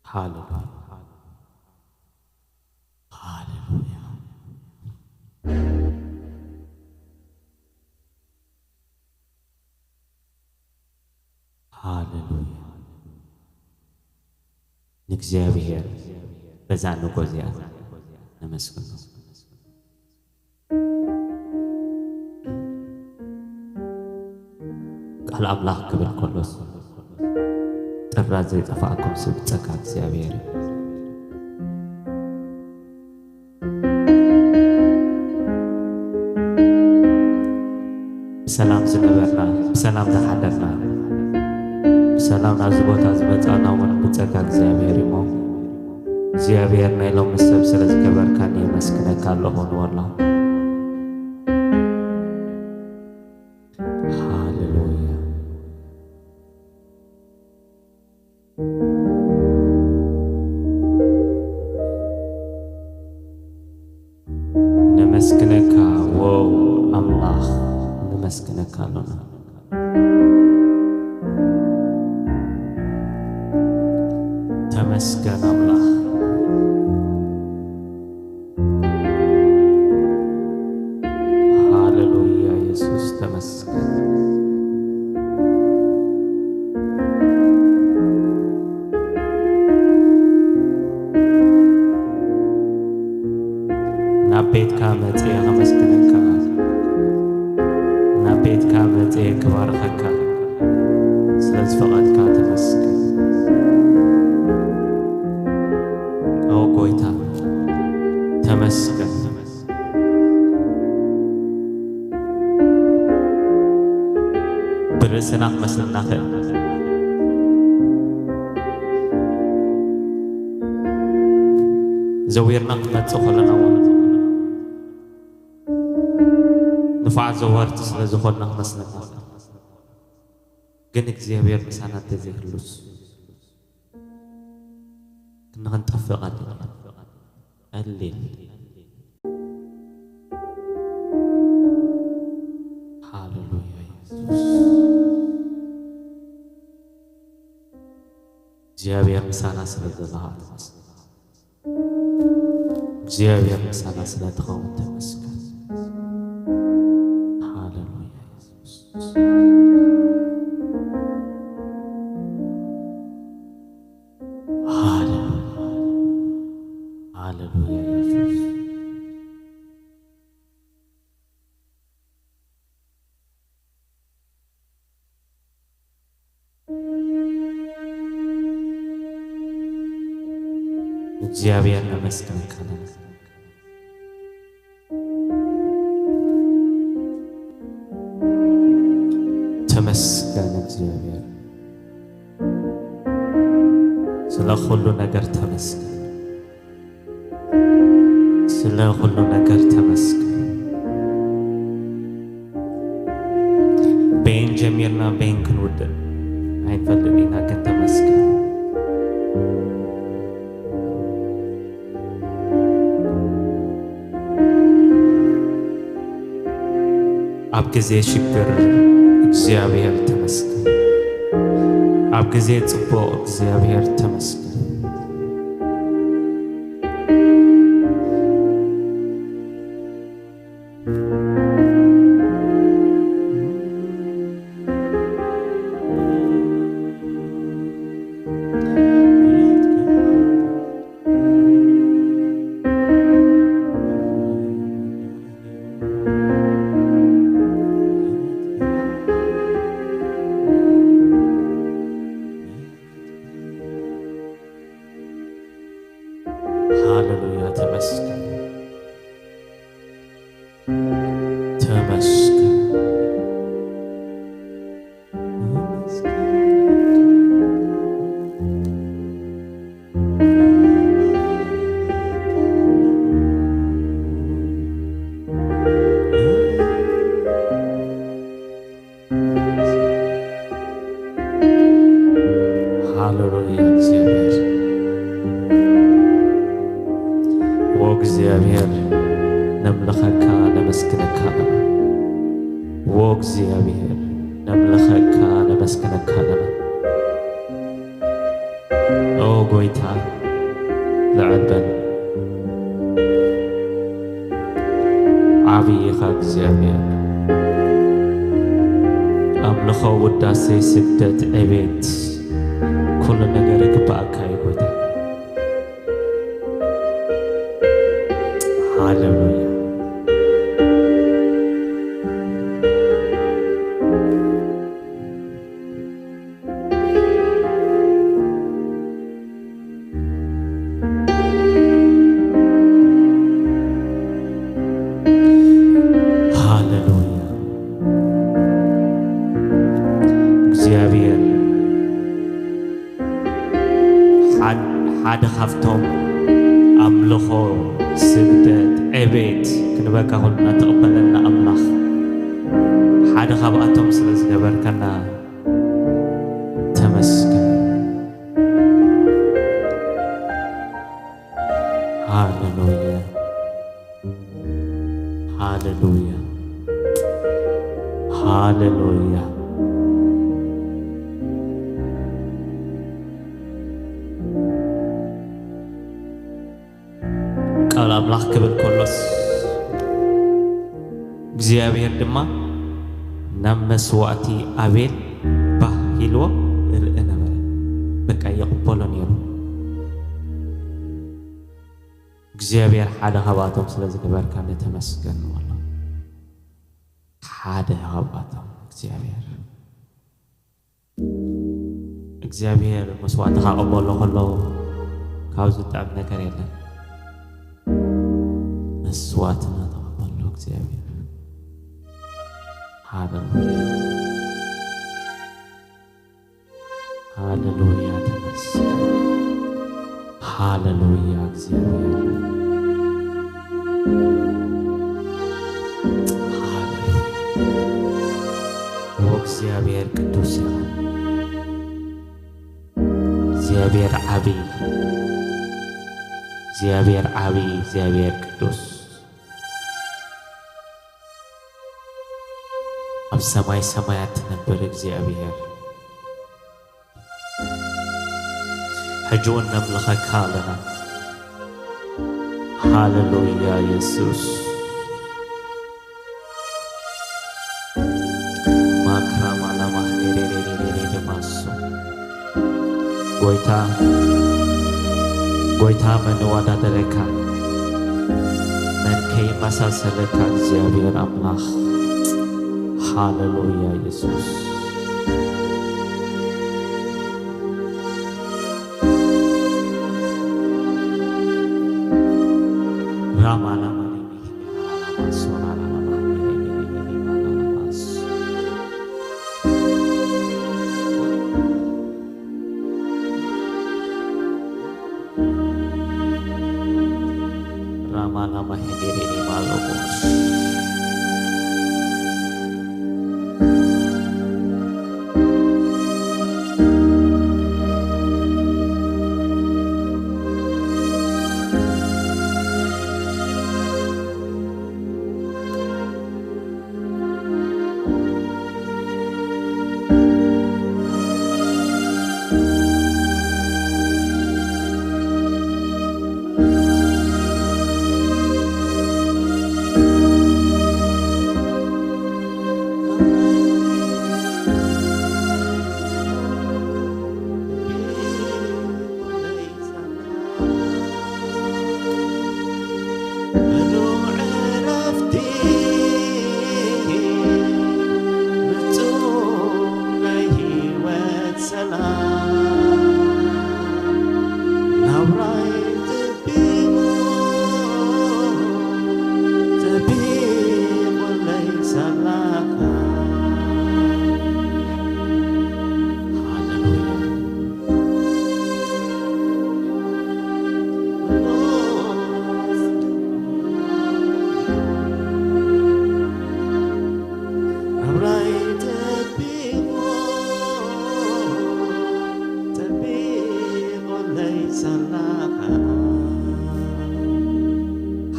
ሃሌሉያ። ሃሌሉያ። ሃሌሉያ። ንእግዚኣብሔር በዛ ንጎ እዚኣ ነመስግኖ። ቃል ኣምላኽ ክብል ከሎስ፣ ጥራዝ ዘይጠፋእኩም ስብ ጸጋ እግዚኣብሔር እዩ። ብሰላም ዝነበርና፣ ብሰላም ዝሓደርና፣ ብሰላም ናብዚ ቦታ ዝመጻና እውን ብጸጋ እግዚኣብሔር እዩ እሞ፣ እግዚኣብሔር ናይ ሎሚ ሰብ ስለ ዝገበርካኒ የመስግነካ ኣለኹ ንበሎ። ሃሌሉያ። ነመስግነካ፣ ዎ ኣምላኽ፣ ነመስግነካ ኣሎና። ተመስገን ኣምላኽ። ሃሌሉያ፣ የሱስ ተመስገን። ናብ ቤትካ መጽየ ከመስግነካ፣ ናብ ቤትካ መጽየ ክባርኸካ፣ ስለ ዝፈቐድካ ተመስገን። ኦ ጎይታ፣ ተመስገን። ብርእስና ክመስለና ክእል። ዘዊርና ክንመጽእ ከለና እውን ንፉዓት ዘወርቲ ስለ ዝኾንና ክመስለና ክእል። ግን እግዚኣብሔር ምሳና እንተዘይህሉስ፣ ክንጠፍእ ቀሊል እዩ። ቀሊል። ሃሌሉያ የሱስ። እግዚኣብሔር ምሳና ስለ ዘሎ ተመስገን። እግዚኣብሔር ምሳና ስለ ትኸውን ተመስገን። ሃሌሉያ የሱስ። ሃሌሉያ። ሃሌሉያ የሱስ። እግዚኣብሔር ነመስግነካ ኣለና። ተመስገን እግዚኣብሔር፣ ስለ ኩሉ ነገር ተመስገን። ስለ ኩሉ ነገር ተመስገን። በየን ጀሚርና በየን ክንውድእ ኣይንፈልጥን ኢና፣ ግን ተመስገን። ኣብ ግዜ ሽግር እግዚኣብሔር ተመስገን። ኣብ ግዜ ጽቡቕ እግዚኣብሔር ተመስገን። ሃሌሉያ፣ ተመስገን፣ ተመስገን። ሃሌሉያ እግዚኣብሔር። ዎ እግዚኣብሔር ነምልኸካ ነመስግነካ ኣለና። ዎ እግዚኣብሔር ነምልኸካ ነመስግነካ ኣለና። ኦ ጎይታ ዝዕበን ዓብዪ ኢኻ እግዚኣብሔር። ኣምልኾ፣ ውዳሴ፣ ስግደት፣ ዕቤት፣ ኩሉ ነገር ይግባኣካ እዩ ጎይታ። ሃሌሉያ። ሃሌሉያ። እግዚኣብሔር ሓድ-፣ ሓደ ካብቶም ኣምልኾ፣ ስግደት፣ ዕቤት ክንበካ ኩልና ትቕበለና ኣምላኽ ሓደ ካብኣቶም ስለ ዝገበርከና ተመስገን። ሃሌሉያ፣ ሃሌሉያ፣ ሃሌሉያ። ቃል ኣምላኽ ክብል ከሎስ፣ እግዚኣብሔር ድማ ናብ መስዋእቲ ኣቤል ባህ ኢልዎ ይርኢ ነበረ። በቃ፣ ይቕበሎ ነይሩ። እግዚኣብሔር ሓደ ካብኣቶም ስለ ዝገበርካኒ ተመስገን በሎ። ሓደ ካብኣቶም እግዚኣብሔር። እግዚኣብሔር መስዋእትኻ ክቕበሎ ከሎ ካብ ዝጥዕም ነገር የለን። መስዋእትና ተቐበሎ እግዚኣብሔር። ሃሌሉያ። ሃሌሉያ፣ ተመስገን። ሃሌሉያ፣ እግዚኣብሔር። ሃሌሉያ። ኦ፣ እግዚኣብሔር ቅዱስ ኢኻ። እግዚኣብሔር ዓቢ፣ እግዚኣብሔር ዓቢ፣ እግዚኣብሔር ቅዱስ። ኣብ ሰማይ ሰማያት ትነብር እግዚኣብሔር፣ ሕጂ እውን ነምልኸካ ኣለና። ሃሌሉያ የሱስ። ማክራማላማ ሄሬሬሬሬሬ ማሶ። ጎይታ፣ ጎይታ መን ይወዳደረካ? መን ከይመሳሰለካ እግዚኣብሔር ኣምላኽ? ሃሌሉያ የሱስ። ራማላማ ራማና ማሄኔሬ ማሎቦስ።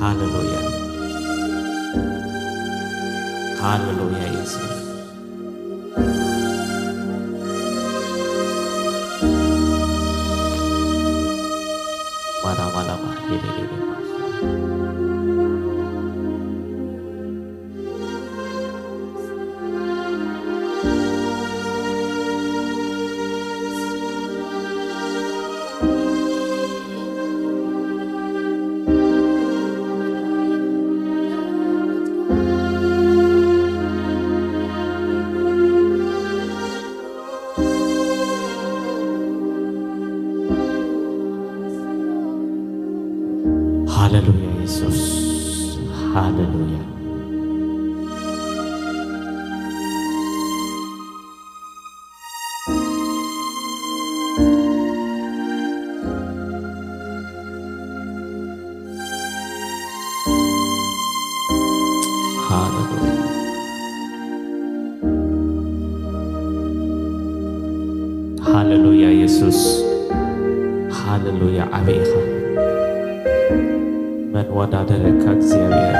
ሃሌሉያ፣ ሃሌሉያ። ኢየሱስ ሃሌሉያ የሱስ፣ ሃሌሉያ። ሃሌሉያ። ሃሌሉያ የሱስ፣ ሃሌሉያ። ዓቢ ኢኻ፣ መን ወዳደረካ እግዚኣብሔር።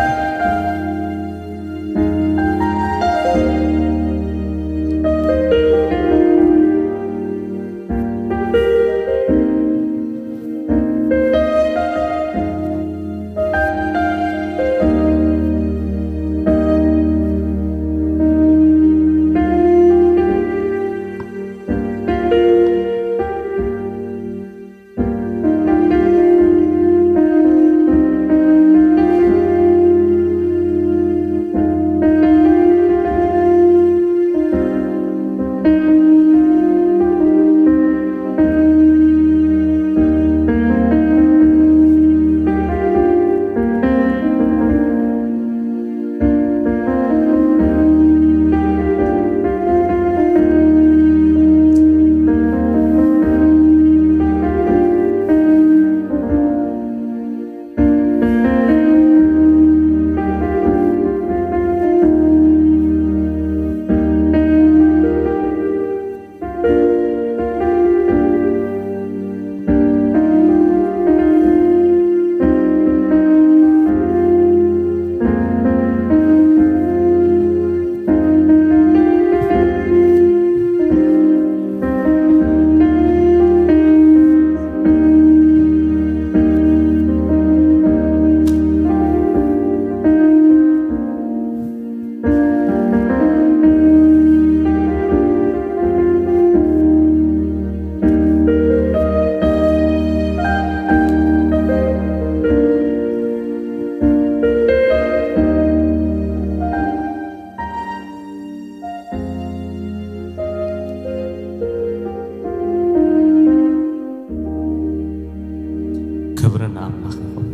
ክብሪ ንኣምላኽ ይኹን።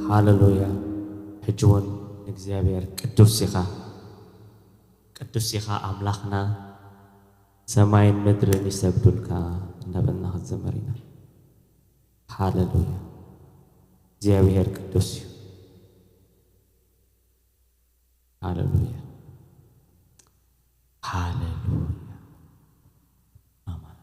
ሃሌሉያ። ሕጂ እውን ንእግዚኣብሔር ቅዱስ ኢኻ፣ ቅዱስ ኢኻ ኣምላኽና፣ ሰማይን ምድርን ይሰግዱልካ እንዳበልና ክንዘምር ኢና። ሃሌሉያ። እግዚኣብሔር ቅዱስ እዩ። ሃሌሉያ፣ ሃሌሉያ። ኣማን።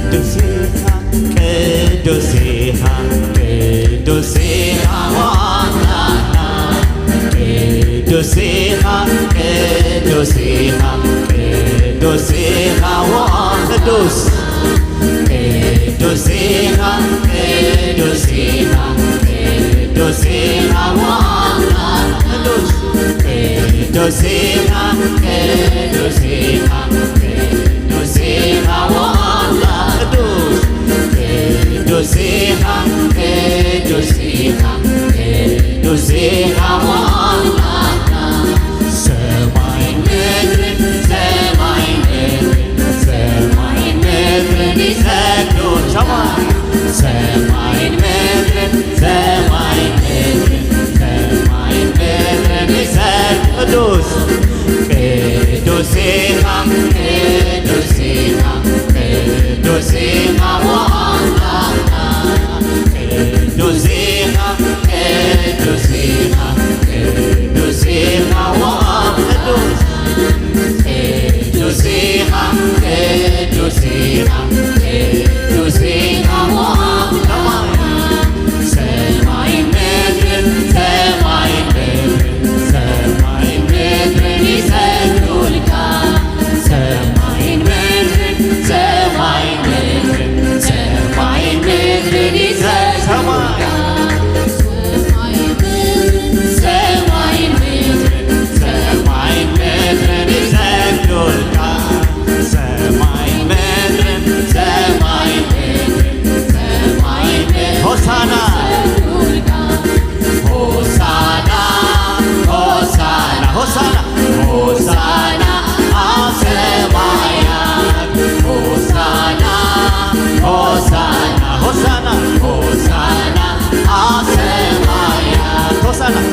ቅዱስ ኢኻ፣ ቅዱስ ኢኻ፣ ቅዱስ ኢኻ ወኣምላኽና። ቅዱስ ኢኻ፣ ቅዱስ ኢኻ፣ ቅዱስ ኢኻ ወ-፣ ቅዱስ፣ ቅዱስ ኢኻ፣ ቅዱስ ኢኻ፣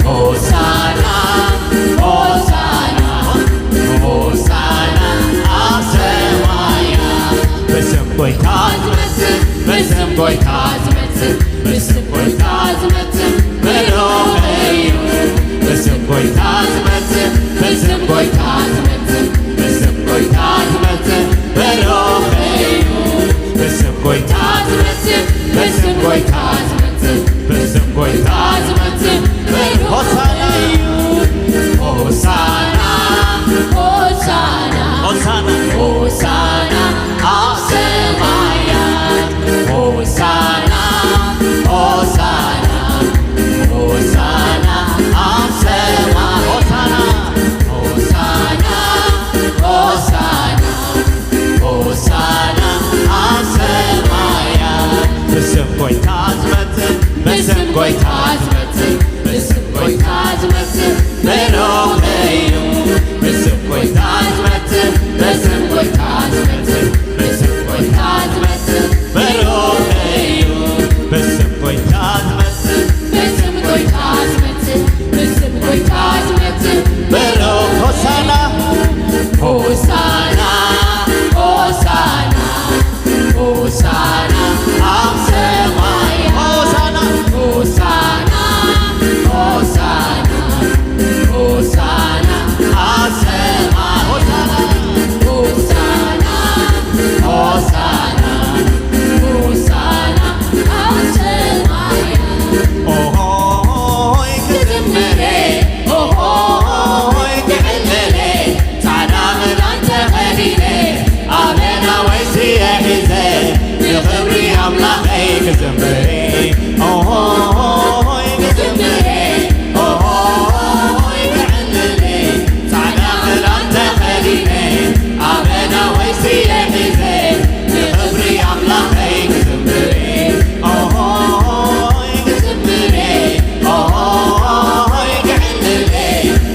ሆሳና፣ ሆሳና፣ ሆሳና ኣብ ሰማያት። ብስም ጎይታ ዝመጽእ፣ ብስም ጎይታ ዝመጽእ፣ ብስም ጎይታ ዝመጽእ ብሩኽ እዩ። ብስም ጎይታ ዝመጽእ፣ ብስም ጎይታ ዝመጽእ፣ ብስም ጎይታ ዝመጽእ ብሩኽ እዩ። ብስም ጎይታ ዝመጽእ፣ ብስም ጎይታ ዝመጽእ፣ ብስም ጎይታ ዝመጽእ ብሩኽ ሆሳና እዩ። ሆሳና፣ ሆሳና፣ ሆሳና፣ ሆሳና ኣብ ሰማያት። ሆሳና፣ ሆሳና፣ ሆሳና ኣብ ሰማያት። ሆሳና፣ ሆሳና፣ ሆሳና፣ ሆሳና ኣብ ሰማያት። ብስም ጎይታ ዝመጽእ፣ ብስም ጎይታ ዝመጽእ፣ ብስም ጎይታ ዝመጽእ ብሩኽ እዩ። ብስም ጎይታ ዝመጽእ፣ ብስም ጎይታ ዝመጽእ፣ ብስም ጎይታ ዝመጽእ ብሩኽ እዩ። ብስም ጎይታ ዝመጽእ፣ ብስም ጎይታ ዝመጽእ፣ ብስም ጎይታ ዝመጽእ ብሩኽ። ሆሳና፣ ሆሳና፣ ሆሳና፣ ሆሳና ኣብ ሰማይ። ሆሳና፣ ሆሳና፣ ሆሳና፣ ሆሳና ኣብ ሰማይ። ሆሳና፣ ሆሳና፣ ሆሳና፣ ሆሳና ኣብ ሰማይ። ኦሆይ ክዝምር፣ ኦሆይ ክዕልል፣ ጻዕዳ ክዳን ተኸዲነ፣ ኣበና ወይስየ ሒዘ፣ ንኽብሪ ኣምላኸይ ክዝምር። ኦሆይ ክዝምር፣ ኦሆይ ክዕልል፣ ጻዕዳ ክዳን ተኸዲነ፣ ኣበና ወይስየ ሒዘ፣ ንኽብሪ ኣምላኸይ ክዝምር። ኦሆይ ክዝምር፣ ኦሆይ ክዕልል፣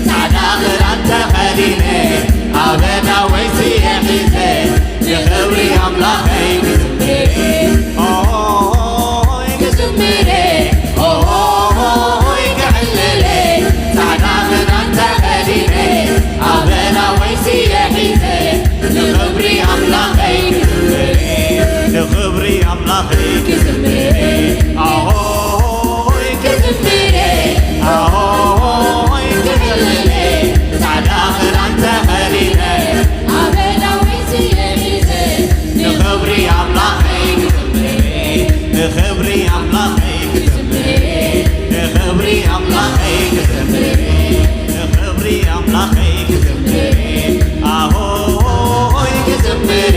ጻዕዳ ክዳን ተኸዲነ፣ ኣበና ወይስየ ሒዘ፣ ንኽብሪ ኣምላኸይ ክዝምር። ኦሆይ ክዝምር፣ ኦሆይ ክዕልል፣ ጻዕዳ ክዳን ተኸዲነ፣ ኣበና ወይስየ ሒዘ፣ ንኽብሪ ኣምላኸይ ክዝምር። ንኽብሪ ኣምላኸይ ክዝምር። ኣሆይ ክዝምር፣ ኣሆይ ክዕልል፣ ጻዕዳ ክዳን ተኸዲነ፣ ኣበና ወይስየ ሒዘ፣ ንኽብሪ ኣምላኸይ ክዝምር። ንኽብሪ ኣምላኸይ ክዝምር። ንኽብሪ ኣምላኸይ ክዝምር። ንኽብሪ ኣምላኸይ ክዝምር። ኣሆይ ክዝምር፣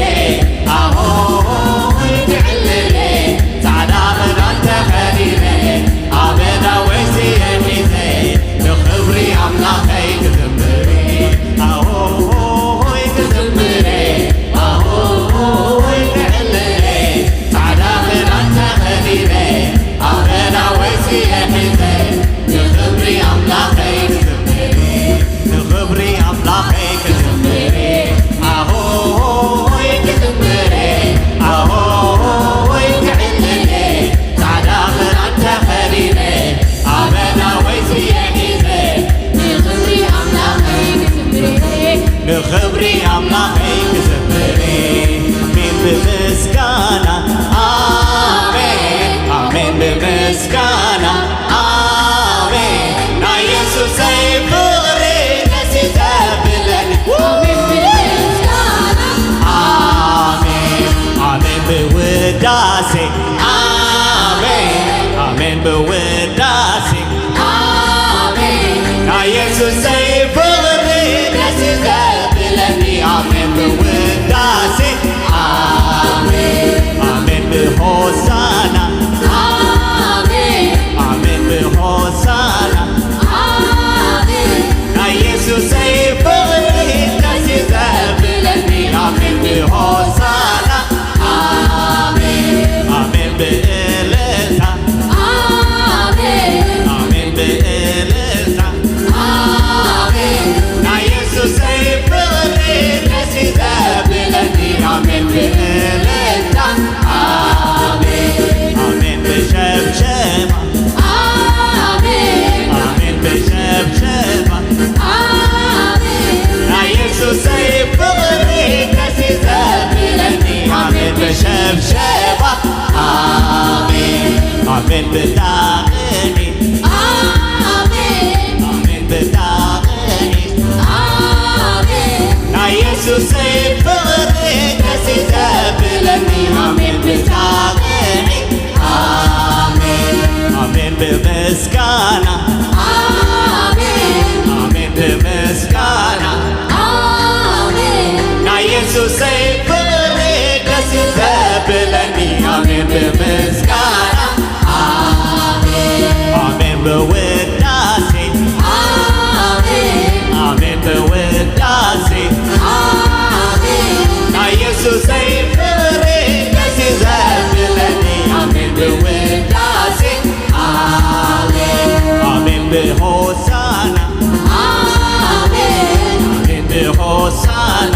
ኣሆይ ክዕልል፣ ጻዕዳ ክዳን ተኸዲነ፣ ኣበና ወይስየ ሒዘ፣ ንኽብሪ ኣምላኸይ ክዝምር። ኣሆይ ክዝምር፣ ኣሆይ ክዕልል፣ ጻዕዳ ክዳን ተኸዲነ፣ ኣበና ወይስየ ሒዘ፣ ንኽብሪ ኣምላኸይ ክዝምር። ንኽብሪ ኣምላኸይ ክዝምር። ኣሆይ ክዝምር፣ ኣሆይ ክዕልል፣ ጻዕዳ ክዳን ተኸዲነ፣ ኣበና ወይስየ ሒዘ፣ ንኽብሪ ኣምላኸይ ክዝምር። ንኽብሪ ኣምላኸይ ክዝምር። ኣሜን ብምስጋና፣ ኣሜን፣ ኣሜን ብምስጋና፣ ኣሜን። ናይ የሱሰይ ፍቕሪ ደስ እዩ ዘብለኒ። ኣሜን ብምስጋና፣ ኣሜን፣ ኣሜን ብውዳሴ፣ ኣሜን፣ ኣሜን ብውዳሴ፣ ኣሜን። ናይ የሱሰይ ፍቕሪ ደስ እዩ ዘብለኒ። ኣሜን ብውዳሴ፣ ኣሜን፣ ኣሜን ብሆሳና፣ ኣሜን፣ ኣሜን ብሆሳና፣ ኣሜን። ናይ የሱሰይ ፍቕሪ ደስ እዩ ዘብለኒ። ኣሜን ብሆሳና፣ ኣሜን፣ ኣሜን ብ ብጣቕዒ ኣሜን። ኣሜን ብጣቕዒ ኣሜን። ናይ የሱሰይ ፍቕሪ ደስ ዘብለኒ ኣሜን ብጣቕዒ ኣሜን። ኣሜን ብምስጋና ኣሜን። ኣሜን ብምስጋና ኣሜን። ናይ የሱሰይ ፍቕሪ ደስ ዘብለኒ ኣሜን ብምስጋና ኣሜን። ኣሜን ብውዳሴ ኣሜን። ኣሜን ብውዳሴ ኣሜን። ናይ የሱሰይ ፍቕሪ ደስ ዘብለኒ ኣሜን ብውዳሴ ኣሜን። ኣሜን ብሆሳና ኣሜን። ኣሜን ብሆሳና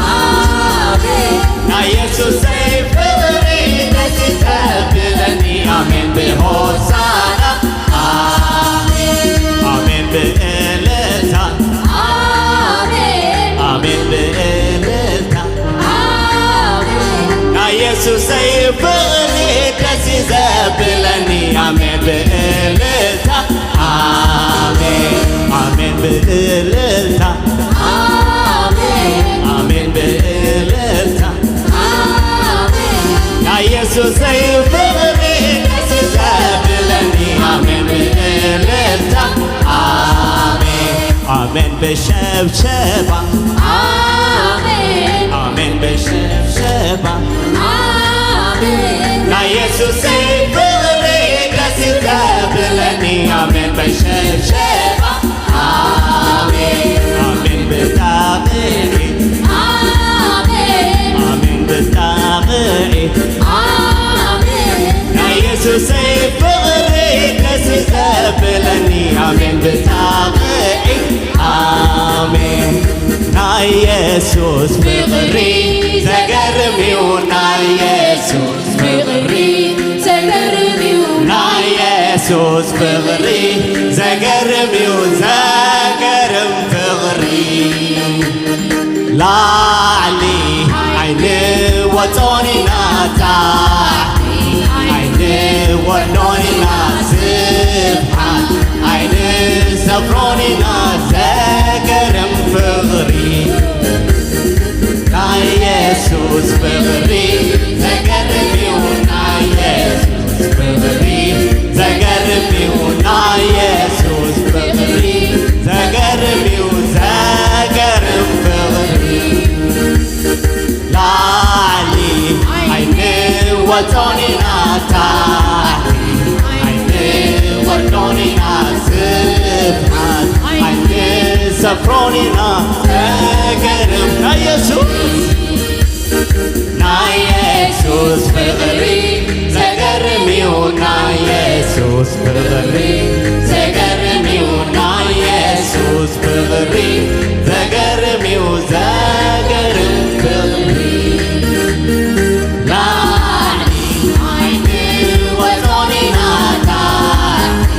ኣሜን። ናይ የሱሰይ ፍቕሪ ደስ ዘብለኒ ኣሜን ብሆሳና ኣሜን። ኣሜን ብእልልታ ኣሜን። ኣሜን ብእልልታ ኣሜን። ናይ የሱሰይ ፍቕሪ ደስ ዘብለኒ ኣሜን ብእልልታ ኣሜን። ኣሜን ብእልልታ ኣሜን። ኣሜን ብእልልታ ኣሜን። ናይ የሱሰይ ፍቕሪ ደስ ዘብለኒ ኣሜን ብእልልታ ኣሜን። ኣሜን ብሸብሸባ ኣሜን። ኣሜን ብሸብሸባ ኣሜን። ናይ የሱሰይ ፍቕሪ ደስ ዘብለኒ ኣሜን ብሸብሸባ ኣሜን። ኣሜን ብጣቕዒ ኣሜን። ኣሜን ብጣቕዒ ኣሜን። ናይ የሱሰይ ፍቕሪ ደስ ዘብለኒ ኣሜን ብጣቕዒ ኣሜን። ናይ የሱስ ፍቕሪ ዘገርም እዩ። ናይ የሱስ ፍቕሪ ዘገርም እዩ። ናይ የሱስ ፍቕሪ ዘገርም እዩ። ዘገርም ፍቕሪ ላዕሊ ኣይንወጾን ኢና ታሕቲ ኣይንወርዶን ኢና ስፍሓት ኣይንሰፍሮን ኢና ዘገርም ፍቕሪ ናይ የሱስ ፍቕሪ ዘገርም እዩ ናይ የሱስ ፍቕሪ ዘገርም እዩ ናይ የሱስ ፍቕሪ ዘገርም እዩ ዘገርም ፍቕሪ ላዕሊ ኣይንወጾን ኢና ታሕቲ ኣይንወርዶን ኢና ስፍሓት ኣይንሰፍሮን ኢና ዘገርም ናይ የሱስ ናይ የሱስ ፍቕሪ ዘገርም እዩ ናይ የሱስ ፍቕሪ ዘገርም እዩ ናይ የሱስ ፍቕሪ ዘገርም እዩ ዘገርም ፍቕሪ ላዕሊ ኣይንወጾን ኢና ታሕቲ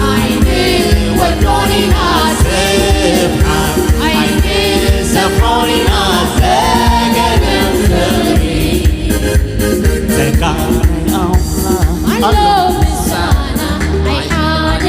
ኣይንወርዶን ኢና ስፍሓት ኣይንሰፍሮን ኢና ዘገርም ፍቕሪ ጸጋ ናይ ኣምላኽ ኣሎ ምሳና ኣይሓደ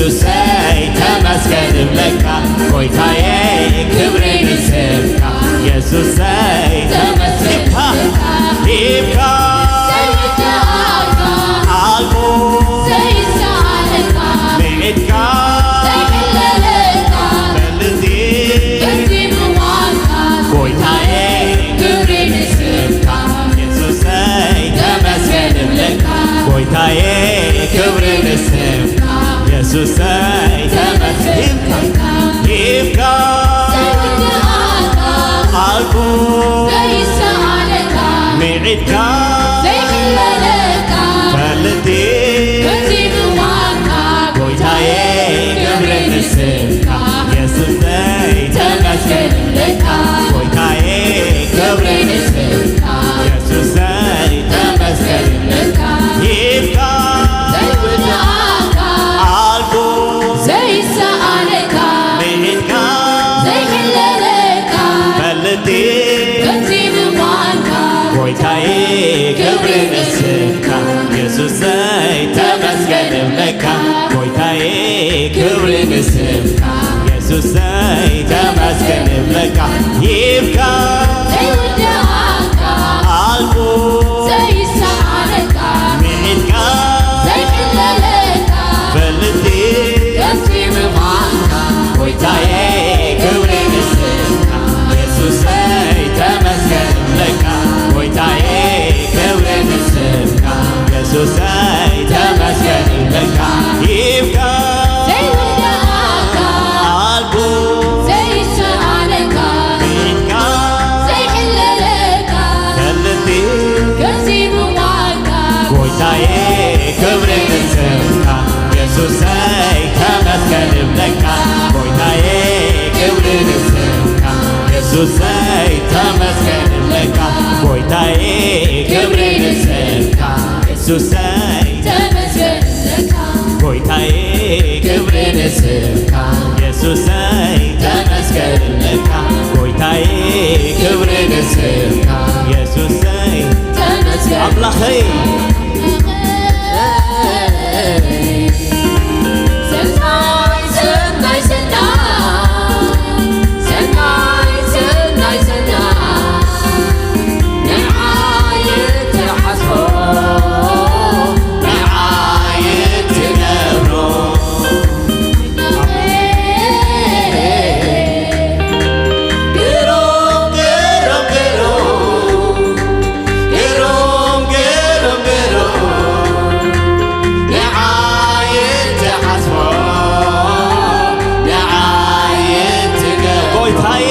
የሱሰይ ተመስገን እብለካ፣ ጎይታየ ክብሪ ንስምካ። የሱሰይ ተመስገን እብለካ፣ ሂብካ ዘይውዳእካ፣ ኣልቦ ዘይሰኣነካ፣ ምዒድካ ዘይሕለለካ፣ በልዚ ከምዚ ምዃንካ፣ ጎይታየ ክብሪ ንስምካ። የሱሰይ ተመስገን እብለካ፣ ጎይታየ ክብሪ ንስምካ። የሱሰይ ተመስገን ሂብካ፣ ሂብካ ዘይውዳእካ፣ ኣልቦ ዘይሰኣነካ፣ ምዒድካ ዘይሕለለካ፣ ፈልጢ ከምዚ ምዃንካ፣ ጎይታየ ክብሪ ንስምካ። የሱሰይ ተመስገን እብለካ፣ ጎይታየ ክብሪ ንስምካ። የሱሰይ ተመስገን እብለካ፣ ሂብካ ዘይውዳእካ፣ ኣልቦ ዘይሰኣነካ፣ ምዒድካ ዘይሕለለካ፣ ፈልጢ ከምዚ ምዃንካ፣ ጎይታየ ክብሪ ንስምካ። የሱሰይ ተመስገን እብለካ፣ ጎይታየ ክብሪ ንስምካ። የሱሰይ ተመስገን እብለካ፣ ሂብካ ዘይውዳእካ፣ ኣልቦ ዘይሰኣነካ፣ ምዒድካ ዘይሕለለካ፣ ፈልጢ ከምዚ ምዃንካ፣ ጎይታየ ክብሪ ንስምካ። የሱሰይ ተመስገን እብለካ፣ ጎይታየ ክብሪ ንስምካ። የሱሰይ ተመስገን እብለካ፣ ሂብካ ዘይውዳእካ፣ ኣልቦ ዘይሰኣነካ፣ ምዒድካ ዘይሕለለካ፣ ፈልጢ ከምዚ ምዃንካ፣ ጎይታየ ክብሪ ንስምካ። የሱሰይ ተመስገን እብለካ፣ ጎይታየ ክብሪ ንስምካ። የሱሰይ ተመስገን እብለካ፣ ጎይታየ ክብሪ ንስምካ። የሱሰይ ተመስገን እብለካ፣ ጎይታየ ክብሪ ንስምካ። የሱሰይ ተመስገን እብለካ፣ ጎይታየ ክብሪ ንስምካ። የሱሰይ ተመስገን ኣምላኸይ። ሰናይ፣ ሰናይ፣ ሰናይ፣ ሰናይ፣ ሰናይ፣ ሰናይ፣ ንዓይ እትሓስቦ፣ ንዓይ እትገብሮ። ግሩም፣ ግሩም፣ ግሩም። ግሩም፣ ግሩም፣ ግሩም፣ ንዓይ እትሓስቦ፣ ንዓይ እትገብሮ። ጎይታየ፣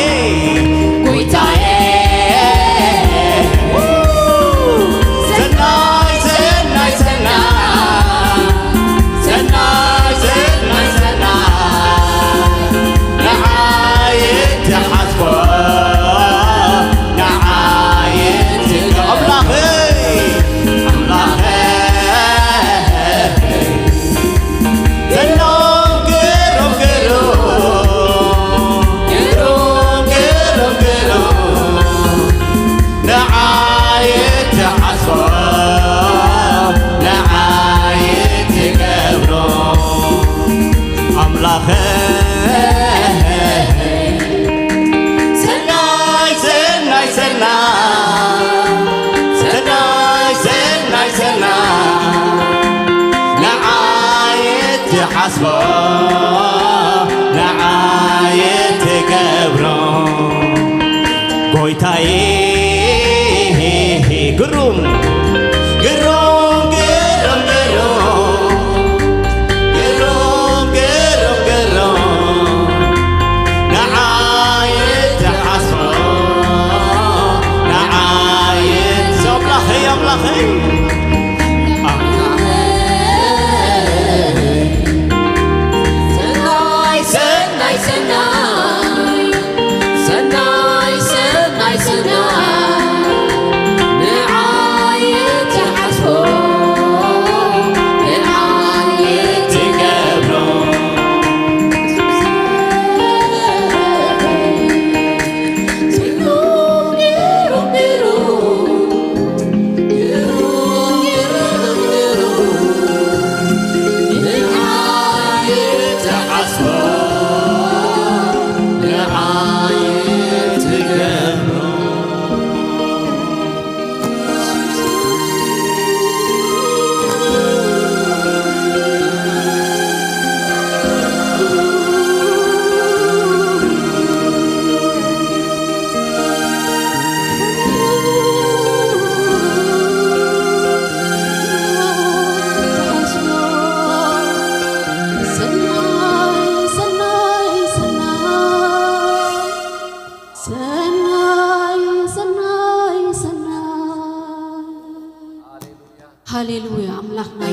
ጎይታየ፣ ሰናይ፣ ሰናይ፣ ሰናይ፣ ሰናይ፣ ሰናይ፣ ሰናይ፣ ንዓይ እትሓስቦ፣ ንዓይ እትገብሮ። ኣምላኸይ፣ ኣምላኸይ፣ ግሩም፣ ግሩም፣ ግሩም፣ ግሩም፣ ግሩም፣ ግሩም፣ ንዓይ እትሓስቦ፣ ንዓይ እትገብሮ። ኣምላኸይ፣ ሰናይ፣ ሰናይ፣ ሰናይ፣ ሰናይ፣ ሰናይ፣ ሰናይ፣ ንዓይ እትሓስቦ፣ ንዓይ እትገብሮ። ጎይታዬ፣ ግሩም፣ ግሩም፣ ግሩም፣ ግሩም፣ ግሩም፣ ግሩም፣ ግሩም፣ ንዓይ እትሓስቦ፣ ንዓይ እት-፣ ኣምላኸይ፣ ኣምላኸይ፣ ኣምላኸይ። ሰናይ፣ ሰናይ፣ ሰናይ፣ ሰናይ፣ ሰናይ፣ ሰናይ፣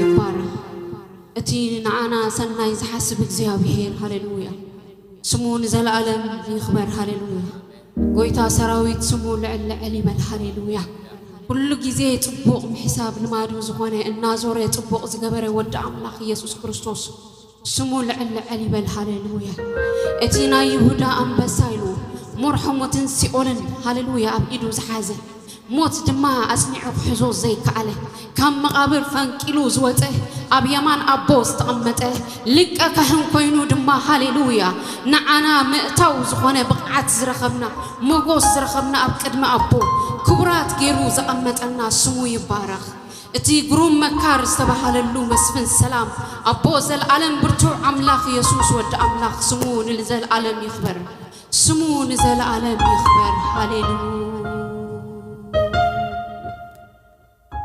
ይባረኽ። እቲ ንዓና ሰናይ ዝሓስብ እግዚኣብሔር፣ ሃሌሉያ፣ ስሙ ንዘለኣለም ይኽበር። ሃሌሉያ። ጎይታ ሰራዊት ስሙ ልዕል ልዕል ይበል። ሃሌሉያ። ኩሉ ግዜ ጽቡቕ ምሕሳብ ልማዱ ዝኾነ፣ እናዞረ ጽቡቕ ዝገበረ ወዲ ኣምላኽ ኢየሱስ ክርስቶስ ስሙ ልዕል ልዕል ይበል። ሃሌሉያ። እቲ ናይ ይሁዳ ኣንበሳ ኢሉ፣ ሞት፣ ሕሞትን ሲኦልን፣ ሃሌሉያ፣ ኣብ ኢዱ ዝሓዘ፣ ሞት ድማ ኣጽኒዑ ክሕዞ ዘይከኣለ፣ ካብ መቓብር ፈንቂሉ ዝወጸ፣ ኣብ የማን ኣቦ ዝተቐመጠ፣ ሊቀ ካህን ኮይኑ ድማ፣ ሃሌሉያ፣ ንዓና ምእታው ዝኾነ ብቕዓት ዝረኸብና፣ ሞጎስ ዝረኸብና፣ ኣብ ቅድሚ ኣቦ ክቡራት ገይሩ ዘቐመጠና ስሙ ይባረኽ። እቲ ግሩም መካር ዝተባህለሉ መስፍን ሰላም፣ ኣቦ ዘልኣለም ብርቱዕ ኣምላኽ፣ የሱስ ወዲ ኣምላኽ፣ ስሙ ንዘልኣለም ይኽበር። ስሙ ንዘለኣለም ይኽበር። ሃሌሉ-፣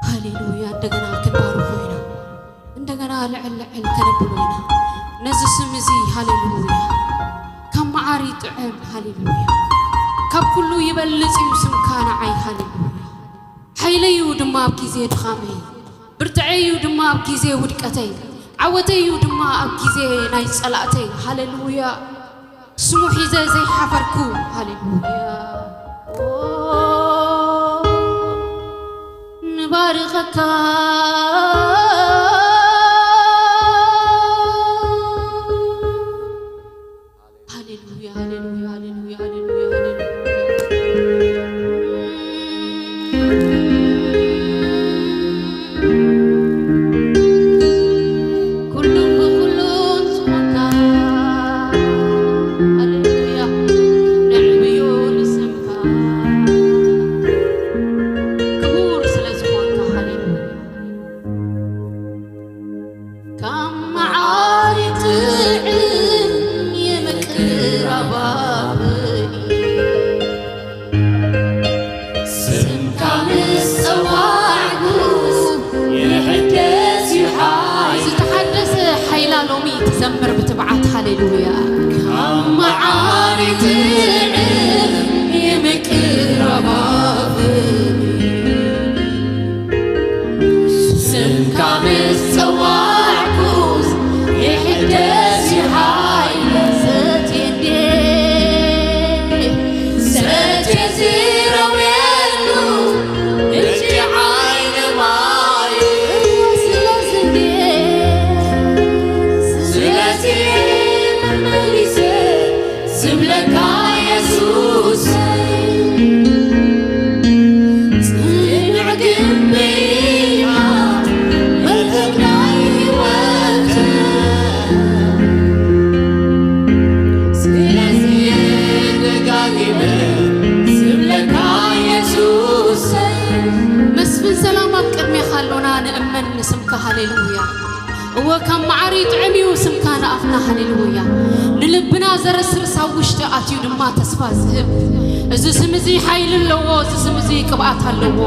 ሃሌሉያ። እንደገና ክንባርኾ ኢና። እንደገና ልዕል ልዕል ከነብሎ ኢና ነዚ ስም እዚ። ሃሌሉያ። ካብ መዓር ይጥዕም። ሃሌሉያ። ካብ ኩሉ ይበልጽ እዩ ስምካ ንዓይ። ሃሌሉያ። ሓይለይ እዩ ድማ ኣብ ግዜ ድኻመይ፣ ብርትዐይ እዩ ድማ ኣብ ግዜ ውድቀተይ፣ ዓወተይ እዩ ድማ ኣብ ግዜ ናይ ጸላእተይ። ሃሌሉያ። ስሙ ሒዘ ዘይሓፈርኩ። ሃሌሉያ። ንባርኸካ። ሃሌሉያ፣ ሃሌሉያ፣ ሃሌሉያ፣ ሃሌሉያ፣ ሃሌሉያ። ኩሉን ብኩሉን ዝኾንካ፣ ሃሌሉያ፣ ነዕብዮ ንስምካ፣ ክቡር ስለ ዝኾንካ፣ ሃሌሉያ። ካብ መዓር ይጥዕም የምቅር ኣባይ፣ ስምካ ምስ ጸዋዕኩ ይሕደስ እዩ ሓይለይ። ዝተሓደሰ ሓይላ ሎሚ ትዘምር ብትብዓት። ሃሌሉያ። ካብ መዓር ይጥዕም የምቅር ኣባይ፣ ስምካ ምስ ጸዋዕኩስ ይሕደስ እዩ ሓይለይ። ሰትየ እንዴ ሰትየ ዝረውየሉ ምንጪ ዓይኒ ማይ። ስለዚ እንዴ ስለዚ መመሊሰ ዝብለካ የሱስ፣ ጽኑዕ ግንቢ ኢኻ መርህቕ ናይ ህይወት። ስለዚ ደጋጊመ ዝብለካ የሱስ፣ መስፍን ሰላም ኣብ ቅድሜኻ ኣሎና፣ ንእመን ንስምካ። ሃሌሉያ። እወ፣ ካብ መዓር ይጥዕም እዩ ስምካ ንኣፍና። ሃሌሉያ። ንልብና ዘረስርስ፣ ኣብ ውሽጢ ኣትዩ ድማ ተስፋ ዝህብ። እዚ ስም እዚ ሓይሊ ኣለዎ። እዚ ስም እዚ ቅብኣት ኣለዎ።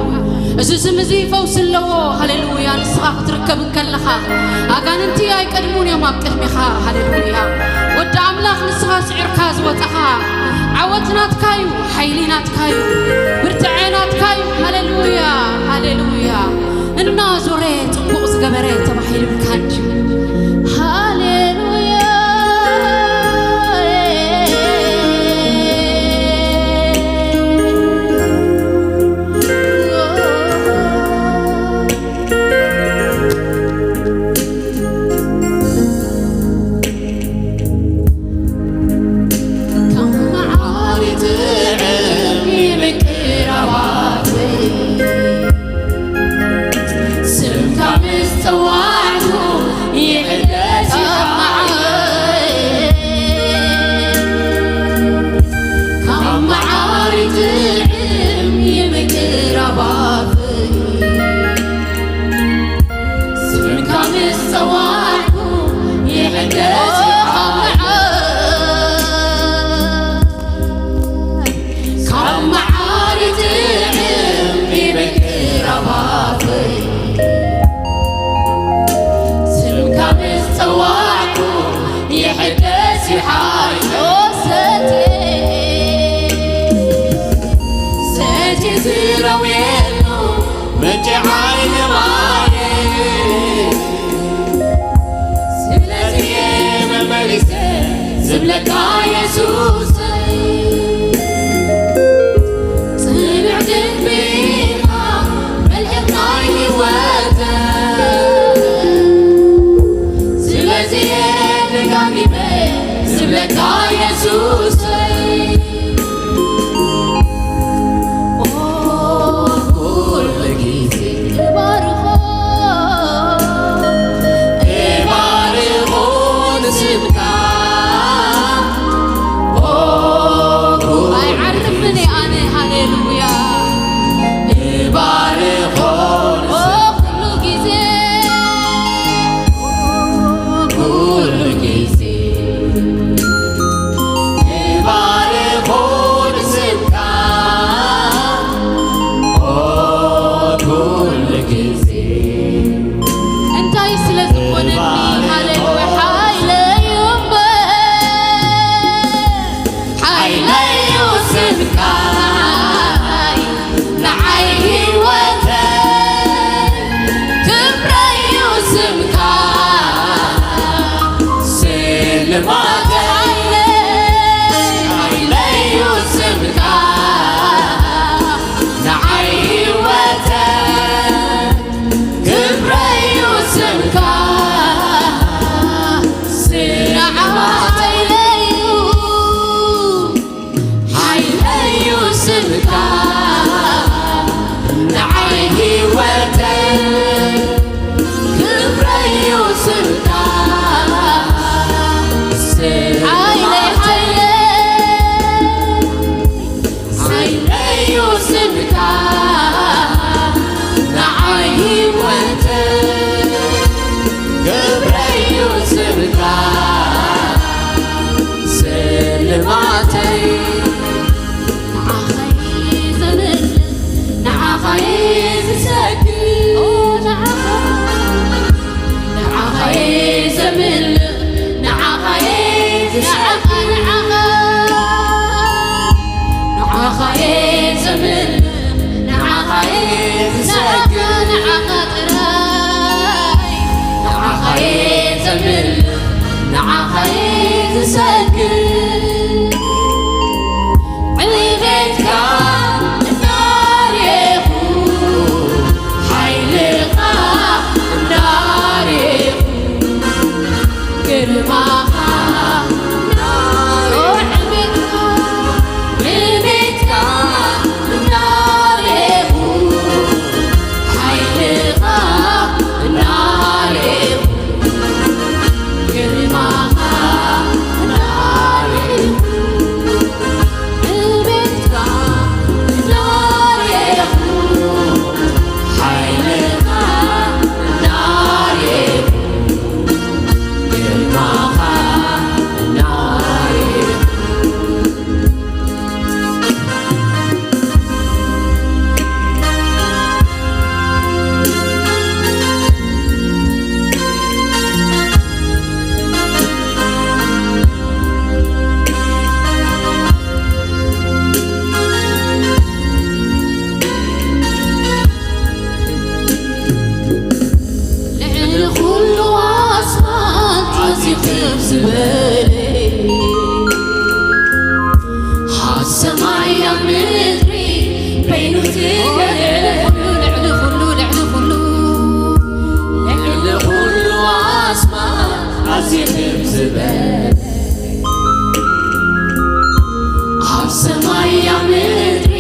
እዚ ስም እዚ ፈውሲ ኣለዎ። ሃሌሉያ። ንስኻ ክትርከብ እንከለኻ፣ ኣጋንንቲ ኣይቀድሙን እዮም ኣብ ቅድሜኻ። ሃሌሉያ። ወዲ ኣምላኽ፣ ንስኻ ስዒርካ ዝወጻኻ፣ ዓወት ናትካ እዩ፣ ሓይሊ ናትካ እዩ፣ ብርትዐ ናትካ እዩ። ሃሌሉያ፣ ሃሌሉያ። እናዞረ ጽቡቕ ዝገበረ ተባሂሉልካ እንድዩ። ሃሌሉያ። ካብ መዓር ይጥዕም ይምቅር ኣባተይ፣ ስምካ ምስ ጸዋዕኩ ይሕደስ ይሓይሽ። ካብ መዓር ይጥዕም ይምቅር ኣባተይ፣ ስምካ ምስ ጸዋዕኩ ይሕደስ ይሓይሽ። ካብ መዓር ይጥዕም ይምቅር ኣባተይ፣ ስምካ ምስ ጸዋዕኩ ይሕደስ ይሓይሽ። ሰትየ፣ ሰትየ ዝረውየሉ ምንጪ ዓይኒ ማይ። ዝበለ ኣብ ሰማይ ኣብ ምድሪ በይኑ ዝገለ ልዕሊ ኩሉ፣ ልዕሊ ኩሉ፣ ልዕሊ ኩሉ፣ ልዕሊ ኩሉ ኣስማት ኣዝዩ ክብ ዝበለ ኣብ ሰማይ ኣብ ምድሪ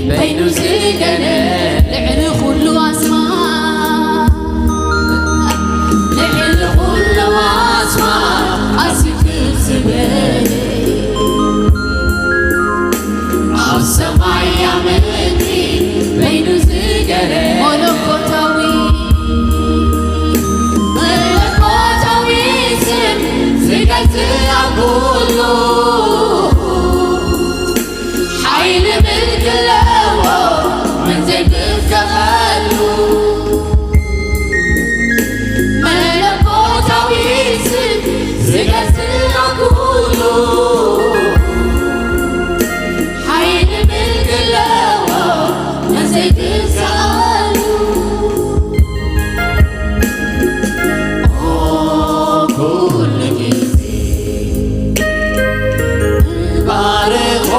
በይኑ ዝገነ ልዕሊ ኩሉ ኣስማት፣ ልዕሊ ኩሉ ኣስማት ኣዝዩ ክብ ዝበለ ኣብ ሰማይ ኣብ ምድሪ በይኑ ዝገነ መለኮታዊ፣ መለኮታዊ ስም ዝገልጽ ኣብ ኩሉ ሓይሊ ምልኪ ኣለዎ፣ መን ዘይብከኸሉ መለኮታዊ ስም ዝገዝእ ኩሉ ሓይሊ ምልኪ ኣለዎ፣ መን ዘይብከኸሉ ኩሉ ግዜ ባርኾ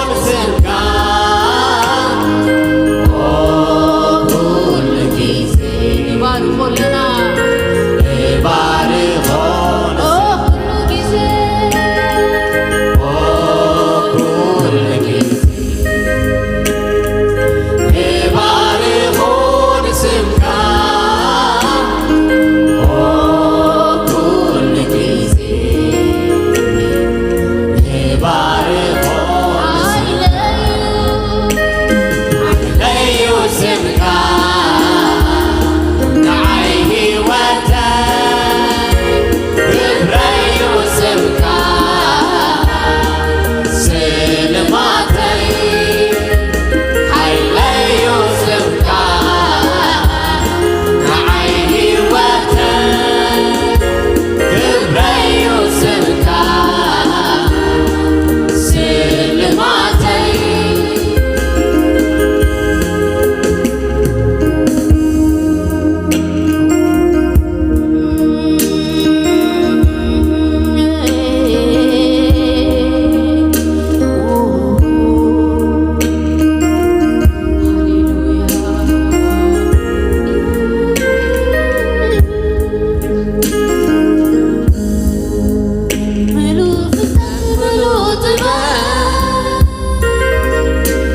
ንስምካ ኩሉ ግዜ ንባርኾ ኣለና። ንባርኾ ኩሉ ግዜ ኩሉ ግዜ ንባርኾ ንስምካ ኩሉ ግዜ ንባርኾ ንስምካ። ሓይለዩ ስምካ ንዓይ ህይወተይ ክብረዩ ስምካ ስልማተይ ሓይለዩ ስምካ ንዓይ ህይወተይ ክብረዩ ስምካ ስልማተይ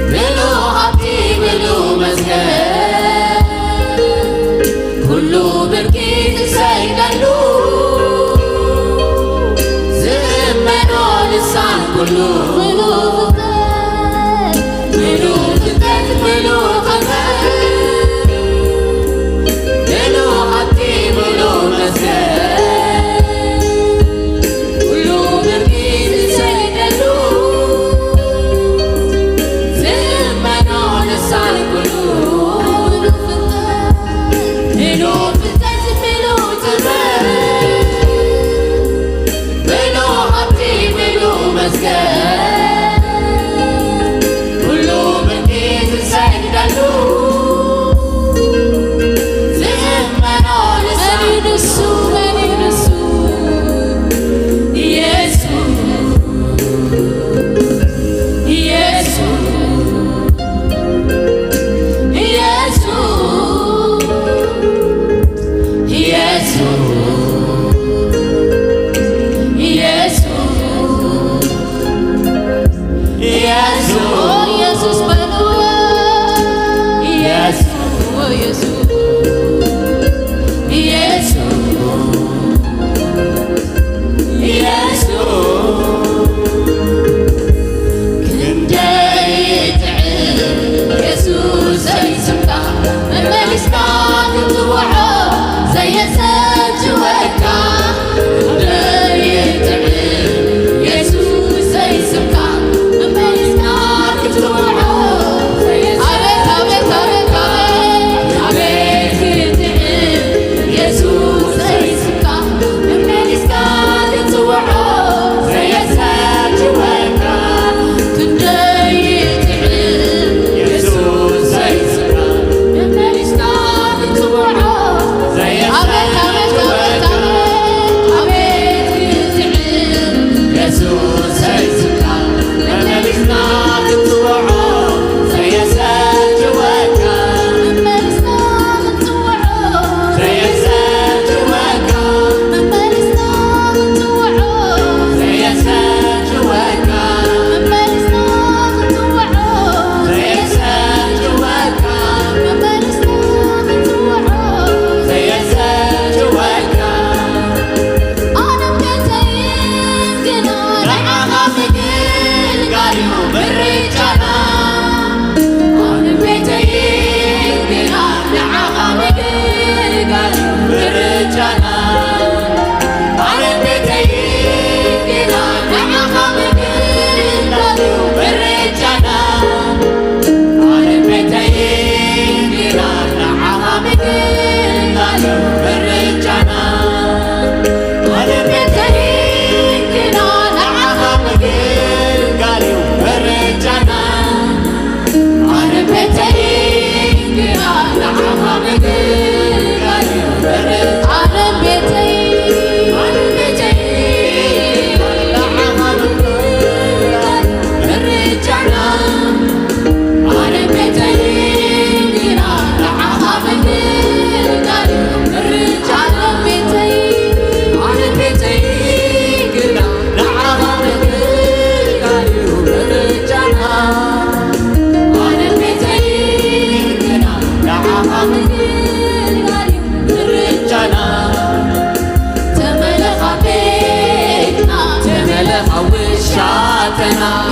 ምሉእ ሃብቲ ምሉእ መዝገብ ኩሉ ብርኪ ዝሰግደሉ ዝእመኖ ልሳን ኩሉ ምሉእ ፍጥረት ምሉእ ፍጥረት ምሉእ ጥበብ ምሉእ ሃብቲ ምሉእ መዝገብ ኩሉ ብርኪ ዝሰግደሉ ዝእመኖ ልሳን ኩሉ ምሉእ ፍጥረት ምሉእ ፍጥረት ምሉእ ጥበብ ምሉእ ሃብቲ ምሉእ መዝገብ ኩሉ ብርኪ ዝሰግደ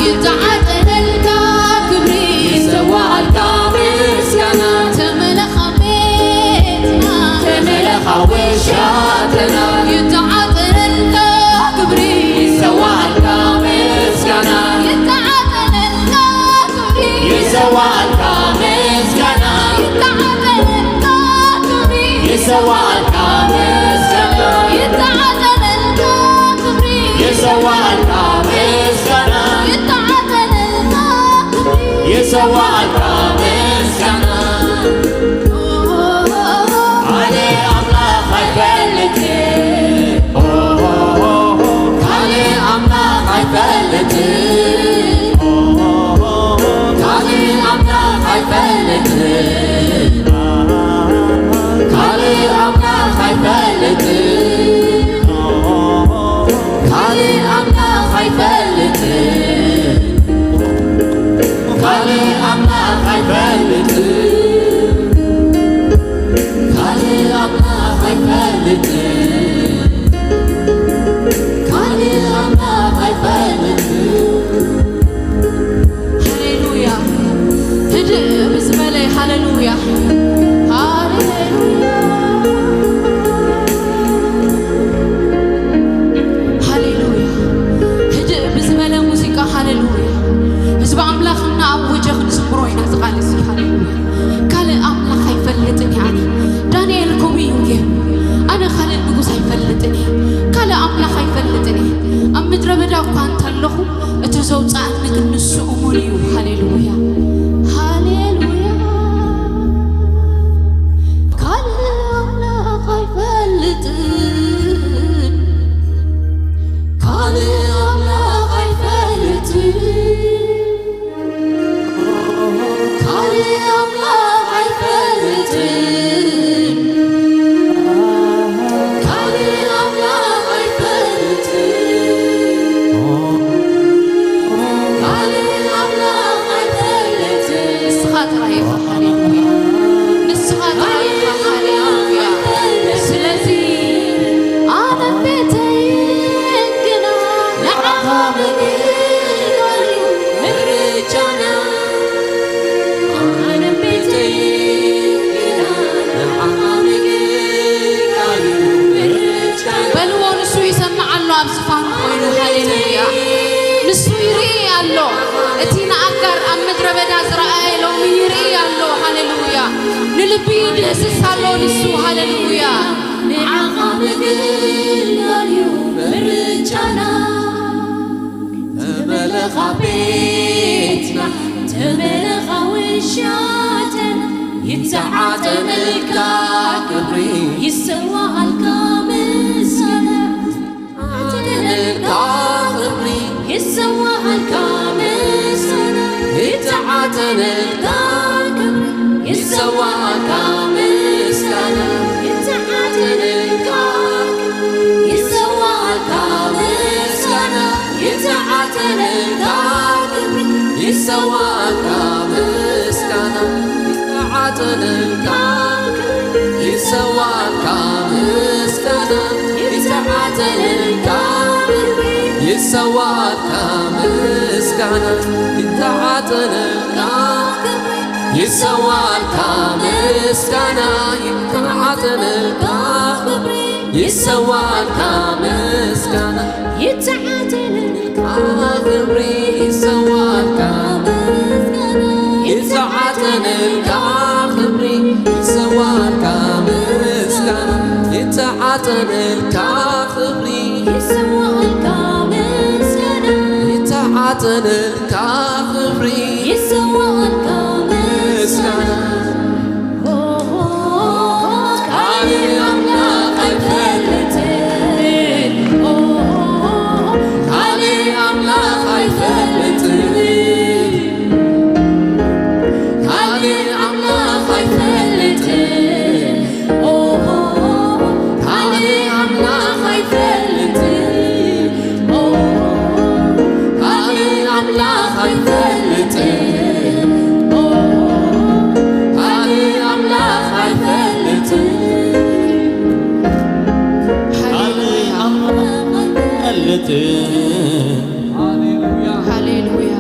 ይተዓጠነልካ ክብሪ፣ ይሰዋኣልካ ምስጋና። ተመለኻ ቤትና፣ ተመለኻ ውሻተና። ይተዓጠነልካ ክብሪ፣ ይሰዋኣልካ ምስጋና። ይተዓጠነልካ ክብሪ፣ ይሰዋኣልካ ምስጋና። ይተዓጠነልካ ክብሪ፣ ይሰዋኣልካ ምስጋና። ይተዓጠነልካ ክብሪ፣ ይሰዋኣልካ ምስጋና። ይተዓጠነልካ ክብሪ፣ ይሰዋኣልካ ምስጋና። ካልእ ኣምላኽ ኣይፈልጥን፣ ካልእ ኣምላኽ ኣይፈልጥን፣ ካልእ ኣምላኽ ኣይፈልጥን፣ ካልእ ኣምላኽ ኣይፈልጥን፣ ካልእ ኣምላኽ ኣይፈልጥን፣ ካልእ ኣምላኽ ኣይፈልጥን፣ ካልእ ኣምላኽ ኣይፈልጥን፣ ካልእ ኣምላኽ ኣይፈልጥን። ሃሌሉያ። ህድእ ብዝበለ ሃሌሉያ። ሃሌሉያ። ሃሌሉያ። ህድእ ብዝበለ ሙዚቃ ሃሌሉያ። ህዝቢ ኣምላኽ እናኣወጀ ክንዝምሮ ኢና እዚ ቃል እዚ። ሃሌሉያ። ካልእ ኣምላኽ ኣይፈልጥን እየ ኣነ። ዳንኤል ከምኡ እዩ ገይሩ። ኣነ ካልእ ንጉስ ኣይፈልጥን እየ። ካልእ ኣምላኽ ኣይፈልጥን እየ። ኣብ ምድረ በዳ እኳ እንተለኹ እቲ ዘውፅኣኒ ግን ንሱ እሙን እዩ። ሃሌሉያ። ሃሌሉያ። ካልእ ኣምላኽ ኣይፈልጥን። ካልእ ኣምላኽ ኣይፈልጥን። ካልእ ኣምላኽ ኣይፈልጥን። ካልእ ኣምላኽ ኣይፈልጥን። ካልእ ኣምላኽ ኣይፈልጥን። ንስኻ ጥራይ ኢኻ። ሃሌሉያ። ንስኻ ጥራይ ኢኻ። ሃሌሉያ። ስለዚ ኣነን ቤተይን ግና ንዓኻ ምግልጋል እዩ ምርጫና። ኣነን ቤተይን ግና ንዓኻ ምግልጋል እዩ ምርጫና። በልዎ፣ ንሱ ይሰምዕ ኣሎ ኣብ ዝፋኑ ኮይኑ። ሃሌሉያ። ንሱ ይርኢ ኣሎ። እቲ ንኣጋር ኣብ ምድረ በዳ ዝረኣየ ሎሚ ይርኢ ኣሎ። ሃሌሉያ። ንልቢ ይድህስስ ኣሎ ንሱ። ሃሌሉያ። ንዓኻ ምግልጋል እዩ ምርጫና። ተመለኻ ቤትና፣ ተመለኻ ውሻተና። ይተዓጠነልካ ክብሪ፣ ይሰዋኣልካ ምስጋና። ይተዓጠነልካ ክብሪ፣ ይሰዋኣልካ ምስጋና። ይተዓጠነልካ ክብሪ፣ ይሰዋኣልካ ምስጋና። ይተዓጠነልካ ክብሪ፣ ይሰዋኣልካ ምስጋና። ይተዓጠነልካ ክብሪ፣ ይሰዋኣልካ ምስጋና። ይተዓጠነልካ ክብሪ፣ ይሰዋኣልካ ምስጋና። ይተዓጠነልካ ክብሪ፣ ይሰዋኣልካ ምስጋና። ይተዓጠነልካ ክብሪ፣ ይሰዋኣልካ ምስጋና። ይተዓጠነልካ ክብሪ፣ ይሰዋኣልካ ምስጋና። ይተዓጠነልካ ክብሪ፣ ይሰዋኣልካ ምስጋና። ይተዓጠነልካ ክብሪ፣ ይሰዋኣልካ ምስጋና። ይተዓጠነልካ ክብሪ፣ ይሰዋኣልካ ምስጋና። ይተዓጠነልካ ክብሪ፣ ይሰዋኣልካ ምስጋና። ካልእ ኣምላኽ ኣይፈልጥን። ካልእ ኣምላኽ ኣይፈልጥን። ካልእ ኣምላኽ ኣይፈልጥን። ካልእ ኣምላኽ ኣይፈልጥን። ካልእ ኣምላኽ ኣይፈልጥን። ካልእ ኣምላኽ ኣይፈልጥን። ካልእ ኣምላኽ ኣይፈልጥን። ሃሌሉያ።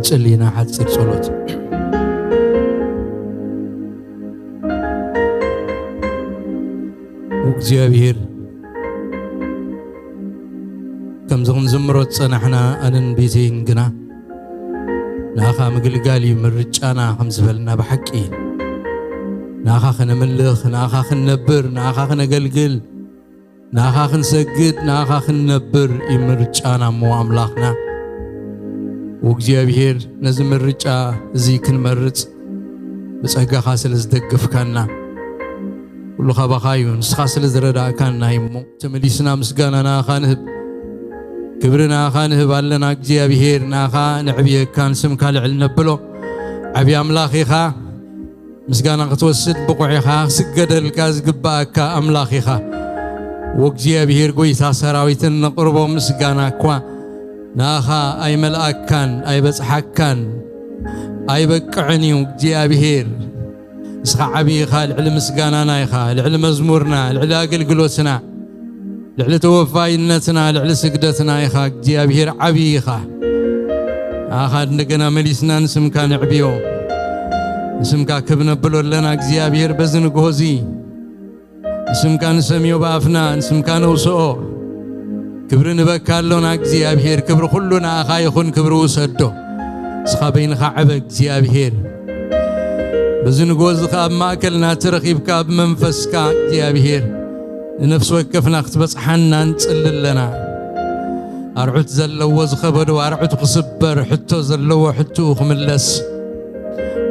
ጽሊና ሓጺር ጸሎት። እግዚኣብሔር፣ ከምዚ ክንዝምሮ ዝጸናሕና ኣነን ቤተይን ግና፣ ንኣኻ ምግልጋል እዩ ምርጫና ከም ዝበልና ብሓቂ፣ ንኣኻ ክነምልኽ፣ ንኣኻ ክንነብር፣ ንኣኻ ክነገልግል፣ ንኣኻ ክንሰግድ፣ ንኣኻ ክንነብር እዩ ምርጫና እሞ ኣምላኽና። ወእግዚኣብሔር፣ ነዚ ምርጫ እዚ ክንመርጽ ብጸጋኻ ስለ ዝደገፍካና፣ ኩሉ ካባኻ እዩ፣ ንስኻ ስለ ዝረዳእካና እዩ እሞ፣ ተመሊስና ምስጋና ንኣኻ ንህብ፣ ክብሪ ንኣኻ ንህብ ኣለና። እግዚኣብሔር፣ ንኣኻ ነዕብየካ፣ ንስምካ ልዕል ነብሎ። ዓብዪ ኣምላኽ ኢኻ። ምስጋና ክትወስድ ብቑዕ ኢኻ፣ ክስገደልካ ዝግብኣካ ኣምላኽ ኢኻ። ወእግዚኣብሔር ጐይታ ሰራዊት፣ እነቕርቦ ምስጋና እኳ ንኣኻ ኣይመልኣካን፣ ኣይበጽሓካን፣ ኣይበቅዕን እዩ። እግዚኣብሔር፣ ንስኻ ዓብዪ ኢኻ፣ ልዕሊ ምስጋናና ኢኻ፣ ልዕሊ መዝሙርና፣ ልዕሊ ኣገልግሎትና። ልዕሊ ተወፋይነትና፣ ልዕሊ ስግደትና ኢኻ እግዚኣብሔር፣ ዓብዪ ኢኻ። ንኣኻ እንደገና መሊስና ንስምካ ነዕብዮ፣ ንስምካ ክብ ነብሎ ኣለና እግዚኣብሔር። በዚ ንግሆ እዚ ንስምካ ንሰምዮ ብኣፍና፣ ንስምካ ነውስኦ። ክብሪ ንበካ ኣሎና እግዚኣብሔር፣ ክብሪ ኩሉ ንኣኻ ይኹን፣ ክብሪ ውሰዶ። ንስኻ በይንኻ ዕበ እግዚኣብሔር። በዚ ንግሆ እዚ ኸኣ ኣብ ማእከልና ተረኺብካ ብመንፈስካ እግዚኣብሔር ንነፍሲ ወከፍና ክትበጽሓና ንጽሊ ኣለና። ኣርዑት ዘለዎ ዝኸበዶ ኣርዑቱ ክስበር፣ ሕቶ ዘለዎ ሕቶኡ ክምለስ፣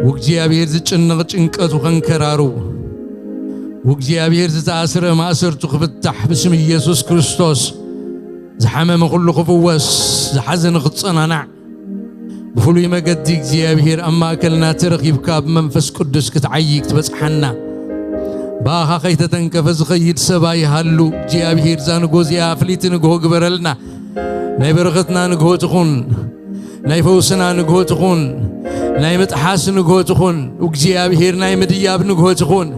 ውእግዚኣብሔር ዝጭነቕ ጭንቀቱ ከንከራሩ፣ ውእግዚኣብሔር ዝተኣስረ ማእሰርቱ ክፍታሕ ብስም ኢየሱስ ክርስቶስ፣ ዝሓመመ ኩሉ ክፍወስ፣ ዝሓዘነ ክጸናናዕ፣ ብፍሉይ መገዲ እግዚኣብሔር ኣብ ማእከልና ተረኺብካ ብመንፈስ ቅዱስ ክትዓዪ ክትበጽሓና፣ ብኣኻ ከይተተንከፈ ዝኸይድ ሰብ ኣይሃሉ። እግዚኣብሔር እዛ ንጎ እዚኣ ፍልይቲ ንግሆ ግበረልና። ናይ በረኸትና ንግሆ ትኹን፣ ናይ ፈውስና ንግሆ ትኹን፣ ናይ ምጥሓስ ንግሆ ትኹን፣ እግዚኣብሔር ናይ ምድያብ ንግሆ ትኹን።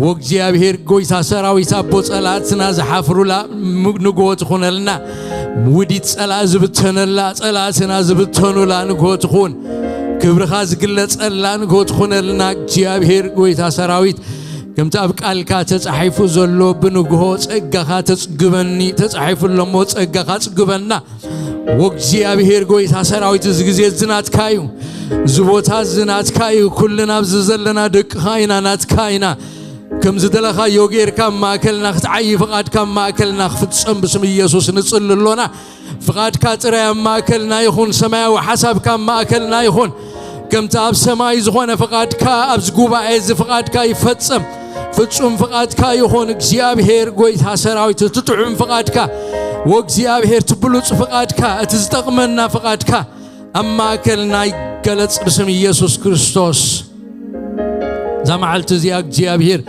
ወእግዚኣብሔር ጐይታ ሰራዊት ኣቦ ጸላእትና ዝሓፍሩላ ም-፣ ንግሆ ትኹነልና። ውዲት ጸላእ ዝብተነላ፣ ጸላእትና ዝብተኑላ ንግሆ ትኹን። ክብርኻ ዝግለጸላ ንግሆ ትኹነልና እግዚኣብሔር ጐይታ ሰራዊት። ከምቲ ኣብ ቃልካ ተጻሒፉ ዘሎ ብንግሆ ጸጋኻ ተጽግበኒ ተጻሒፉ ኣሎ እሞ ጸጋኻ ጽግበና። ወእግዚኣብሔር ጐይታ ሰራዊት እዚ ግዜ እዚ ናትካ እዩ። እዚ ቦታ እዚ ናትካ እዩ። ኩልና ኣብዚ ዘለና ደቅኻ ኢና፣ ናትካ ኢና። ከም ዝደለኻዮ ጌርካ ኣብ ማእከልና ክትዓዪ፣ ፍቓድካ ኣብ ማእከልና ክፍጸም ብስም ኢየሱስ ንጽሊ ኣሎና። ፍቓድካ ጥራይ ኣብ ማእከልና ይኹን። ሰማያዊ ሓሳብካ ኣብ ማእከልና ይኹን። ከምቲ ኣብ ሰማይ ዝኾነ ፍቓድካ ኣብዚ ጉባኤ እዚ ፍቓድካ ይፈጸም። ፍጹም ፍቓድካ ይኹን። እግዚኣብሔር ጐይታ ሰራዊት፣ እቲ ጥዑም ፍቓድካ፣ ወእግዚኣብሔር፣ እቲ ብሉጽ ፍቓድካ፣ እቲ ዝጠቕመና ፍቓድካ ኣብ ማእከልና ይገለጽ ብስም ኢየሱስ ክርስቶስ። እዛ መዓልቲ እዚኣ እግዚኣብሔር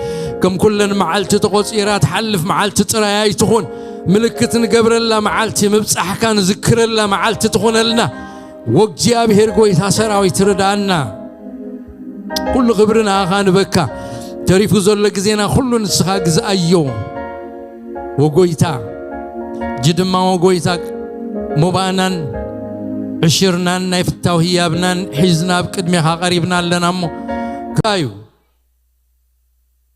ከም ኩለን መዓልቲ ተቖጺራ ትሓልፍ መዓልቲ ጥራይ ኣይትኹን። ምልክት ንገብረላ መዓልቲ፣ ምብጻሕካ ንዝክረላ መዓልቲ ትኹነልና። ወእግዚኣብሔር ጐይታ ሰራዊት ርድኣና። ኩሉ ክብሪ ንኣኻ ንበካ። ተሪፉ ዘሎ ግዜና ኩሉ ንስኻ ግዝኣዮ። ወጎይታ፣ ሕጂ ድማ ወጎይታ፣ ሞባእናን ዕሽርናን ናይ ፍታው ህያብናን ሒዝና ኣብ ቅድሜኻ ቀሪብና ኣለና እሞ፣ እንታይ እዩ?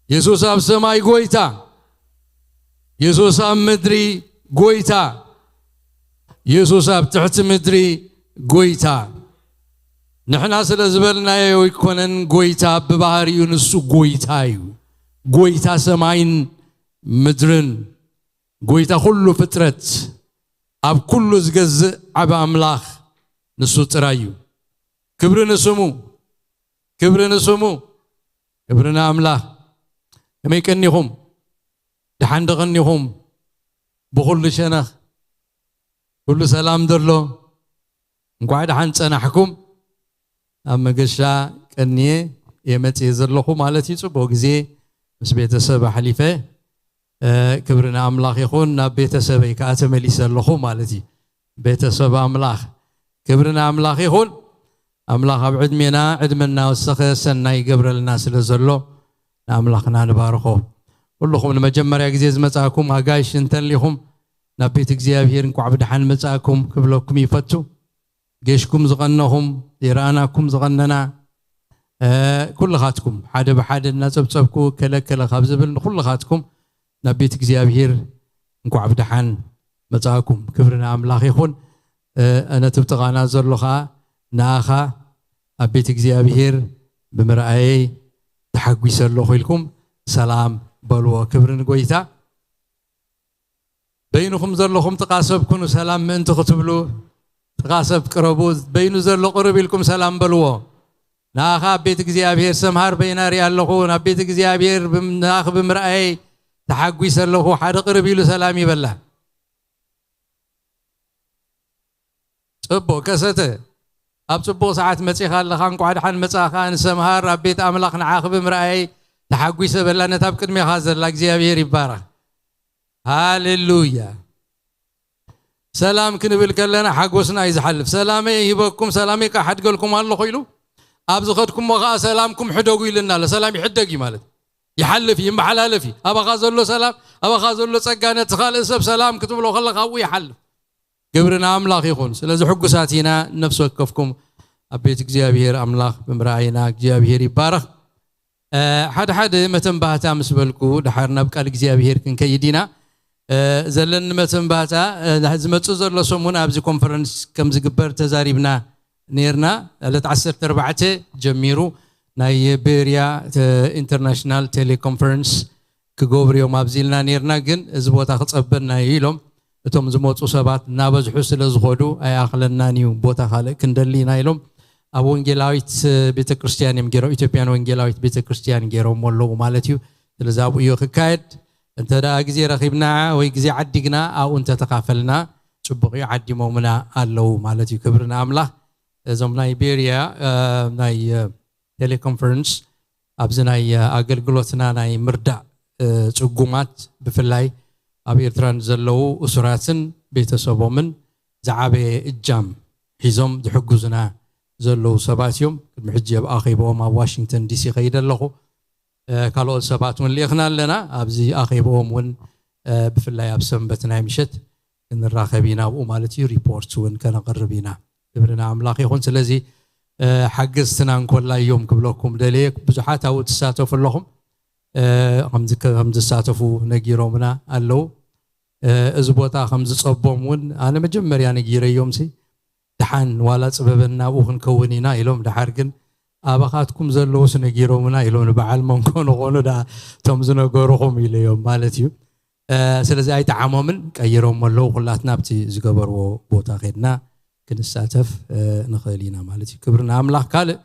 የሱስ ኣብ ሰማይ ጎይታ፣ የሱስ ኣብ ምድሪ ጎይታ፣ የሱስ ኣብ ትሕቲ ምድሪ ጎይታ። ንሕና ስለ ዝበልናዮ ኣይኮነን ጎይታ፣ ብባህሪኡ ንሱ ጎይታ እዩ። ጎይታ ሰማይን ምድርን፣ ጎይታ ኩሉ ፍጥረት፣ ኣብ ኩሉ ዝገዝእ ዓቢ ኣምላኽ ንሱ ጥራይ እዩ። ክብሪ ንስሙ፣ ክብሪ ንስሙ፣ ክብሪ ንኣምላኽ። ከመይ ቀኒኹም? ደሓን ዶ ቀኒኹም? ብኹሉ ሸነኽ ኩሉ ሰላም ዶ ኣሎ? እንኳዕ ደሓን ጸናሕኩም። ኣብ መገሻ ቀንየ እየ መጽየ ዘለኹ ማለት እዩ። ጽቡቕ ግዜ ምስ ቤተሰብ ኣሕሊፈ። እ፣ ክብሪ ንኣምላኽ ይኹን። ናብ ቤተሰበይ ከኣ ተመሊሰ ኣለኹ ማለት እዩ። ቤተሰብ ኣምላኽ፣ ክብሪ ንኣምላኽ ይኹን። ኣምላኽ ኣብ ዕድሜና ዕድመ እናወሰኸ ሰናይ ይገብረልና ስለ ዘሎ ንኣምላኽና ንባርኾ። ኩልኹም ንመጀመርያ ግዜ ዝመጻእኩም ኣጋይሽ እንተሊኹም ናብ ቤት እግዚኣብሔር እንኳዕ ብደሓን መጻእኩም ክብለኩም ይፈቱ። ጌሽኩም ዝቐነኹም፣ ይረኣናኩም ዝቐነና፣ እ፣ ኩልኻትኩም፣ ሓደ ብሓደ እናጸብጸብኩ ከለከለ ካብ ዝብል፣ ንኹልኻትኩም ናብ ቤት እግዚኣብሔር እንኳዕ ብደሓን መጻእኩም። ክብሪ ንኣምላኽ ይኹን። እ፣ ነቲ ብጥቓና ዘሎ ኸኣ ንኣኻ ኣብ ቤት እግዚኣብሔር ብምርኣየይ ተሓጒሰ ኣለኹ ኢልኩም ሰላም በልዎ። ክብሪ ንጎይታ። በይንኹም ዘለኹም ጥቓ ሰብ ኩኑ፣ ሰላም ምእንቲ ክትብሉ ጥቓ ሰብ ቅረቡ። በይኑ ዘሎ ቅርብ ኢልኩም ሰላም በልዎ። ንኣኻ ኣብ ቤት እግዚኣብሔር ሰምሃር በይና ርኢ ኣለኹ፣ ናብ ቤት እግዚኣብሔር ብም-፣ ንኣኽ ብምርኣየይ ተሓጒሰ ኣለኹ፣ ሓደ ቅርብ ኢሉ ሰላም ይበላ። ጽቡቕ ከሰተ፣ ኣብ ጽቡቕ ሰዓት መጺኻ ኣለኻ። እንኳዕ ደሓን መጻኻ። ንሰምሃር ኣብ ቤት ኣምላኽ ንዓኺ ብምርኣየይ ተሓጒሰ በላ። ነታ ኣብ ቅድሜኻ ዘላ እግዚኣብሔር ይባረኽ። ሃሌሉያ። ሰላም ክንብል ከለና ሓጎስና እዩ ዝሓልፍ። ሰላመይ ይህበኩም፣ ሰላመይ ክሓድገልኩም ኣለኹ ኢሉ፣ ኣብ ዝኸድኩሞ ኸዓ ሰላምኩም ሕደጉ ኢልና ኣሎ። ሰላም ይሕደግ እዩ ማለት፣ ይሓልፍ እዩ፣ ይመሓላለፍ እዩ። ኣባኻ ዘሎ ሰላም፣ ኣባኻ ዘሎ ጸጋ ነቲ ካልእ ሰብ ሰላም ክትብሎ ከለኻ ኣብኡ ይሓልፍ። ክብሪ ንኣምላኽ ይኹን። ስለዚ ሕጉሳት ኢና። ነፍሲ ወከፍኩም ኣብ ቤት እግዚኣብሔር ኣምላኽ ብምርኣይና እግዚኣብሔር ይባረኽ። እ፣ ሓደ ሓደ መተንባህታ ምስ በልኩ፣ ድሓር ናብ ቃል እግዚኣብሔር ክንከይድ ኢና። እ፣ ዘለኒ መተንባህታ፣ እ፣ ዝመጽእ ዘሎ ሰሙን ኣብዚ ኮንፈረንስ ከም ዝግበር ተዛሪብና ነይርና። ዕለት ዓሰርተ ኣርባዕተ ጀሚሩ ናይ ቤርያ፣ እ፣ ኢንተርናሽናል ቴሌኮንፈረንስ ክገብሩ እዮም ኣብዚ ኢልና ነይርና፣ ግን እዚ ቦታ ክጸበና እዩ ኢሎም፣ እቶም ዝመጹ ሰባት እናበዝሑ ስለ ዝኸዱ ኣይኣኽለናን እዩ፣ ቦታ ካልእ ክንደሊ ኢና ኢሎም፣ ኣብ ወንጌላዊት ቤተክርስትያን እዮም ገይሮም፣ ኢትዮጵያን ወንጌላዊት ቤተክርስትያን ገይሮም ኣለዉ ማለት እዩ። ስለዚ ኣብኡ እዩ ክካየድ። እንተ ደኣ ግዜ ረኺብና ወይ ግዜ ዓዲግና ኣብኡ እንተተኻፈልና ጽቡቕ እዩ፣ ዓዲሞምና ኣለዉ ማለት እዩ። ክብሪ ንኣምላኽ። እዞም ናይ ቤርያ፣ እ፣ ናይ፣ እ፣ ቴሌኮንፈረንስ ኣብዚ ናይ፣ እ፣ ኣገልግሎትና ናይ ምርዳእ፣ እ፣ ጽጉማት፣ ብፍላይ ኣብ ኤርትራ ንዘለዉ እሱራትን ቤተሰቦምን ዝዓበየ እጃም ሒዞም ዝሕግዙና ዘለዉ ሰባት እዮም። ቅድሚ ሕጂ ኣብ ኣኼባኦም ኣብ ዋሽንግተን ዲሲ ከይደ ኣለኹ። እ፣ ካልኦት ሰባት እውን ልኢኽና ኣለና። ኣብዚ ኣኼባኦም እውን፣ እ፣ ብፍላይ ኣብ ሰንበት ናይ ምሸት ክንራኸብ ኢና ኣብኡ ማለት እዩ። ሪፖርት እውን ከነቕርብ ኢና። ክብሪ ንኣምላኽ ይኹን። ስለዚ፣ እ፣ ሓገዝትና እንኮላይ እዮም ክብለኩም ደልየ። ብዙሓት ኣብኡ ትሳተፉ ኣለኹም። እ፣ ከምዚ ከ-፣ ከም ዝሳተፉ ነጊሮምና ኣለዉ። እ፣ እዚ ቦታ ከም ዝጸቦም እውን ኣነ መጀመርያ ነጊረዮምሲ፣ ደሓን ዋላ ጽበበና ኣብኡ ክንከውን ኢና ኢሎም፣ ደሓር ግን ኣባኻትኩም ዘለዉስ ነጊሮምና ኢሎም፣ ንበዓል መንኮ ንኾኑ ደኣ እቶም ዝነገሩኹም ኢለዮም ማለት እዩ። እ፣ ስለዚ ኣይጠዓሞምን፣ ቀይሮም ኣለዉ። ኩላትና ኣብቲ ዝገበርዎ ቦታ ኸድና ክንሳተፍ፣ እ፣ ንኽእል ኢና ማለት እዩ። ክብሪ ንኣምላኽ። ካልእ፣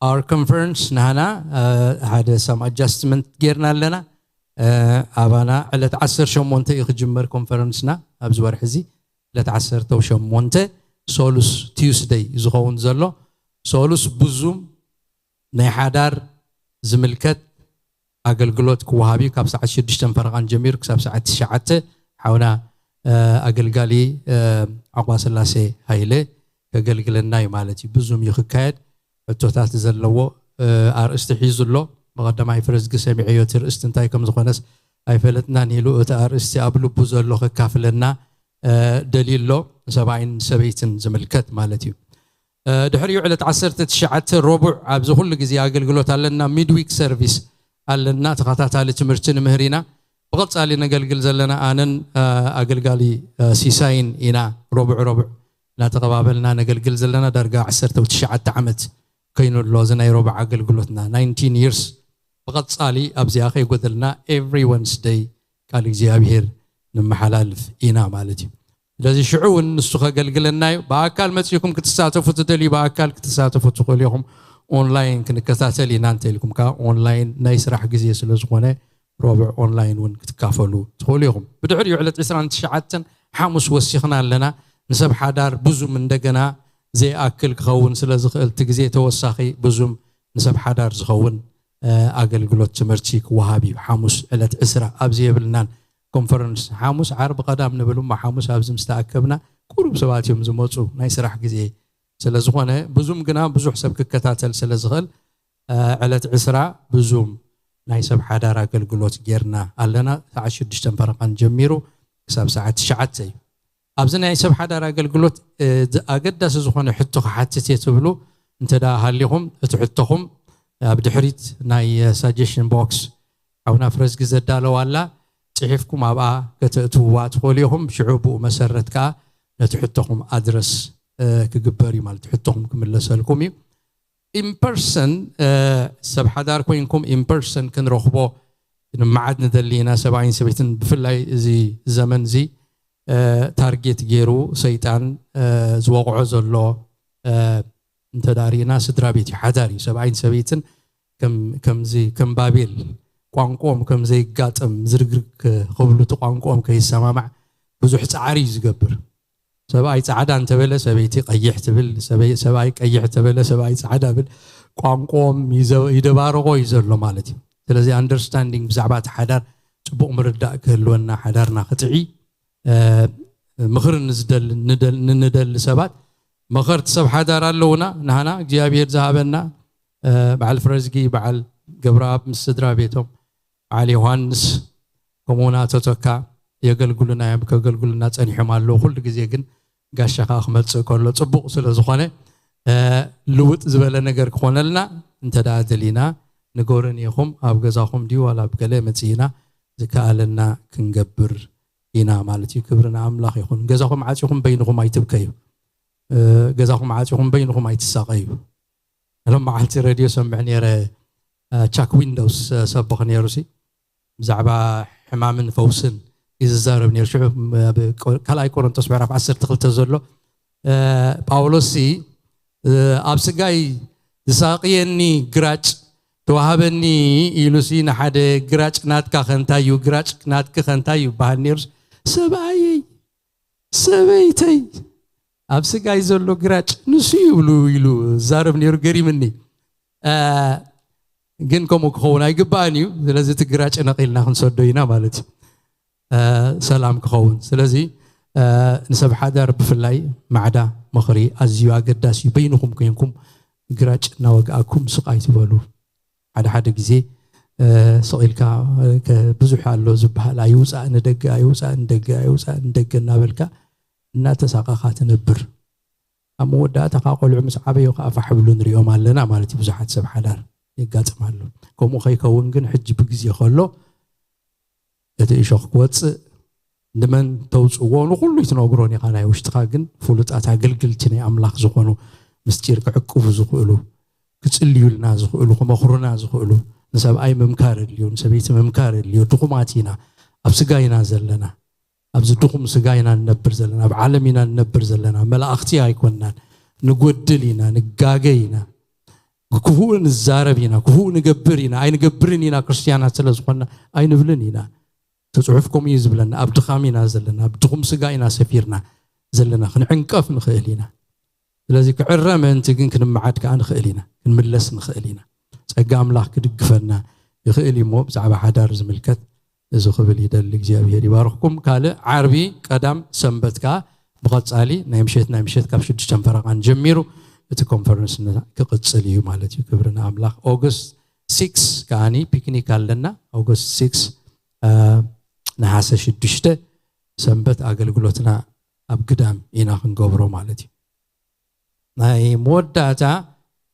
our conference ናህና፣ እ፣ ሓደ some adjustment ጌርና ኣለና። እ፣ ኣባና ዕለት ዓሰርተ ሸሞንተ እዩ ክጅመር ኮንፈረንስና ኣብዚ ወርሒ እዚ። ዕለት ዓሰርተ ሸሞንተ ሶሉስ፣ ቲውስደይ ዝኸውን ዘሎ ሶሉስ ብዙም ናይ ሓዳር ዝምልከት ኣገልግሎት ክወሃብ እዩ። ካብ ሰዓት ሽዱሽተ ፈረቓን ጀሚሩ ክሳብ ሰዓት ትሽዓተ ሓውና፣ እ፣ ኣገልጋሊ፣ እ፣ ዓቕባ ስላሴ ሃይለ ከገልግለና እዩ ማለት እዩ። ብዙም እዩ ክካየድ። ሕቶታት ዘለዎ፣ እ፣ ኣርእስቲ ሒዙ ኣሎ። ብቐዳማይ ፍረዝጊ ሰሚዐዮ፣ እቲ ርእስቲ እንታይ ከም ዝኾነስ ኣይፈለጥናን ኢሉ፣ እቲ ኣርእስቲ ኣብ ልቡ ዘሎ ከካፍለና፣ እ፣ ደልዩ ኣሎ። ሰብኣይን ሰበይትን ዝምልከት ማለት እዩ። እ፣ ድሕሪኡ ዕለት ዓሰርተ ትሽዓተ ረቡዕ ኣብዚ ኩሉ ግዜ ኣገልግሎት ኣለና፣ ሚድዊክ ሰርቪስ ኣለና፣ ተኸታታሊ ትምህርቲ ንምህር ኢና። ብቐጻሊ ነገልግል ዘለና ኣነን፣ እ፣ ኣገልጋሊ፣ እ፣ ሲሳይን ኢና፣ ረቡዕ ረቡዕ እናተቐባበልና ነገልግል ዘለና። ዳርጋ ዓሰርተ ትሽዓተ ዓመት ኮይኑ ኣሎ እዚ ናይ ረቡዕ ኣገልግሎትና፣ ናይንቲን ይርስ። ብቐጻሊ ኣብዚኣ ከይጎደልና ኤቭሪ ወንስደይ ቃል እግዚኣብሔር ንመሓላልፍ ኢና ማለት እዩ። ስለዚ ሽዑ እውን ንሱ ከገልግለና እዩ። ብኣካል መጺእኩም ክትሳተፉ ትደልዩ፣ ብኣካል ክትሳተፉ ትኽእሉ ኢኹም። ኦንላይን ክንከታተል ኢና እንተ ኢልኩም ከኣ ኦንላይን ናይ ስራሕ ግዜ ስለ ዝኾነ ረቡዕ ኦንላይን እውን ክትካፈሉ ትኽእሉ ኢኹም። ብድሕሪኡ ዕለት ዕስራን ትሽዓተን ሓሙስ ወሲኽና ኣለና። ንሰብ ሓዳር ብዙም እንደገና ዘይኣክል ክኸውን ስለ ዝኽእል፣ እቲ ግዜ ተወሳኺ ብዙም ንሰብ ሓዳር ዝኸውን፣ እ፣ ኣገልግሎት ትምህርቲ ክወሃብ እዩ። ሓሙስ ዕለት ዕስራ ኣብዚ የብልናን ኮንፈረንስ። ሓሙስ፣ ዓርቢ፣ ቀዳም ንብል እሞ ሓሙስ ኣብዚ ምስ ተኣከብና ቁሩብ ሰባት እዮም ዝመጹ፣ ናይ ስራሕ ግዜ ስለ ዝኾነ፣ ብዙም ግና ብዙሕ ሰብ ክከታተል ስለ ዝኽእል፣ እ፣ ዕለት ዕስራ ብዙም ናይ ሰብ ሓዳር ኣገልግሎት ጌርና ኣለና። ሰዓት ሽዱሽተ ፈረቓን ጀሚሩ ክሳብ ሰዓት ትሽዓተ እዩ። ኣብዚ ናይ ሰብ ሓዳር ኣገልግሎት ኣገዳሲ ዝኾነ ሕቶ ክሓትት እየ ትብሉ እንተ ደኣ ሃሊኹም፣ እቲ ሕቶኹም ኣብ ድሕሪት ናይ ሳጀሽን ቦክስ ሓውና ፍረዝጊ ዘዳለዋ ኣላ፣ ጽሒፍኩም ኣብኣ ከተእትውዋ ትኽእሉ ኢኹም። ሽዑ ብኡ መሰረት ከኣ ነቲ ሕቶኹም ኣድረስ ክግበር እዩ ማለት፣ ሕቶኹም ክምለሰልኩም እዩ። ኢምፐርሰን ሰብ ሓዳር ኮይንኩም ኢምፐርሰን ክንረኽቦ ንምዓድ ንደሊ ኢና። ሰብኣይን ሰበይትን ብፍላይ እዚ ዘመን እዚ ታርጌት ገይሩ ሰይጣን ዝወቕዖ ዘሎ እንተ ሪእና ስድራ ቤት እዩ፣ ሓዳር እዩ። ሰብኣይን ሰበይትን ከምዚ ከም ባቤል ቋንቋኦም ከም ዘይጋጠም ዝርግርግ ክብሉ እቲ ቋንቋኦም ከይሰማማዕ ብዙሕ ፃዕሪ እዩ ዝገብር። ሰብኣይ ፃዕዳ እንተበለ ሰበይቲ ቀይሕ ትብል፣ ሰበይ- ሰብኣይ ቀይሕ እንተበለ ሰብኣይ ፃዕዳ ብል። ቋንቋኦም ይዘ- ይደባርቆ እዩ ዘሎ ማለት እዩ። ስለዚ ኣንደርስታንዲንግ ብዛዕባ እቲ ሓዳር ፅቡቕ ምርዳእ ክህልወና፣ ሓዳርና ክጥዒ እ፣ ምኽሪ ንዝደል- ንደል- ንንደሊ ሰባት መኸርቲ ሰብ ሓዳር ኣለውና። ንሃና እግዚኣብሔር ዝሃበና እ፣ በዓል ፍረዝጊ፣ በዓል ገብረኣብ ምስ ስድራ ቤቶም፣ በዓል ዮሃንስ ከምኡውን ኣቶ ተካ የገልግሉና እዮም፣ ከገልግሉና ጸኒሖም ኣለዉ። ኩሉ ግዜ ግን ጋሻ ከዓ ክመጽእ ከሎ ጽቡቕ ስለ ዝኾነ እ፣ ልውጥ ዝበለ ነገር ክኾነልና እንተ ደኣ ደሊና ንገሩኒ ኢኹም። ኣብ ገዛኹም ድዩ ዋላ ኣብ ገለ መጺእና ዝከኣለና ክንገብር ኢና ማለት እዩ። ክብሪ ንኣምላኽ ይኹን። ገዛኹም ዓጺኹም በይንኹም ኣይትብከዩ። እ፣ ገዛኹም ዓጺኹም በይንኹም ኣይትሳቐዩ። ሎም መዓልቲ ሬድዮ ሰምዕ ነይረ፣ እ፣ ቻክ ዊንዶውስ፣ እ፣ ሰብኽ ነይሩ ሲ ብዛዕባ ሕማምን ፈውስን እዩ ዝዛረብ ነይሩ። ሽዑ ኣብ ቆ- ካልኣይ ቆሮንቶስ ምዕራፍ ዓሰርተ ክልተ ዘሎ እ፣ ጳውሎስ ሲ እ፣ ኣብ ስጋይ ዝሳቕየኒ ግራጭ ተዋሃበኒ ኢሉ ሲ ንሓደ ግራጭ ናትካ ከንታይ እዩ፣ ግራጭ ናትኪ ከንታይ እዩ ይበሃል ነይሩ። ሰብኣየይ ሰበይተይ ኣብ ስጋይ ዘሎ ግራጭ ንሱ ይብሉ ኢሉ ዛረብ ነይሩ። ገሪምኒ እ፣ ግን ከምኡ ክኸውን ኣይግባእን እዩ። ስለዚ እቲ ግራጭ ነቒልና ክንሰዶ ኢና ማለት እዩ። እ፣ ሰላም ክኸውን። ስለዚ እ፣ ንሰብ ሓዳር ብፍላይ ማዕዳ ምኽሪ ኣዝዩ ኣገዳሲ እዩ። በይንኹም ኮይንኩም ግራጭ እናወግኣኩም ስቕ ኣይትበሉ። ሓደ ሓደ ግዜ እ፣ ስቕ ኢልካ እ፣ ከ- ብዙሕ ኣሎ ዝበሃል ኣይውፃእ ንደገ ኣይውፃእ ንደገ ኣይውፃእ ንደገ እናበልካ እናተሳቐኻ ትነብር። ኣብ መወዳእታ ከዓ ቆልዑ ምስ ዓበዩ ከዓ ፋሕ ብሉ ንሪኦም ኣለና ማለት እዩ። ብዙሓት ሰብ ሓዳር የጋጥም ኣሎ። ከምኡ ከይከውን ግን ሕጂ ብግዜ ከሎ እቲ እሾኽ ክወፅእ ንመን ተውፅዎ ንኩሉ ይትነግሮን ኢኻ። ናይ ውሽጥኻ ግን ፍሉጣት ኣገልግልቲ ናይ ኣምላኽ ዝኾኑ ምስጢር ክዕቅቡ ዝኽእሉ፣ ክፅልዩልና ዝኽእሉ፣ ክመኽሩና ዝኽእሉ። ንሰብኣይ ምምካር ኣድልዮ፣ ንሰበይቲ ምምካር ኣድልዮ። ድኹማት ኢና፣ ኣብ ስጋ ኢና ዘለና። ኣብዚ ድኹም ስጋ ኢና ንነብር ዘለና፣ ኣብ ዓለም ኢና ንነብር ዘለና። መላእኽቲ ኣይኮንናን። ንጎድል ኢና፣ ንጋገ ኢና፣ ክፉእ ንዛረብ ኢና፣ ክፉእ ንገብር ኢና። ኣይንገብርን ኢና፣ ክርስትያናት ስለ ዝኾንና ኣይንብልን ኢና። እቲ ጽሑፍ ከምኡ እዩ ዝብለና። ኣብ ድኻም ኢና ዘለና፣ ኣብ ድኹም ስጋ ኢና ሰፊርና ዘለና። ክንዕንቀፍ ንኽእል ኢና። ስለዚ ክዕረ ምእንቲ ግን ክንመዓድ ከኣ ንኽእል ኢና፣ ክንምለስ ንኽእል ኢና። ጸጋ ኣምላኽ ክድግፈና ይኽእል እዩ። እሞ ብዛዕባ ሓዳር ዝምልከት እዚ ክብል ይደሊ። እግዚኣብሔር ይባርኽኩም። ካልእ ዓርቢ፣ ቀዳም፣ ሰንበት ከኣ ብቐጻሊ ናይ ምሸት ናይ ምሸት ካብ ሽዱሽተ ፈረቓን ጀሚሩ እቲ ኮንፈረንስ ን- ክቕጽል እዩ ማለት እዩ። ክብሪ ንኣምላኽ። ኦገስት ሲክስ ከኣኒ ፒክኒክ ኣለና። ኦገስት ሲክስ እ፣ ነሓሰ ሽዱሽተ ሰንበት ኣገልግሎትና ኣብ ግዳም ኢና ክንገብሮ ማለት እዩ። ናይ መወዳእታ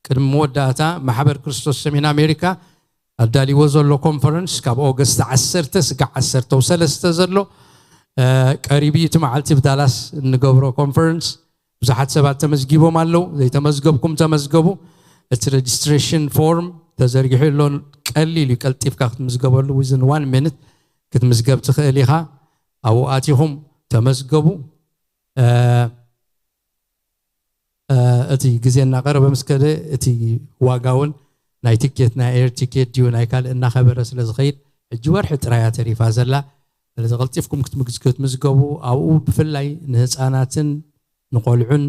ቅድሚ መወዳእታ ማሕበር ክርስቶስ ሰሜን ኣሜሪካ ኣዳልይዎ ዘሎ ኮንፈረንስ ካብ ኦገስት ዓሰርተ ስጋዕ ዓሰርተ ሰለስተ ዘሎ እ፣ ቀሪቡ እዩ። እቲ መዓልቲ ብዳላስ እንገብሮ ኮንፈረንስ ብዙሓት ሰባት ተመዝጊቦም ኣለዉ። ዘይተመዝገብኩም ተመዝገቡ። እቲ ሬጅስትሬሽን ፎርም ተዘርጊሑ ኣሎ። ቀሊል እዩ፣ ቀልጢፍካ ክትምዝገበሉ ዊዝን ዋን ሚኒት ክትምዝገብ ትኽእል ኢኻ። ኣብኡ ኣቲኹም ተመዝገቡ። እ፣ እ፣ እቲ ግዜ እናቐረበ ምስ ከደ እቲ ዋጋ እውን ናይ ቲኬት ናይ ኤር ቲኬት ድዩ ናይ ካልእ እናኸበረ ስለ ዝኸይድ ሕጂ ወርሒ ጥራያ ተሪፋ ዘላ። ስለዚ ቀልጢፍኩም ክትምግዝ- ክትምዝገቡ ኣብኡ ብፍላይ ንህፃናትን ንቆልዑን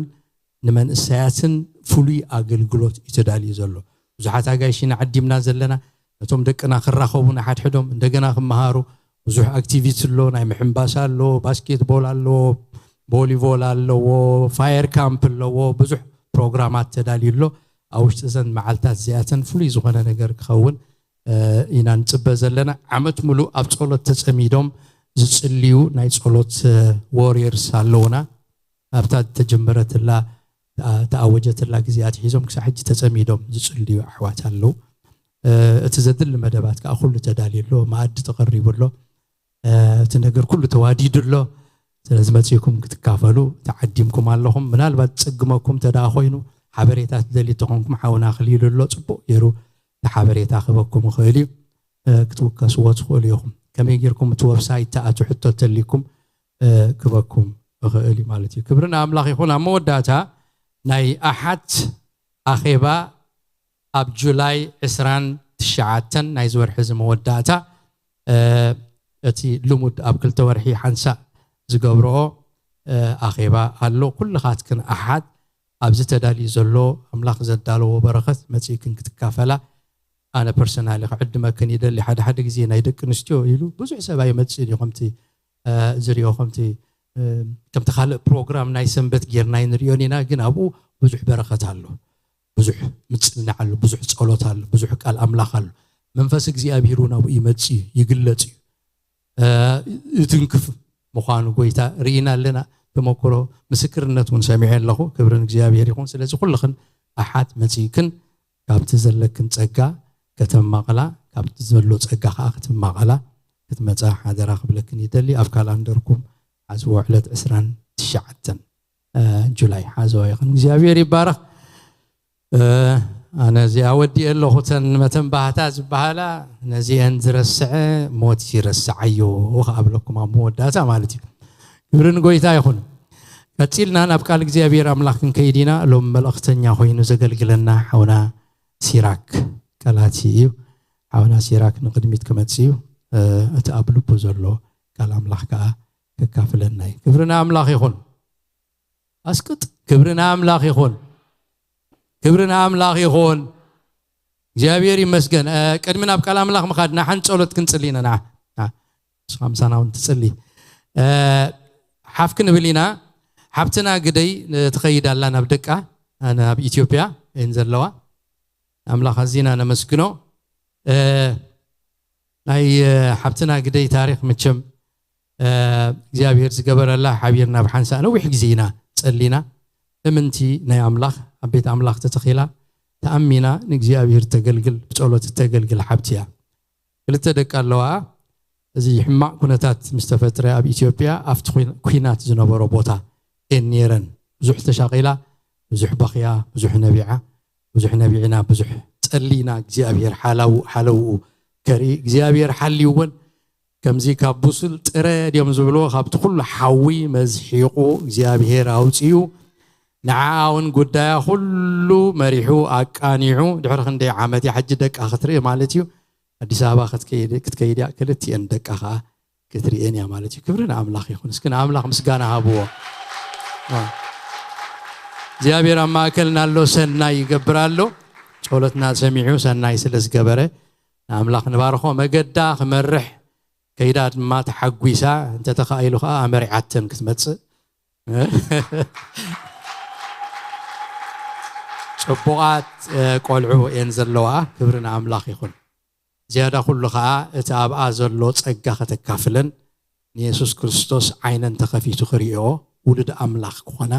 ንመንእሰያትን ፍሉይ ኣገልግሎት እዩ ተዳልዩ ዘሎ። ብዙሓት ኣጋይሽ ኢና ዓዲምና ዘለና ነቶም ደቅና ክራኸቡ ንሓድሕዶም እንደገና ክመሃሩ ብዙሕ ኣክቲቪቲ ኣሎ። ናይ ምሕንባስ ኣሎ፣ ባስኬትቦል ኣለዎ፣ ቮሊቦል ኣለዎ፣ ፋየር ካምፕ ኣለዎ። ብዙሕ ፕሮግራማት ተዳልዩ ኣሎ። ኣብ ውሽጢ እዘን መዓልታት እዚኣተን ፍሉይ ዝኾነ ነገር ክኸውን እ፣ ኢና ንጽበ ዘለና። ዓመት ሙሉእ ኣብ ጸሎት ተጸሚዶም ዝጽልዩ ናይ ጸሎት ዋሪየርስ ኣለውና። ኣብታ ተጀመረትላ ተኣወጀትላ ግዜ ኣትሒዞም ክሳብ ሕጂ ተጸሚዶም ዝጽልዩ ኣሕዋት ኣለዉ። እቲ ዘድሊ መደባት ከዓ ኩሉ ተዳልዩ ኣሎ፣ መኣዲ ተቐሪቡ ኣሎ፣ እቲ ነገር ኩሉ ተዋዲዱ ኣሎ። ስለዚ መጺእኩም ክትካፈሉ ተዓዲምኩም ኣለኹም። ምናልባት ጽግመኩም ተደኣ ኮይኑ ሓበሬታ ትደልዩ ተኾንኩም ሓውና ኣኽሊሉ ኣሎ፣ ጽቡቕ ገይሩ ሓበሬታ ክበኩም ይኽእል እዩ። ክትውከስዎ ትኽእሉ ኢኹም። ከመይ ጌርኩም እቲ ወብሳይት ተኣቱ ሕቶ ተልይኩም ክበኩም ይኽእል እዩ ማለት እዩ። ክብሪ ንኣምላኽ ይኹን። ኣብ መወዳእታ ናይ ኣሓት ኣኼባ ኣብ ጁላይ ዕስራን ትሽዓተን ናይ ዝወርሒ እዚ መወዳእታ እቲ ልሙድ ኣብ ክልተ ወርሒ ሓንሳእ ዝገብርኦ ኣኼባ ኣሎ። ኩልኻትክን ኣሓት ኣብዚ ተዳልዩ ዘሎ ኣምላኽ ዘዳለዎ በረኸት መጺእክን ክትካፈላ ኣነ ፐርሰናሊ ክዕድመክን ይደሊ። ሓደ ሓደ ግዜ ናይ ደቂ ኣንስትዮ ኢሉ ብዙሕ ሰብ ኣይመጽእን እዩ። ከምቲ ዝሪኦ ከምቲ ከምቲ ካልእ ፕሮግራም ናይ ሰንበት ጌርና ኣይንሪኦን ኢና፣ ግን ኣብኡ ብዙሕ በረኸት ኣሎ፣ ብዙሕ ምጽንናዕ ኣሎ፣ ብዙሕ ጸሎት ኣሎ፣ ብዙሕ ቃል ኣምላኽ ኣሎ። መንፈስ እግዚኣብሔር እውን ኣብኡ ይመጽእ እዩ፣ ይግለጽ እዩ። ይትንክፍ ምዃኑ ጎይታ ርኢና ኣለና። ተመክሮ ምስክርነት እውን ሰሚዐ ኣለኹ። ክብርን እግዚኣብሔር ይኹን። ስለዚ ኩልኽን ኣሓት መጺእክን ካብቲ ዘለክን ጸጋ ከተማቕላ፣ ካብቲ ዘሎ ጸጋ ከዓ ክትማቐላ ክትመጻ ሓደራ ክብለክን ይደሊ። ኣብ ካላንደርኩም ሓዝዎ ዕለት ዕስራን ትሽዓተን ጁላይ ሓዝዎ ይኹን። እግዚኣብሔር ይባረኽ። ኣነ እዚኣ ወዲኤ ኣለኹ። እተን መተንባህታ ዝበሃላ ነዚአን ዝረስዐ ሞት ይረስዓዮ ክኣብለኩም ኣብ መወዳእታ ማለት እዩ። ክብሪ ንጎይታ ይኹን። ቀጺልና ናብ ቃል እግዚኣብሔር ኣምላኽ ክንከይድ ኢና። ሎም መልእኽተኛ ኮይኑ ዘገልግለና ሓውና ሲራክ ቀላቲ እዩ። ሓውና ሲራክ ንቕድሚት ክመጽእ እዩ። እቲ ኣብ ልቡ ዘሎ ቃል ኣምላኽ ከዓ ከካፍለና እዩ። ክብሪ ንኣምላኽ ይኹን። ኣስቅጥ። ክብሪ ንኣምላኽ ይኹን። ክብሪ ንኣምላኽ ይኹን። እግዚኣብሔር ይመስገን። ቅድሚ ናብ ቃል ኣምላኽ ምኻድ ንሓንቲ ጸሎት ክንጽሊ ኢና። ንዓ ንስኻ ምሳና እውን ትጽሊ። ሓፍ ክንብል ኢና። ሓብትና ግደይ ትኸይድ ኣላ ናብ ደቃ፣ ናብ ኢትዮጵያ እየን ዘለዋ። ኣምላኽ ኣዚና ነመስግኖ። ናይ ሓብትና ግደይ ታሪኽ መቸም እግዚኣብሔር ዝገበረላ ሓቢርና ብሓንሳእ ነዊሕ ግዜ ኢና ጸሊና። እምንቲ ናይ ኣምላኽ ኣብ ቤት ኣምላኽ ተተኺላ ተኣሚና ንእግዚኣብሔር ተገልግል ብጸሎት እተገልግል ሓብቲ እያ። ክልተ ደቂ ኣለዋ። እዚ ሕማቕ ኩነታት ምስ ተፈጥረ ኣብ ኢትዮጵያ ኣብቲ ኩናት ዝነበሮ ቦታ እየን ነይረን። ብዙሕ ተሻቒላ፣ ብዙሕ በኽያ፣ ብዙሕ ነቢዓ፣ ብዙሕ ነቢዕና፣ ብዙሕ ጸሊና እግዚኣብሔር ሓላው ሓለውኡ ከርኢ እግዚኣብሔር ሓልይወን ከምዚ ካብ ብሱል ጥረ ድዮም ዝብልዎ ካብቲ ኩሉ ሓዊ መዝሒቑ እግዚኣብሔር ኣውፅኡ። ንዓኣ እውን ጉዳያ ኩሉ መሪሑ ኣቃኒዑ ድሕሪ ክንደይ ዓመት እያ ሕጂ ደቃ ክትርኢ ማለት እዩ። ኣዲስ ኣበባ ክትከይድ ክትከይድ እያ። ክልቲኤን ደቃ ከዓ ክትርእየን እያ ማለት እዩ። ክብሪ ንኣምላኽ ይኹን። እስኪ ንኣምላኽ ምስጋና ሃብዎ። እግዚኣብሔር ኣብ ማእከልና ኣሎ፣ ሰናይ ይገብር ኣሎ። ጸሎትና ሰሚዑ ሰናይ ስለ ዝገበረ ንኣምላኽ ንባርኾ። መገዳ ክመርሕ ከይዳ ድማ ተሓጒሳ እንተተኻኢሉ ከዓ ኣመሪዓተን ክትመጽእ። ጽቡቓት ቆልዑ እየን ዘለዋ። ክብሪ ንኣምላኽ ይኹን። ዝያዳ ኩሉ ኸዓ እቲ ኣብኣ ዘሎ ጸጋ ከተካፍለን ንየሱስ ክርስቶስ ዓይነን ተኸፊቱ ክርእዮ ውሉድ ኣምላኽ ክኾና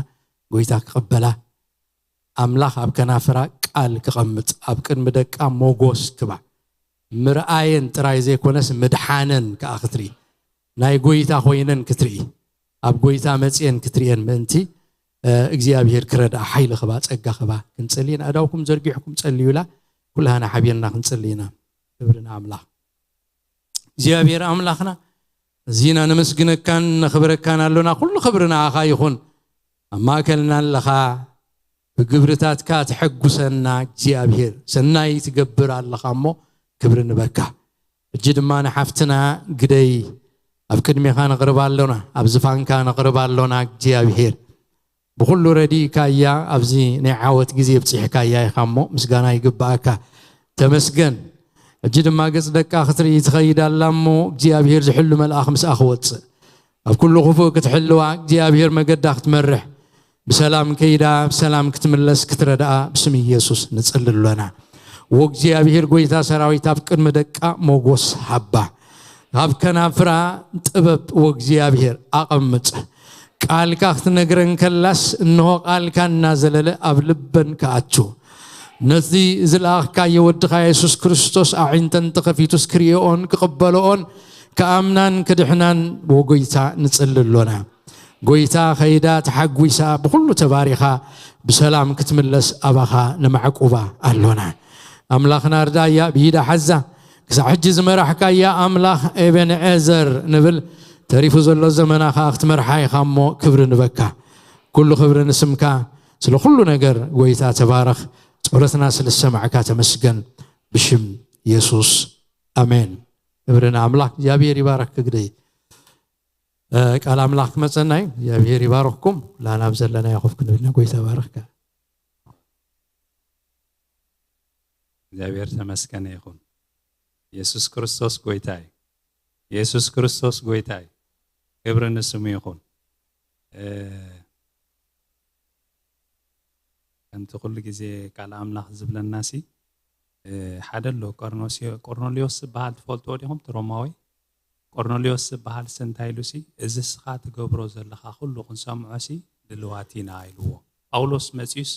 ጎይታ ክቐበላ ኣምላኽ ኣብ ከናፍራ ቃል ክቐምጥ ኣብ ቅድሚ ደቃ ሞጎስ ክባ ምርኣየን ጥራይ ዘይኮነስ ምድሓነን ከዓ ክትርኢ ናይ ጎይታ ኮይነን ክትርኢ ኣብ ጎይታ መፅየን ክትርእየን ምእንቲ እግዚኣብሔር ክረድኣ ሓይሊ ክባ ጸጋ ክባ ክንጽሊ ንኣዳውኩም ዘርጊሕኩም ጸልዩላ ኩላህና ሓቢርና ክንጽሊ ኢና። ክብሪ ንኣምላኽ። እግዚኣብሔር ኣምላኽና እዚና ነመስግነካን ነኽብረካን ኣሎና። ኩሉ ክብሪ ንኣኻ ይኹን። ኣብ ማእከልና ኣለኻ። ብግብርታትካ ተሐጉሰና እግዚኣብሔር። ሰናይ ትገብር ኣለኻ እሞ ክብሪ ንበካ። ሕጂ ድማ ንሓፍትና ግደይ ኣብ ቅድሜኻ ነቕርባ ኣሎና፣ ኣብ ዝፋንካ ነቕርባ ኣሎና እግዚኣብሔር። ብኹሉ ረዲእካያ ኣብዚ ናይ ዓወት ግዜ ኣብጺሕካያ ኢኻ እሞ ምስጋና ይግብኣካ። ተመስገን። ሕጂ ድማ ገጽ ደቃ ክትርኢ ትኸይድ ኣላ እሞ እግዚኣብሔር ዝሕሉ መልኣኽ ምስኣ ክወጽእ ኣብ ኩሉ ክፉእ ክትሕልዋ እግዚኣብሔር መገዳ ክትመርሕ ብሰላም ከይዳ ብሰላም ክትምለስ ክትረድኣ ብስም ኢየሱስ ንጽሊ ኣሎና። ወእግዚኣብሔር ጎይታ ሰራዊት ኣብ ቅድሚ ደቃ ሞጎስ ሃባ። ኣብ ከናፍራ ጥበብ ወእግዚኣብሔር ኣቐምጥ። ቃልካ ክትነግረን ከላስ፣ እንሆ ቃልካ እናዘለለ ኣብ ልበን ክኣቱ። ነዚ ዝለኣኽካዮ ወድኻ የሱስ ክርስቶስ ኣዒንተን ተኸፊቱስ ክርእዮኦን ክቕበልኦን ክኣምናን ክድሕናን ወጎይታ ንጽሊ ኣሎና። ጎይታ ከይዳ ተሓጒሳ ብኹሉ ተባሪኻ ብሰላም ክትምለስ ኣባኻ ንማዕቁባ ኣሎና። ኣምላኽና ርዳያ ብኢዳ ሓዛ ክሳዕ ሕጂ ዝመራሕካያ ኣምላኽ ኤቤንዔዘር ንብል። ተሪፉ ዘሎ ዘመና ኸዓ ክትመርሓ ኢኻ እሞ ክብሪ ንበካ። ኩሉ ክብሪ ንስምካ። ስለ ኩሉ ነገር ጎይታ ተባረኽ። ጸሎትና ስለ ዝሰማዕካ ተመስገን። ብሽም የሱስ ኣሜን። ክብሪ ንኣምላኽ። እግዚኣብሔር ይባረክ። ግደይ ቃል ኣምላኽ ክመጸና እዩ። እግዚኣብሔር ይባረኽኩም። ላናብ ዘለና ኮፍ ክንብል ኢና። ጎይታ ባረኽካ። እግዚኣብሔር ተመስገነ ይኹን። የሱስ ክርስቶስ ጎይታ እዩ። የሱስ ክርስቶስ ጎይታ እዩ። ክብሪ ንስሙ ይኹን። ከምቲ ኩሉ ግዜ ቃል ኣምላኽ ዝብለናሲ ሓደ ኣሎ፣ ቆርኖስዮ- ቆርኔሌዎስ ዝበሃል ትፈልጥዎ ዲኹም? እቲ ሮማዊ ቆርኔሌዎስ ዝበሃል ሲ እንታይ ኢሉሲ፣ እዚ እስኻ ትገብሮ ዘለኻ ኩሉ ክንሰምዖሲ ድልዋት ኢና ኢልዎ። ጳውሎስ መጺኡስ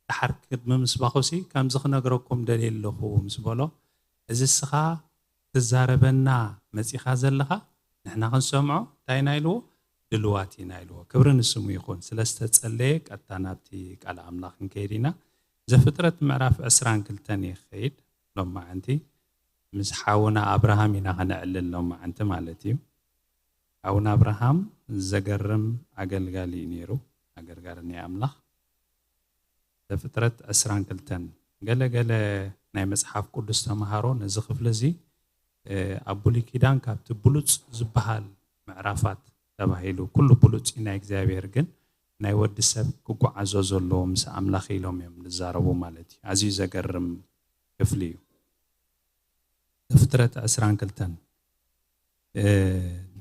ድሓር ቅድሚ ምስባኹሲ ከምዚ ክነግረኩም ደልየ ኣለኹ ምስ በሎ፣ እዚ እስኻ ትዛረበና መጺኻ ዘለኻ ንሕና ክንሰምዖ እንታይ ኢና ኢልዎ? ድልዋት ኢና ኢልዎ። ክብሪ ንስሙ ይኹን። ስለ ዝተጸለየ ቀጥታ ናብቲ ቃል ኣምላኽ ክንከይድ ኢና። ዘፍጥረት ምዕራፍ ዕስራን ክልተን እየ ክኸይድ ሎማዓንቲ። ምስ ሓውና ኣብርሃም ኢና ከነዕልል ሎማዓንቲ ማለት እዩ። ሓውና ኣብርሃም ዘገርም ኣገልጋሊ እዩ ነይሩ፣ ኣገልጋሊ ናይ ኣምላኽ። ዘፍጥረት ዕስራን ክልተን። ገለ ገለ ናይ መጽሓፍ ቅዱስ ተምሃሮ ነዚ ክፍሊ እዚ ኣብ ብሉይ ኪዳን ካብቲ ብሉጽ ዝበሃል ምዕራፋት ተባሂሉ፣ ኩሉ ብሉጽ እዩ ናይ እግዚኣብሔር፣ ግን ናይ ወዲ ሰብ ክጓዓዞ ዘለዎ ምስ ኣምላኽ ኢሎም እዮም ዝዛረቡ ማለት እዩ። ኣዝዩ ዘገርም ክፍሊ እዩ። ዘፍጥረት ዕስራን ክልተን።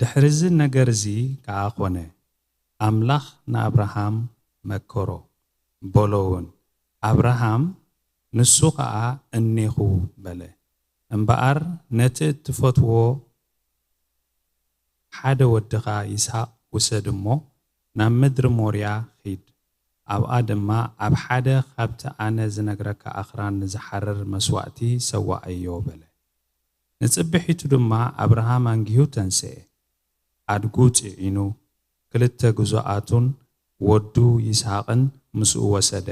ድሕሪ እዚ ነገር እዚ ከኣ ኾነ፣ ኣምላኽ ንኣብርሃም መከሮ፣ በሎ እውን። ኣብርሃም ንሱ ኸኣ እኔኹ በለ። እምበኣር ነቲ እትፈትዎ ሓደ ወድኻ ይስሃቅ ውሰድ እሞ፣ ናብ ምድሪ ሞርያ ኺድ። ኣብኣ ድማ ኣብ ሓደ ኻብቲ ኣነ ዝነግረካ ኣኽራን ንዝሓርር መስዋእቲ ሰዋኣዮ በለ። ንጽብሒቱ ድማ ኣብርሃም ኣንጊሁ ተንስኤ። ኣድጉ ጽዒኑ፣ ክልተ ግዙኣቱን ወዱ ይስሃቅን ምስኡ ወሰደ።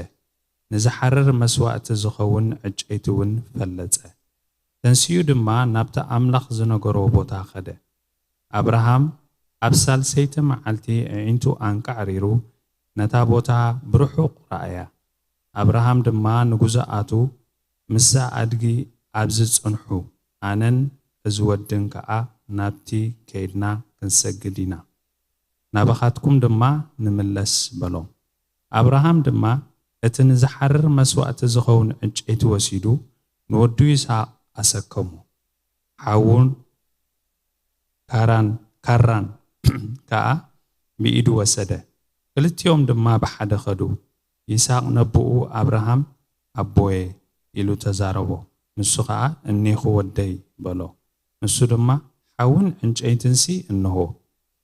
ንዝሓርር መስዋእቲ ዝኸውን ዕጨይቲ እውን ፈለጸ። ተንሲኡ ድማ ናብቲ ኣምላኽ ዝነገሮ ቦታ ኸደ። ኣብርሃም ኣብ ሳልሰይቲ መዓልቲ ኣዒንቱ ኣንቃዕሪሩ ነታ ቦታ ብርሑቕ ረኣያ። ኣብርሃም ድማ ንግዙኣቱ፣ "ምስዛ ኣድጊ ኣብዚ ጽንሑ፣ ኣነን እዚ ወድን ከኣ ናብቲ ከይድና ክንሰግድ ኢና፣ ናባኻትኩም ድማ ንምለስ" በሎም። ኣብርሃም ድማ እቲ ንዝሓርር መስዋእቲ ዝኸውን ዕንጨይቲ ወሲዱ ንወዱ ይስሃቅ ኣሰከሞ። ሓዉን ካራን ካራን ከኣ ብኢዱ ወሰደ። ክልቲኦም ድማ ብሓደ ኸዱ። ይስሃቅ ነቦኡ ኣብርሃም፣ "ኣቦየ" ኢሉ ተዛረቦ። ንሱ ኸኣ፣ "እኔኹ ወደይ" በሎ። ንሱ ድማ፣ "ሓውን ዕንጨይትንሲ እንሆ፣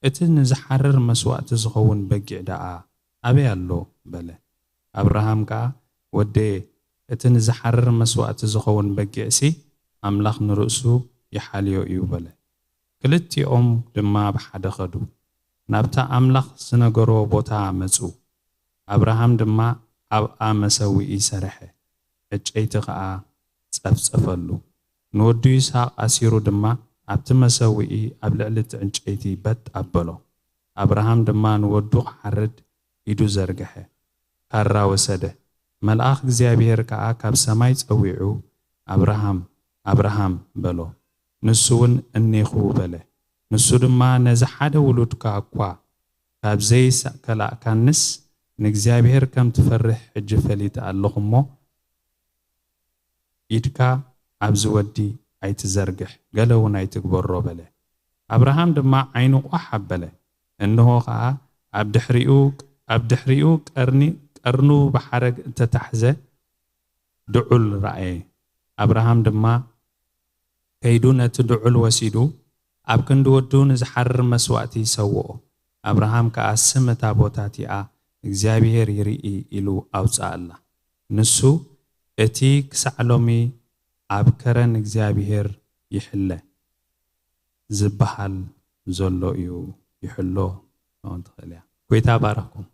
እቲ ንዝሓርር መስዋእቲ ዝኸውን በጊዕ ደኣ ኣበይ ኣሎ?" በለ። ኣብርሃም ከኣ፣ "ወደየ፣ እቲ ንዝሓርር መስዋእቲ ዝኸውን በጊዕሲ ኣምላኽ ንርእሱ ይሓልዮ እዩ" በለ። ክልቲኦም ድማ ብሓደ ኸዱ። ናብታ ኣምላኽ ዝነገሮ ቦታ መጹ። ኣብርሃም ድማ ኣብኣ መሰውኢ ሰርሐ፣ ዕጨይቲ ኸኣ ጸፍጸፈሉ። ንወዱ ይስሃቅ ኣሲሩ ድማ ኣብቲ መሰውኢ ኣብ ልዕሊ እቲ ዕንጨይቲ በጥ ኣበሎ። ኣብርሃም ድማ ንወዱ ክሓርድ ኢዱ ዘርግሐ፣ ካራ ወሰደ። መልኣኽ እግዚኣብሄር ከኣ ካብ ሰማይ ጸዊዑ፣ "ኣብርሃም፣ ኣብርሃም" በሎ። ንሱ እውን "እኔኹ" በለ። ንሱ ድማ፣ "ነዚ ሓደ ውሉድካ እኳ ካብ ዘይከላእካንስ፣ ንእግዚኣብሄር ከም ትፈርህ ሕጂ ፈሊጠ ኣለኹ እሞ፣ ኢድካ ኣብዚ ወዲ ኣይትዘርግሕ፣ ገለ እውን ኣይትግበሮ" በለ። ኣብርሃም ድማ ዓይኑ ቋሕ ኣበለ፣ እንሆ ኸኣ ኣብ ድሕሪኡ፣ ኣብ ድሕሪኡ ቀርኒ-፣ ቀርኑ ብሓረግ እተታሕዘ ድዑል ረኣየ። ኣብርሃም ድማ ከይዱ ነቲ ድዑል ወሲዱ ኣብ ክንዲ ወዱ ንዝሓርር መስዋእቲ ይሰውኦ። ኣብርሃም ከኣ ስም እታ ቦታ እቲኣ እግዚኣብሄር ይርኢ ኢሉ ኣውጽኣላ። ንሱ እቲ ክሳዕ ሎሚ ኣብ ከረን እግዚኣብሄር ይሕለ ዝበሃል ዘሎ እዩ፣ ይሕሎ ክኸውን ትኽእል እያ። ጎይታ ባረኽኩም።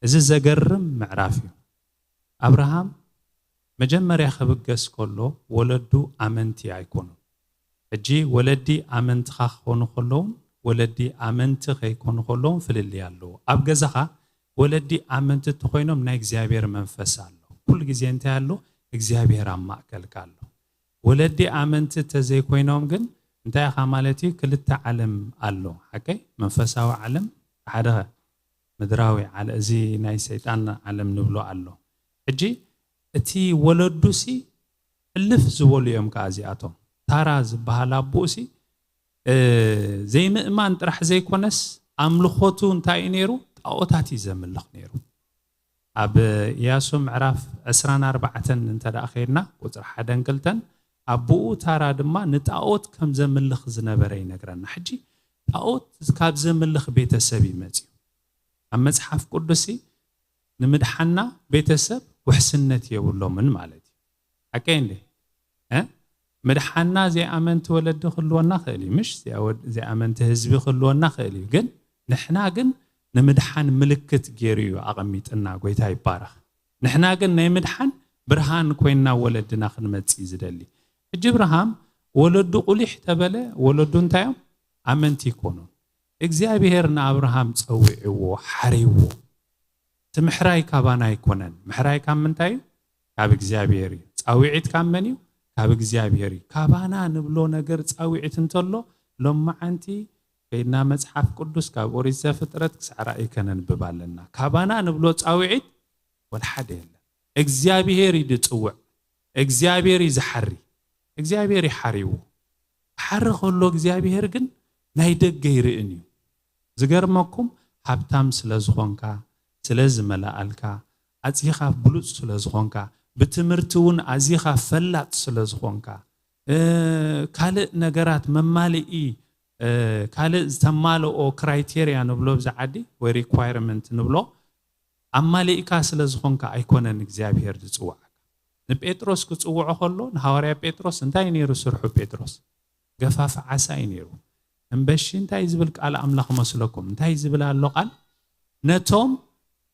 እዚ ዘገርም ምዕራፍ እዩ። ኣብርሃም መጀመርያ ክብገስ ከሎ ወለዱ ኣመንቲ ኣይኮኑን። ሕጂ ወለዲ ኣመንትኻ ክኾኑ ከለውን ወለዲ ኣመንቲ ከይኮኑ ከለውን ፍልልይ ኣለዎ። ኣብ ገዛኻ ወለዲ ኣመንቲ እንተኾይኖም ናይ እግዚኣብሔር መንፈስ ኣሎ። ኩሉ ግዜ እንታይ ኣሎ? እግዚኣብሔር ኣብ ማእከልካ ኣሎ። ወለዲ ኣመንቲ እንተዘይኮይኖም ግን እንታይ ኢኻ ማለት እዩ? ክልተ ዓለም ኣሎ። ሓቀይ? መንፈሳዊ ዓለም ሓደ፣ ምድራዊ ዓለ-፣ እዚ ናይ ሰይጣን ዓለም ንብሎ ኣሎ። ሕጂ እቲ ወለዱሲ ሕልፍ ዝበሉ እዮም ከኣ እዚኣቶም። ታራ ዝበሃል ኣቦኡሲ፣ እ፣ ዘይምእማን ጥራሕ ዘይኮነስ ኣምልኾቱ እንታይ እዩ ነይሩ? ጣኦታት እዩ ዘምልኽ ነይሩ። ኣብ ኢያሱ ምዕራፍ ዕስራን ኣርባዕተን እንተ ደኣ ኸይድና፣ ቁጽሪ ሓደን ክልተን፣ ኣቦኡ ታራ ድማ ንጣኦት ከም ዘምልኽ ዝነበረ ይነግረና። ሕጂ ጣኦት ካብ ዘምልኽ ቤተሰብ እዩ መጺኡ። ኣብ መጽሓፍ ቅዱስሲ ንምድሓና ቤተሰብ ውሕስነት የብሎምን ማለት እዩ። ሓቀይ እንዴ? እ? ምድሓና ዘይኣመንቲ ወለዲ ክህልወና ክእል እዩ፣ ምሽ? ዘይኣወ-፣ ዘይኣመንቲ ህዝቢ ክህልወና ክእል እዩ። ግን ንሕና ግን ንምድሓን ምልክት ገይሩ እዩ ኣቐሚጥና። ጎይታ ይባረኽ። ንሕና ግን ናይ ምድሓን ብርሃን ኮይንና ወለድና ክንመጽእ እዩ ዝደሊ። ሕጂ እብርሃም ወለዱ ቁሊሕ ተበለ፣ ወለዱ እንታይ እዮም? ኣመንቲ ይኮኑን። እግዚኣብሔር ንኣብርሃም ጸዊዕዎ፣ ሓርይዎ። እቲ ምሕራይ ካባና ኣይኮነን። ምሕራይ ካብ ምንታይ እዩ? ካብ እግዚኣብሔር እዩ። ጻውዒት ካብ መን እዩ? ካብ እግዚኣብሔር እዩ። ካባና ንብሎ ነገር ጻውዒት እንተሎ፣ ሎማዓንቲ ከይድና መጽሓፍ ቅዱስ ካብ ኦሪት ዘፍጥረት ክሳዕ ራእይ ከነንብብ ኣለና። ካባና ንብሎ ጻውዒት ወላ ሓደ የለን። እግዚኣብሔር እዩ ዝጽውዕ። እግዚኣብሔር እዩ ዝሓሪ። እግዚኣብሔር እዩ ሓሪዎ። ክሓሪ ከሎ እግዚኣብሔር ግን ናይ ደገ ኣይርእን እዩ። ዝገርመኩም፣ ሃብታም ስለ ዝኾንካ፣ ስለ ዝመላኣልካ፣ ኣዚኻ ብሉጽ ስለ ዝኾንካ፣ ብትምህርቲ እውን ኣዚኻ ፈላጥ ስለ ዝኾንካ፣ እ፣ ካልእ ነገራት መማልኢ፣ እ፣ ካልእ ዝተማልኦ ክራይቴርያ ንብሎ ብዛ ዓዲ ወይ ሪኳየርመንት ንብሎ ኣማሊእካ ስለ ዝኾንካ ኣይኮነን እግዚኣብሔር ዝጽውዓካ። ንጴጥሮስ ክጽውዖ ከሎ፣ ንሃዋርያ ጴጥሮስ እንታይ ነይሩ ስርሑ? ጴጥሮስ ገፋፊ ዓሳ እዩ ነይሩ። እምበሺ እንታይ ዝብል ቃል ኣምላኽ መስለኩም? እንታይ ዝብል ኣሎ ቃል? ነቶም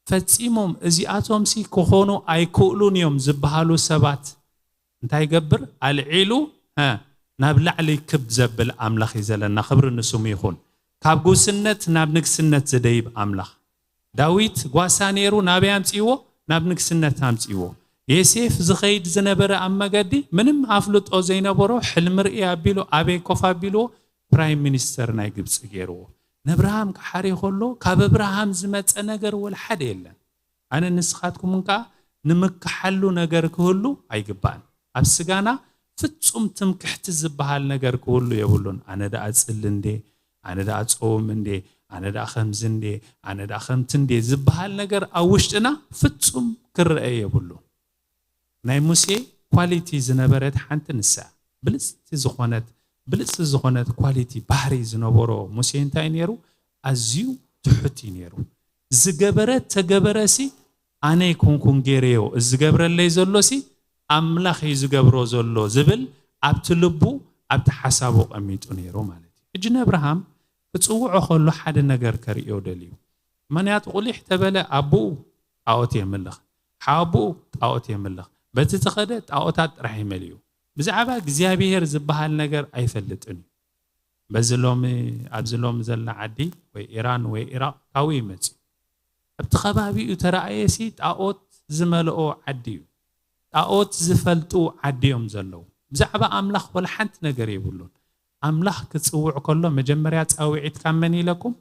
ፈጺሞም እዚኣቶምሲ ክኾኑ ኣይክእሉን እዮም ዝበሃሉ ሰባት እንታይ ይገብር? ኣልዒሉ፣ ሀ፣ ናብ ላዕሊ ክብ ዘብል ኣምላኽ እዩ ዘለና። ክብሪ ንስሙ ይኹን። ካብ ጉስነት ናብ ንግስነት ዝደይብ ኣምላኽ። ዳዊት ጓሳ ነይሩ፣ ናበይ ኣምጽእዎ? ናብ ንግስነት ኣምጽእዎ። ዮሴፍ ዝኸይድ ዝነበረ ኣብ መገዲ ምንም ኣፍልጦ ዘይነበሮ፣ ሕልሚ ርኢ ኣቢሉ ኣበይ ኮፍ ኣቢልዎ? ፕራይም ሚኒስተር ናይ ግብጺ ገይርዎ። ነብርሃም ክሓሪ ከሎ ካብ እብርሃም ዝመጸ ነገር ወላ ሓደ የለን። ኣነ ንስኻትኩምን ከኣ ንምክሓሉ ነገር ክህሉ ኣይግባእን። ኣብ ስጋና ፍጹም ትምክሕቲ ዝበሃል ነገር ክህሉ የብሉን። ኣነ ደኣ ጽሊ እንዴ፣ ኣነ ደኣ ጸውም እንዴ፣ ኣነ ደኣ ከምዚ እንዴ፣ ኣነ ደኣ ከምቲ እንዴ ዝበሃል ነገር ኣብ ውሽጥና ፍጹም ክረአ የብሉን። ናይ ሙሴ ኳሊቲ ዝነበረት ሓንቲ ንሳ፣ ብልጽቲ ዝኾነት፣ ብልጽቲ ዝኾነት ኳሊቲ፣ ባህሪ ዝነበሮ ሙሴ እንታይ ነይሩ? ኣዝዩ ትሑት እዩ ነይሩ። ዝገበረ ተገበረሲ ኣነ ኣይኮንኩን ገይረዮ፣ እዚ ዝገብረለይ ዘሎሲ ኣምላኽ እዩ ዝገብሮ ዘሎ ዝብል ኣብቲ ልቡ፣ ኣብቲ ሓሳቡ ቀሚጡ ነይሩ ማለት እዩ። ሕጂ ንኣብርሃም ክጽውዖ ከሎ ሓደ ነገር ከርእዮ ደልዩ። ምኽንያቱ ቁሊሕ ተበለ ኣቦኡ ጣኦት የምልኽ፣ ሓወቦኡ ጣኦት የምልኽ፣ በቲ ተኸደ ጣኦታት ጥራሕ እዩ መሊኡ። ብዛዕባ እግዚኣብሔር ዝበሃል ነገር ኣይፈልጥን እዩ። በዚ ሎሚ፣ ኣብዚ ሎሚ ዘላ ዓዲ ወይ ኢራን ወይ ኢራቕ ካብኡ ይመጽእ። ኣብቲ ከባቢኡ ተረኣየሲ ጣኦት ዝመልኦ ዓዲ እዩ። ጣኦት ዝፈልጡ ዓዲ እዮም ዘለዉ። ብዛዕባ ኣምላኽ ወላ ሓንቲ ነገር የብሉን። ኣምላኽ ክጽውዕ ከሎ መጀመርያ ጻውዒት ካብ መን ኢለኩም?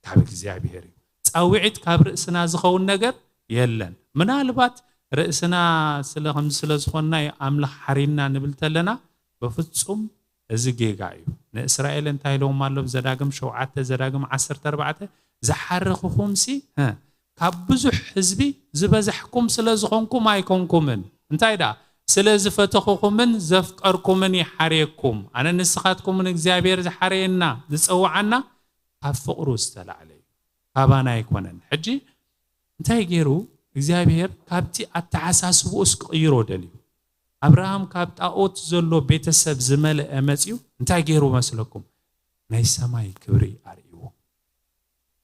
ካብ እግዚኣብሔር እዩ። ጻውዒት ካብ ርእስና ዝኸውን ነገር የለን። ምናልባት ርእስና ስለ፣ ከምዚ ስለ ዝኾንና እዩ ኣምላኽ ሓሪና ንብል ተለና፣ በፍጹም እዚ ጌጋ እዩ። ንእስራኤል እንታይ ኢለዎም ኣሎ? ዘዳግም ሸውዓተ፣ ዘዳግም ዓሰርተ ኣርባዕተ፣ "ዝሓረኹኹምሲ፣ ሀ፣ ካብ ብዙሕ ህዝቢ ዝበዛሕኩም ስለ ዝኾንኩም ኣይኮንኩምን፣ እንታይ ደኣ ስለ ዝፈተኹኹምን ዘፍቀርኩምን ይሓርየኩም። ኣነ ንስኻትኩምን እግዚኣብሔር ዝሓረየና ዝጸውዓና ካብ ፍቕሩ ዝተላዕለ እዩ፣ ካባና ኣይኮነን። ሕጂ እንታይ ገይሩ እግዚኣብሔር? ካብቲ ኣተሓሳስብኡስ ክቕይሮ ደልዩ። ኣብርሃም ካብ ጣኦት ዘሎ ቤተሰብ ዝመልአ መጺኡ እንታይ ገይሩ መስለኩም? ናይ ሰማይ ክብሪ ኣርእይዎ።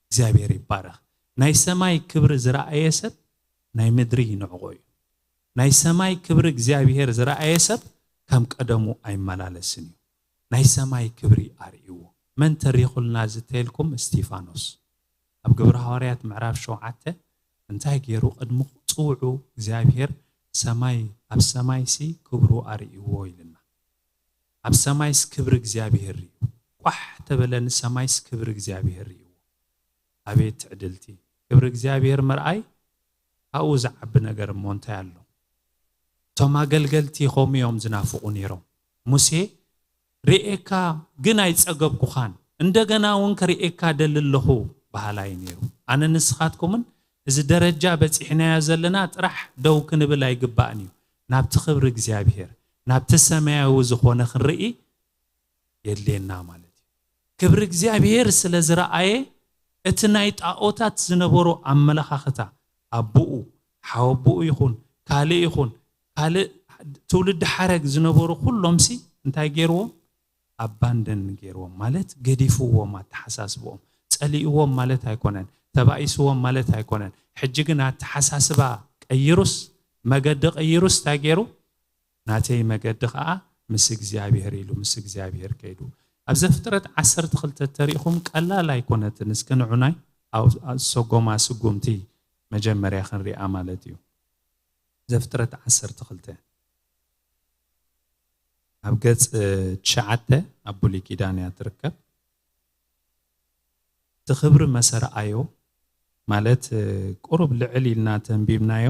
እግዚኣብሔር ይባረኽ። ናይ ሰማይ ክብሪ ዝረኣየ ሰብ ናይ ምድሪ ይንዕቆ እዩ። ናይ ሰማይ ክብሪ እግዚኣብሔር ዝረኣየ ሰብ ከም ቀደሙ ኣይመላለስን እዩ። ናይ ሰማይ ክብሪ ኣርእይዎ። መን ተሪኹልና ዝተልኩም? እስቲፋኖስ። ኣብ ግብሪ ሃዋርያት ምዕራፍ ሸውዓተ እንታይ ገይሩ? ቅድሚ ጽውዑ እግዚኣብሔር ሰማይ፣ ኣብ ሰማይሲ ክብሩ ኣርእይዎ ኢልና። ኣብ ሰማይስ ክብሪ እግዚኣብሔር እዩ። ቋሕ ተበለ ንሰማይስ ክብሪ እግዚኣብሔር እዩ። ኣቤት ትዕድልቲ! ክብሪ እግዚኣብሔር ምርኣይ ካብኡ ዝዓቢ ነገር እሞ እንታይ ኣሎ? እቶም ኣገልገልቲ ከምኡ እዮም ዝናፍቑ ነይሮም። ሙሴ ርእየካ ግን ኣይጸገብኩኻን፣ እንደገና እውን ክርእየካ ደሊ ኣለኹ በሃላይ ነይሩ። ኣነ ንስኻትኩምን እዚ ደረጃ በጺሕናዮ ዘለና ጥራሕ ደው ክንብል ኣይግባእን እዩ። ናብቲ ክብሪ እግዚኣብሔር፣ ናብቲ ሰማያዊ ዝኾነ ክንርኢ የድልየና ማለት እዩ። ክብሪ እግዚኣብሔር ስለ ዝረኣየ እቲ ናይ ጣኦታት ዝነበሮ ኣመለኻኽታ ኣቦኡ፣ ሓወቦኡ ይኹን ካልእ ይኹን ካልእ ትውልዲ ሓረግ ዝነበሩ ኩሎምሲ እንታይ ገይርዎም? ኣባንደን ገይርዎም ማለት ገዲፍዎም ኣተሓሳስብኦም። ጸሊእዎም ማለት ኣይኮነን፣ ተባኢስዎም ማለት ኣይኮነን። ሕጂ ግን ኣተሓሳስባ ቀይሩስ፣ መገዲ ቀይሩስ እንታይ ገይሩ? ናተይ መገዲ ኸኣ ምስ እግዚኣብሔር ኢሉ ምስ እግዚኣብሔር ከይዱ። ኣብ ዘፍጥረት ዓሰርተ ክልተ ተሪእኹም ቀላል ኣይኮነትን። እስኪ ንዑናይ ኣብ ሰጎማ ስጉምቲ መጀመርያ ክንሪኣ ማለት እዩ። ዘፍጥረት ዓሰርተ ክልተ ኣብ ገጽ ትሽዓተ ኣብ ብሉይ ኪዳን እያ ትርከብ። እቲ ክብሪ መሰርኣዮ ማለት ቁሩብ ልዕል ኢልና ተንቢብናዮ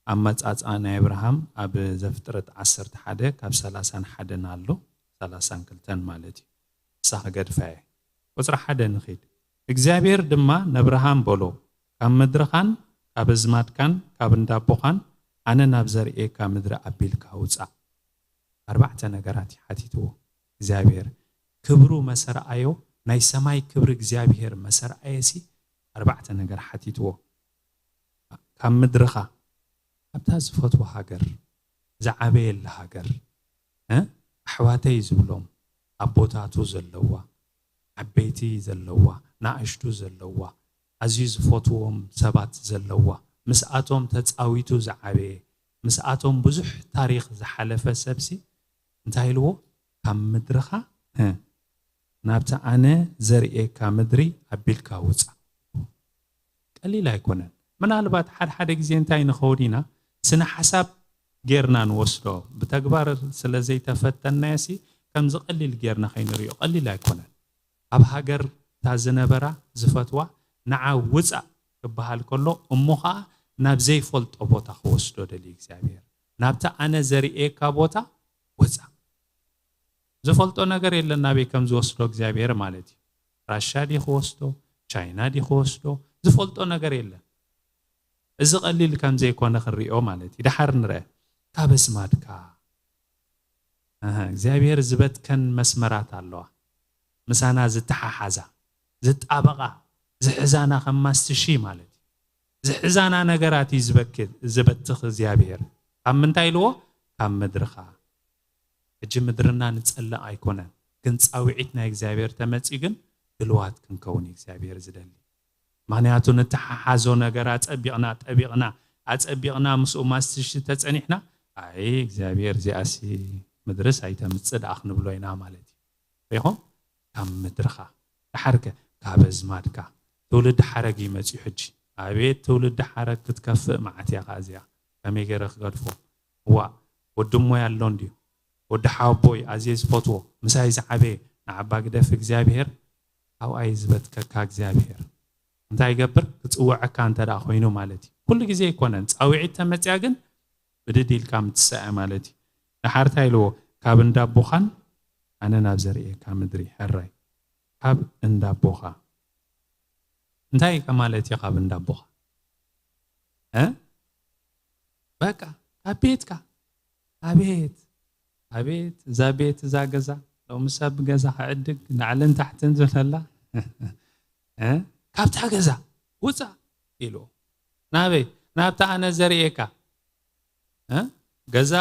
ኣመጻጽኣ ናይ ኣብርሃም ኣብ ዘፍጥረት ዓሰርተ ሓደ ካብ ሰላሳን ሓደን ኣሎ፣ ሰላሳን ክልተን ማለት እዩ። እሳ ክገድፋ እየ። ቁጽሪ ሓደ ንኺድ። እግዚኣብሔር ድማ ነብርሃም በሎ፣ ካብ ምድርኻን ካብ ኣዝማድካን ካብ እንዳቦኻን ኣነ ናብ ዘርእየካ ምድሪ ኣቢልካ ውጻእ። ኣርባዕተ ነገራት እዩ ሓቲትዎ እግዚኣብሔር። ክብሩ መሰርኣዮ፣ ናይ ሰማይ ክብሪ እግዚኣብሔር መሰርኣየሲ ኣርባዕተ ነገር ሓቲትዎ። ካብ ምድርኻ፣ ኣብታ ዝፈትዋ ሃገር፣ ዝዓበየላ ሃገር፣ እ? ኣሕዋተይ ዝብሎም ኣቦታቱ ዘለዋ፣ ዓበይቲ ዘለዋ፣ ናእሽቱ ዘለዋ፣ ኣዝዩ ዝፈትዎም ሰባት ዘለዋ፣ ምስኣቶም ተጻዊቱ ዝዓበየ፣ ምስኣቶም ብዙሕ ታሪኽ ዝሓለፈ ሰብሲ እንታይ ኢልዎ? ካብ ምድርኻ፣ እ፣ ናብቲ ኣነ ዘርእየካ ምድሪ ኣቢልካ ውጻእ። ቀሊል ኣይኮነን። ምናልባት ሓደ ሓደ ግዜ እንታይ ንኸውን ኢና? ስነ ሓሳብ ጌርና ንወስዶ። ብተግባር ስለ ዘይተፈተንናዮሲ ከምዚ ቀሊል ጌርና ከይንሪኦ። ቀሊል ኣይኮነን። ኣብ ሃገር እታ ዝነበራ ዝፈትዋ ንዓ ውጻእ ክበሃል ከሎ፣ እሞ ኸኣ ናብ ዘይፈልጦ ቦታ ክወስዶ ደልዩ እግዚኣብሔር። ናብቲ ኣነ ዘርእየካ ቦታ ውጻእ። ዝፈልጦ ነገር የለን ናበይ ከም ዝወስዶ እግዚኣብሔር ማለት እዩ። ራሻ ድዩ ክወስዶ? ቻይና ድዩ ክወስዶ? ዝፈልጦ ነገር የለን። እዚ ቀሊል ከም ዘይኮነ ክንሪኦ ማለት እዩ። ደሓር ንርአ። ካብ ኣዝማድካ። ኣሃ፣ እግዚኣብሔር ዝበትከን መስመራት ኣለዋ። ምሳና ዝተሓሓዛ፣ ዝጣበቓ፣ ዝሕዛና ከም ማስትሺ ማለት እዩ። ዝሕዛና ነገራት እዩ ዝበክ-፣ ዝበትኽ እግዚኣብሔር። ካብ ምንታይ ኢልዎ? ካብ ምድርኻ። ሕጂ ምድርና ንጸልእ ኣይኮነን፣ ግን ጻውዒት ናይ እግዚኣብሔር ተመጺኡ ግን ድልዋት ክንከውን እዩ እግዚኣብሔር ዝደሊ። ምኽንያቱ ንተሓሓዞ ነገር ኣጸቢቕና፣ ጠቢቕና፣ ኣጸቢቕና ምስኡ ማስትሺ ተጸኒሕና፣ ኣይ እግዚኣብሔር እዚኣሲ ምድርስ ኣይተምጽእ ደኣ ክንብሎ ኢና ማለት እዩ። ሪኹም? ካብ ምድርኻ። ደሓርከ ካብ ኣዝማድካ። ትውልዲ ሓረግ እዩ መጺኡ ሕጂ። ኣቤት ትውልዲ ሓረግ ክትከፍእ መዓት እያ ከኣ እዚኣ። ከመይ ገይረ ክገድፎ? እዋእ፣ ወዲ እሞይ ኣሎ እንድዩ። ወዲ ሓወቦይ ኣዝየ ዝፈትዎ፣ ምሳይ ዝዓበየ፣ ንዓባ ግደፍ እግዚኣብሔር፣ ኣብኣ እዩ ዝበትከካ እግዚኣብሔር። እንታይ ይገብር? ክጽውዐካ እንተ ደኣ ኮይኑ ማለት እዩ። ኩሉ ግዜ ኣይኮነን። ጻውዒት ተመጽያ ግን ብድድ ኢልካ ምትሳእ ማለት እዩ። ደሓር እንታይ ኢልዎ? ካብ እንዳቦኻን ኣነ ናብ ዘርእየካ ምድሪ ሕራይ። ካብ እንዳቦኻ። እንታይ ከ ማለት እዩ ካብ እንዳቦኻ? እ? በቃ ካብ ቤትካ። ኣቤት ኣቤት፣ እዛ ቤት፣ እዛ ገዛ፣ ሎሚ ሰብ ገዛ ክዕድግ ላዕልን ታሕትን ዝብለላ እ? ካብታ ገዛ ውፃእ ኢሉ። ናበይ? ናብታ ኣነ ዘርእየካ እ? ገዛ፣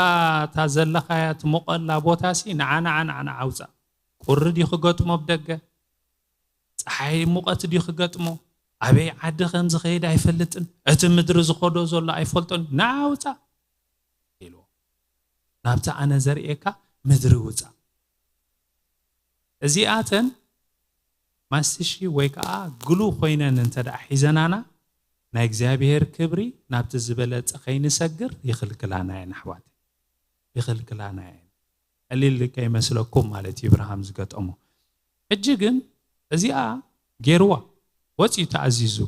እታ ዘለኻያ ትሞቐላ ቦታ ሲ ንዓ ንዓ ንዓ ንዓ ውፃእ። ቁሪ ድዩ ክገጥሞ ብደገ? ፀሓይ ሙቐት ድዩ ክገጥሞ? ኣበይ ዓዲ ከም ዝኸይድ ኣይፈልጥን። እቲ ምድሪ ዝኸዶ ዘሎ ኣይፈልጦን። ንዓ ውፃእ ኢልዎ። ናብቲ ኣነ ዘርእየካ ምድሪ ውፃእ። እዚኣተን ማስትሺ ወይ ከዓ ግሉ ኮይነን እንተ ደኣ ሒዘናና፣ ናይ እግዚኣብሔር ክብሪ ናብቲ ዝበለጸ ከይንሰግር ይኽልክላና እየን ኣሕዋት፣ ይኽልክላና እየን። ቀሊል ከይመስለኩም ማለት እዩ እብርሃም ዝገጠሞ። ሕጂ ግን እዚኣ ጌርዋ፣ ወፂኡ ተኣዚዙ።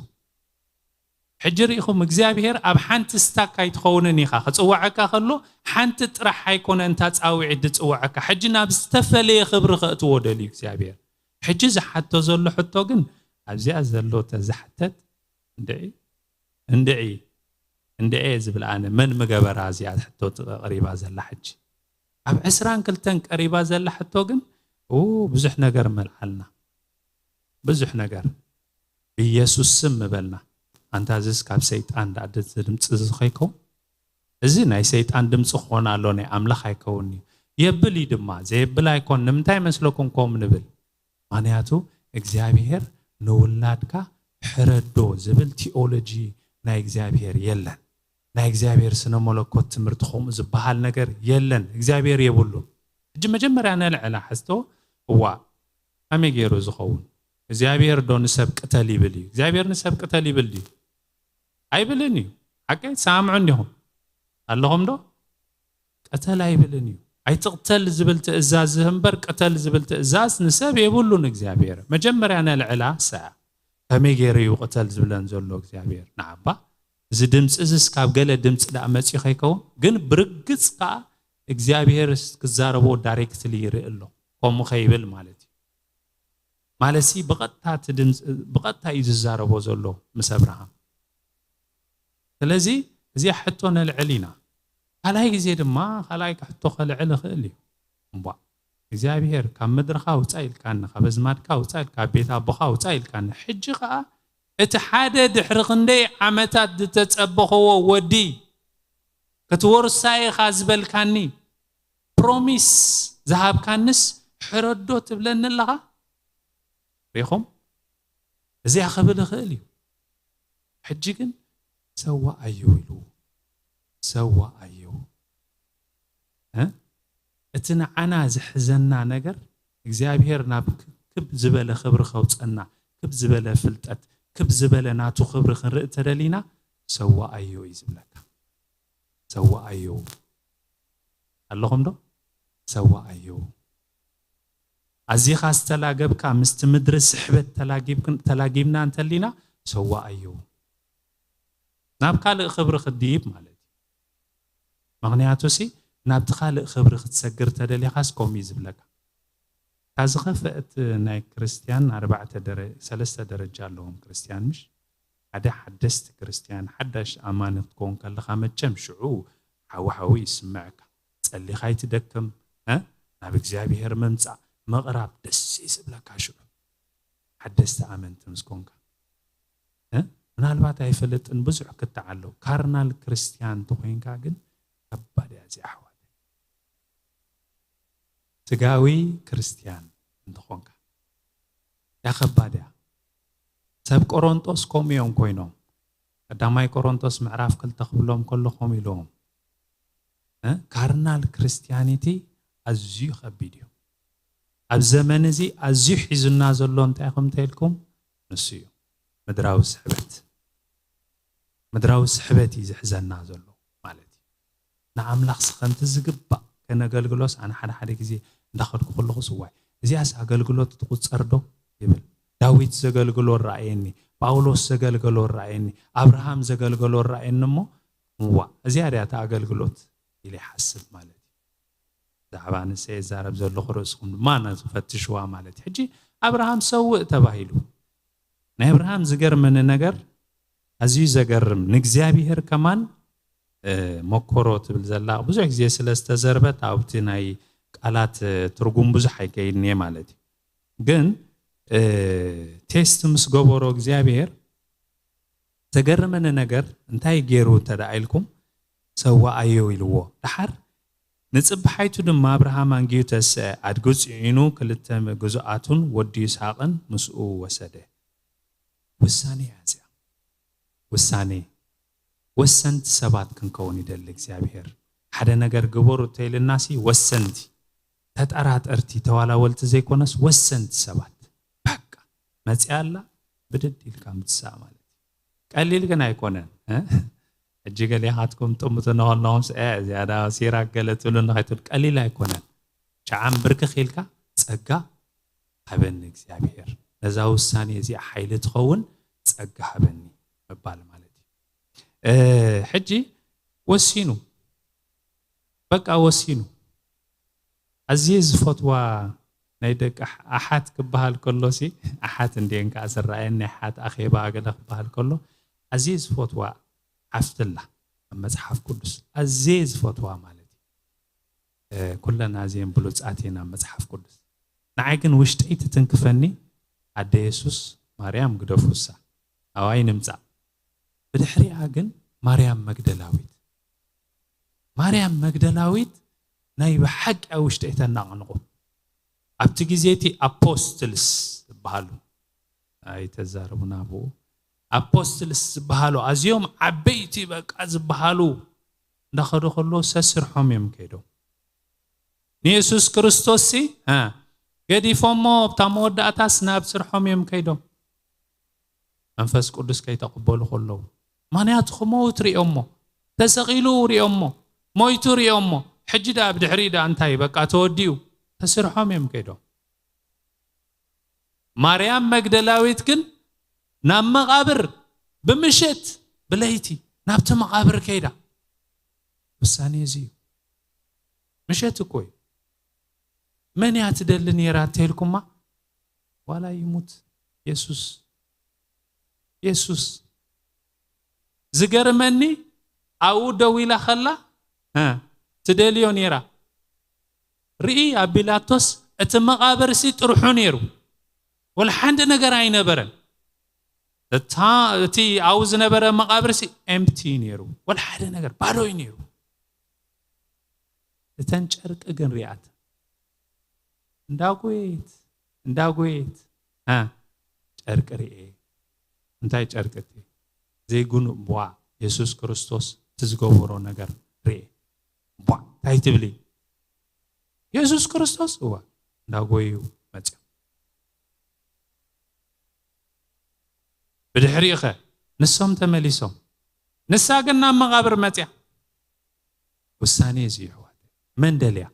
ሕጂ ርኢኹም እግዚኣብሔር ኣብ ሓንቲ ስታክ ኣይትኸውንን ኢኻ። ክፅውዐካ ከሎ ሓንቲ ጥራሕ ኣይኮነ እንታ ፃውዒት ዝፅውዐካ። ሕጂ ናብ ዝተፈለየ ክብሪ ከእትዎ ደልዩ እግዚኣብሔር። ሕጂ ዝሓቶ ዘሎ ሕቶ ግን ኣብዚኣ ዘሎ ተዝሓተት እንድዒ እንድዒ እንድዒ ዝብል ኣነ መን ምገበራ እዚኣ ሕቶ ቀሪባ ዘላ ሕጂ ኣብ ዕስራን ክልተን ቀሪባ ዘላ ሕቶ ግን ኡ ብዙሕ ነገር መልዓልና ብዙሕ ነገር ብኢየሱስ ስም ምበልና ኣንታ ዝስ ካብ ሰይጣን ዳኣ ድምፂ ዝኸይከው እዚ ናይ ሰይጣን ድምፂ ክኾን ኣሎ ናይ ኣምላኽ ኣይከውን እዩ የብል እዩ ድማ ዘየብል ኣይኮን ንምንታይ መስለኩም ከም ንብል ምኽንያቱ እግዚኣብሔር ንውላድካ ሕረዶ ዝብል ቲኦሎጂ ናይ እግዚኣብሔር የለን ናይ እግዚኣብሔር ስነ መለኮት ትምህርቲ ከምኡ ዝበሃል ነገር የለን እግዚኣብሔር የብሉን ሕጂ መጀመርያ ነልዕላ ሕዝቶ እዋ ከመይ ገይሩ ዝኸውን እግዚኣብሔር ዶ ንሰብ ቅተል ይብል እዩ እግዚኣብሔር ንሰብ ቅተል ይብል ድዩ ኣይብልን እዩ ሓቀይ ትሰማምዑ እንዲኹም ኣለኹም ዶ ቅተል ኣይብልን እዩ ኣይትቕተል ዝብል ትእዛዝ ዝህምበር ቅተል ዝብል ትእዛዝ ንሰብ የብሉን እግዚኣብሔር መጀመርያ ነልዕላ ሰ ከመይ ገይሩ እዩ ቅተል ዝብለን ዘሎ እግዚኣብሔር ንዓባ እዚ ድምፂ እዚስ ካብ ገለ ድምፂ ዳኣ መፂኡ ከይከውን ግን ብርግፅ ከዓ እግዚኣብሔር ክዛረቦ ዳይሬክትሊ ይርኢ ኣሎ ከምኡ ከይብል ማለት እዩ ማለት ሲ ብቐጥታ እዩ ዝዛረቦ ዘሎ ምስ ኣብርሃም ስለዚ እዚኣ ሕቶ ነልዕል ኢና ካልኣይ ግዜ ድማ ካልኣይ ክሕቶ ከልዕል እኽእል እዩ እምቧ እግዚኣብሔር ካብ ምድርኻ ውፃእ ኢልካኒ ካብ ኣዝማድካ ውፃእ ካብ ቤት ኣቦኻ ውፃእ ኢልካኒ ሕጂ ከዓ እቲ ሓደ ድሕሪ ክንደይ ዓመታት ዝተፀበኸዎ ወዲ ክትወርሳ ኢኻ ዝበልካኒ ፕሮሚስ ዝሃብካንስ ሕረዶ ትብለኒ ኣለኻ ሪኹም እዚኣ ክብል ይኽእል እዩ ሕጂ ግን ሰዋ ኣየው ኢሉ ሰዋ ኣየው እቲ ንዓና ዝሕዘና ነገር እግዚኣብሔር ናብ ክብ ዝበለ ክብሪ ከውፀና ክብ ዝበለ ፍልጠት ክብ ዝበለ ናቱ ክብሪ ክንርኢ ተደሊና ሰዋ ኣየው እዩ ዝብለካ ሰዋ ኣየው ኣለኹም ዶ ሰዋ ኣየው ኣዚኻ ዝተላገብካ ምስቲ ምድሪ ስሕበት ተላጊብና እንተሊና ሰዋ ኣየው ናብ ካልእ ክብሪ ክድይብ ማለት እዩ ምኽንያቱ ሲ ናብቲ ካልእ ክብሪ ክትሰግር ተደሊኻስ ከምኡ እዩ ዝብለካ እታ ዝኸፈአት ናይ ክርስትያን ኣርባዕተ ሰለስተ ደረጃ ኣለዎም ክርስትያን ምሽ ሓደ ሓደስቲ ክርስትያን ሓዳሽ ኣማኒ ክትከውን ከለኻ መቸም ሽዑ ሓዊ ሓዊ ይስምዐካ ጸሊኻ ይትደክም ናብ እግዚኣብሔር ምምጻእ ምቕራብ ደስ ይስብለካ ሽዑ ሓደስቲ ኣመንቲ ምስ ኮንካ ምናልባት ኣይፈልጥን ብዙሕ ክትዓሎ ካርናል ክርስትያን እንተኮይንካ ግን ከባድ እያ እዚኣ ኣሕዋት ስጋዊ ክርስትያን እንተኾንካ እያ ከባድ እያ ሰብ ቆሮንጦስ ከምኡ እዮም ኮይኖም ቀዳማይ ቆሮንጦስ ምዕራፍ ክልተ ክብሎም ከሎ ከምኡ ኢልዎም ካርናል ክርስትያኒቲ ኣዝዩ ከቢድ እዩ ኣብ ዘመን እዚ ኣዝዩ ሒዙና ዘሎ እንታይ ከም ተልኩም ንሱ እዩ ምድራዊ ስሕበት ምድራዊ ስሕበት እዩ ዝሕዘና ዘሎ ማለት እዩ ንኣምላኽ ስኸምቲ ዝግባእ ከነገልግሎስ ኣነ ሓደ ሓደ ግዜ እንዳኸድኩ ከለኹ ስዋይ እዚኣስ ኣገልግሎት ትቁፀር ዶ ይብል ዳዊት ዘገልግሎ ረኣየኒ ጳውሎስ ዘገልገሎ ረኣየኒ ኣብርሃም ዘገልገሎ ረኣየኒ እሞ እዋ እዚኣ ድያ እቲ ኣገልግሎት ኢለ ይሓስብ ማለት እዩ ብዛዕባ ንሰ የዛረብ ዘለኹ ርእስኹም ድማ ነዚ ፈትሽዋ ማለት እዩ ሕጂ ኣብርሃም ሰውእ ተባሂሉ ናይ ኣብርሃም ዝገርመኒ ነገር ኣዝዩ ዘገርም ንእግዚኣብሔር ከማን እ፣ መኮሮ ትብል ዘላ ብዙሕ ግዜ ስለ ዝተዘርበት ኣብቲ ናይ ቃላት፣ እ፣ ትርጉም ብዙሕ ኣይከይድን እየ ማለት እዩ። ግን፣ እ፣ ቴስት ምስ ገበሮ እግዚኣብሔር ዘገርመኒ ነገር እንታይ ገይሩ እንተ ደኣ ኢልኩም፣ "ሰዋኣዮ" ኢልዎ። ደሓር ንጽባሓይቱ ድማ ኣብርሃም ኣንጊሁ ተስአ፣ ኣድጊ ጽዒኑ ክልተ ግዙኣቱን ወዲ ይስሐቅን ምስኡ ወሰደ። ውሳኔ እያ እዚኣ። ውሳኔ። ወሰንቲ ሰባት ክንከውን ይደሊ እግዚኣብሔር። ሓደ ነገር ግበሩ እንተኢልናሲ ወሰንቲ፣ ተጠራጠርቲ፣ ተዋላወልቲ ዘይኮነስ ወሰንቲ ሰባት። በቃ መጺኣ ኣላ፣ ብድድ ኢልካ ምትሳእ ማለት እዩ። ቀሊል ግን ኣይኮነን፣ እ? ሕጂ ገሊኻትኩም ጥምቱ እናኾንኹም፣ "እ፣ እዚኣ ዳ ሲራክ ገለ" ትብሉ ንኸይትብል፣ ቀሊል ኣይኮነን። ሸዓ እምብርክኽ ኢልካ፣ "ጸጋ ሃበኒ እግዚኣብሔር፣ ነዛ ውሳኔ እዚኣ ሓይሊ ትኸውን ጸጋ ሃበኒ" ምባል ማለት እዩ። እ፣ ሕጂ ወሲኑ፣ በቃ ወሲኑ። ኣዝየ ዝፈትዋ ናይ ደቂ ኣሕ-፣ ኣሓት ክበሃል ከሎሲ፣ ኣሓት እንድየን ከኣ ዝረኣየኒ፣ ኣሓት ኣኼባ ገለ ክበሃል ከሎ፣ ኣዝየ ዝፈትዋ ሓፍቲ ኣላ ኣብ መጽሓፍ ቅዱስ፣ ኣዝየ ዝፈትዋ ማለት እዩ። እ፣ ኩለን ኣዝየን ብሉጻት እየን ኣብ መጽሓፍ ቅዱስ። ንዓይ ግን ውሽጠይ ትትንክፈኒ ኣደ የሱስ ማርያም ግደፉሳ፣ ኣብኣ ኣይንምጻእ። ብድሕሪኣ ግን ማርያም መግደላዊት። ማርያም መግደላዊት ናይ ብሓቂ ኣብ ውሽጠይ ተናቕንቑ። ኣብቲ ግዜ እቲ ኣፖስትልስ ዝበሃሉ፣ ኣይተዛረቡና ብኡ፣ ኣፖስትልስ ዝበሃሉ ኣዝዮም ዓበይቲ በቃ ዝበሃሉ እንዳኸዱ ከለዉ ሰስርሖም እዮም ከይዶም። ንየሱስ ክርስቶስሲ፣ እ፣ ገዲፎሞ ኣብታ መወዳእታስ ናብ ስርሖም እዮም ከይዶም። መንፈስ ቅዱስ ከይተቐበሉ ከለዉ። ምኽንያቱ ክመውት ርእዮሞ፣ ተሰቒሉ ርእዮሞ፣ ሞይቱ ርእዮሞ። ሕጂ ደኣ ብድሕሪኡ ደኣ እንታይ በቃ ተወዲኡ። ተስርሖም እዮም ከይዶም። ማርያም መግደላዊት ግን ናብ መቓብር ብምሸት ብለይቲ ናብቲ መቓብር ከይዳ። ውሳኔ እዚ እዩ። ምሸት እኮ እዩ። መን እያ ትደሊ ነይራ እንተኢልኩማ፣ ዋላ ይሙት የሱስ፣ የሱስ። ዝገርመኒ ኣብኡ ደው ኢላ ከላ፣ እ፣ ትደልዮ ነይራ። ርኢ ኣቢላቶስ እቲ መቓብርሲ ጥርሑ ነይሩ። ወላ ሓንቲ ነገር ኣይነበረን። እታ፣ እቲ ኣብኡ ዝነበረ መቓብርሲ ኤምፕቲ ነይሩ። ወላ ሓደ ነገር ባዶ እዩ ነይሩ። እተን ጨርቂ ግን ሪኣት። እንዳጎየት፣ እንዳጎየት፣ እ፣ ጨርቂ ርኤ። እንታይ ጨርቂ እቲ? ዘይጉኑእ ቧዕ የሱስ ክርስቶስ እቲ ዝገበሮ ነገር ርኤ። ቧዕ፣ እንታይ ትብሊ? የሱስ ክርስቶስ፣ እወ፣ እንዳጎዩ መጽዮም። ብድሕሪኡ ኸ ንሶም ተመሊሶም። ንሳ ግን ናብ መቓብር መጽያ። ውሳኔ እዚ እዩ፣ ኣሕዋተይ። መን ደልያ?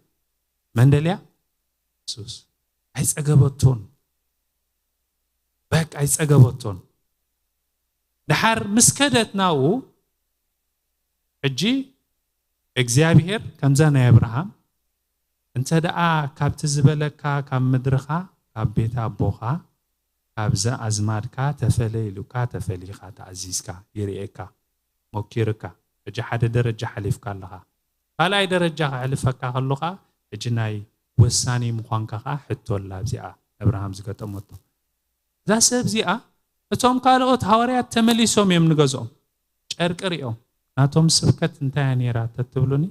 መን ደልያ? የሱስ። ኣይጸገበቶን። በቃ ኣይጸገበቶን። ደሓር ምስ ከደት ናብኡ፣ ሕጂ እግዚኣብሄር ከምዛ ናይ ኣብርሃም፣ እንተ ደኣ ካብቲ ዝበለካ ካብ ምድርኻ፣ ካብ ቤት ኣቦኻ፣ ካብዚ ኣዝማድካ ተፈለ ኢሉካ፣ ተፈሊኻ፣ ተኣዚዝካ፣ ይርእየካ፣ ሞኪርካ። ሕጂ ሓደ ደረጃ ሓሊፍካ ኣለኻ። ካልኣይ ደረጃ ከሕልፈካ ከሎ ኸኣ፣ ሕጂ ናይ ወሳኒ ምዃንካ ኸኣ ሕቶ ኣላ ኣብዚኣ ኣብርሃም ዝገጠመቶ። እዛ ሰብ እዚኣ፣ እቶም ካልኦት ሃዋርያት ተመሊሶም እዮም ንገዝኦም። ጨርቂ ሪኦም፣ ናቶም ስብከት እንታይ እያ ነይራ ተትብሉኒ፣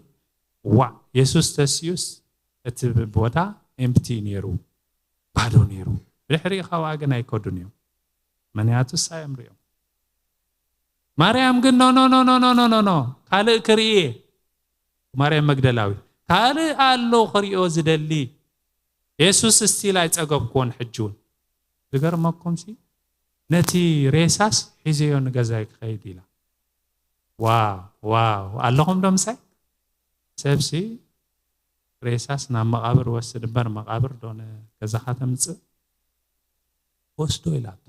ዋዕ፣ የሱስ ተስዩስ እቲ ቦታ ኤምፕቲ ነይሩ፣ ባዶ ነይሩ። ብድሕሪኡ ካብኣ ግን ኣይከዱን እዮም። ምኽንያቱ እሳ እዮም ሪኦም። ማርያም ግን፣ "ኖ፣ ኖ፣ ኖ፣ ካልእ ክርኢ እየ።" ማርያም መግደላዊት፣ "ካልእ ኣሎ ክሪኦ ዝደሊ። የሱስ ስቲል ኣይጸገብኩዎን ሕጂ እውን። ዝገርመኩምሲ፣ ነቲ ሬሳስ ሒዘዮ ንገዛይ ክኸይድ" ኢላ። ዋው፣ ዋው፣ ኣለኹም ዶ ምሳይ? ሰብሲ ሬሳስ ናብ መቓብር ወስድ እምበር፣ መቓብር ዶ ንገዛኻ ተምጽእ? ወስዶ ኢላቶ።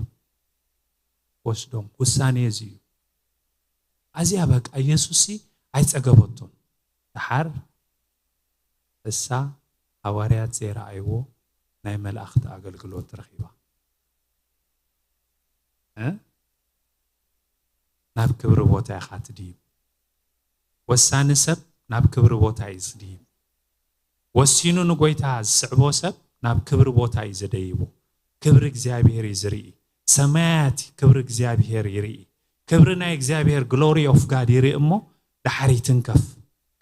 ወስዶም። ውሳኔ እዚ እዩ። ኣዚኣ በቃ ኢየሱስሲ ኣይጸገበቶን። ደሓር እሳ ሃዋርያት ዘይረኣይዎ ናይ መላእኽቲ ኣገልግሎት ረኺባ። እ? ናብ ክብሪ ቦታ ኢኻ ትድይብ። ወሳኒ ሰብ ናብ ክብሪ ቦታ እዩ ዝድይብ። ወሲኑ ንጎይታ ዝስዕቦ ሰብ ናብ ክብሪ ቦታ እዩ ዝደይቡ። ክብሪ እግዚኣብሔር እዩ ዝርኢ። ሰማያት ክብሪ እግዚኣብሔር ይርኢ። ክብሪ ናይ እግዚኣብሔር፣ ግሎሪ ኦፍ ጋድ ይርኢ እሞ፣ ዳሕር ይትንከፍ።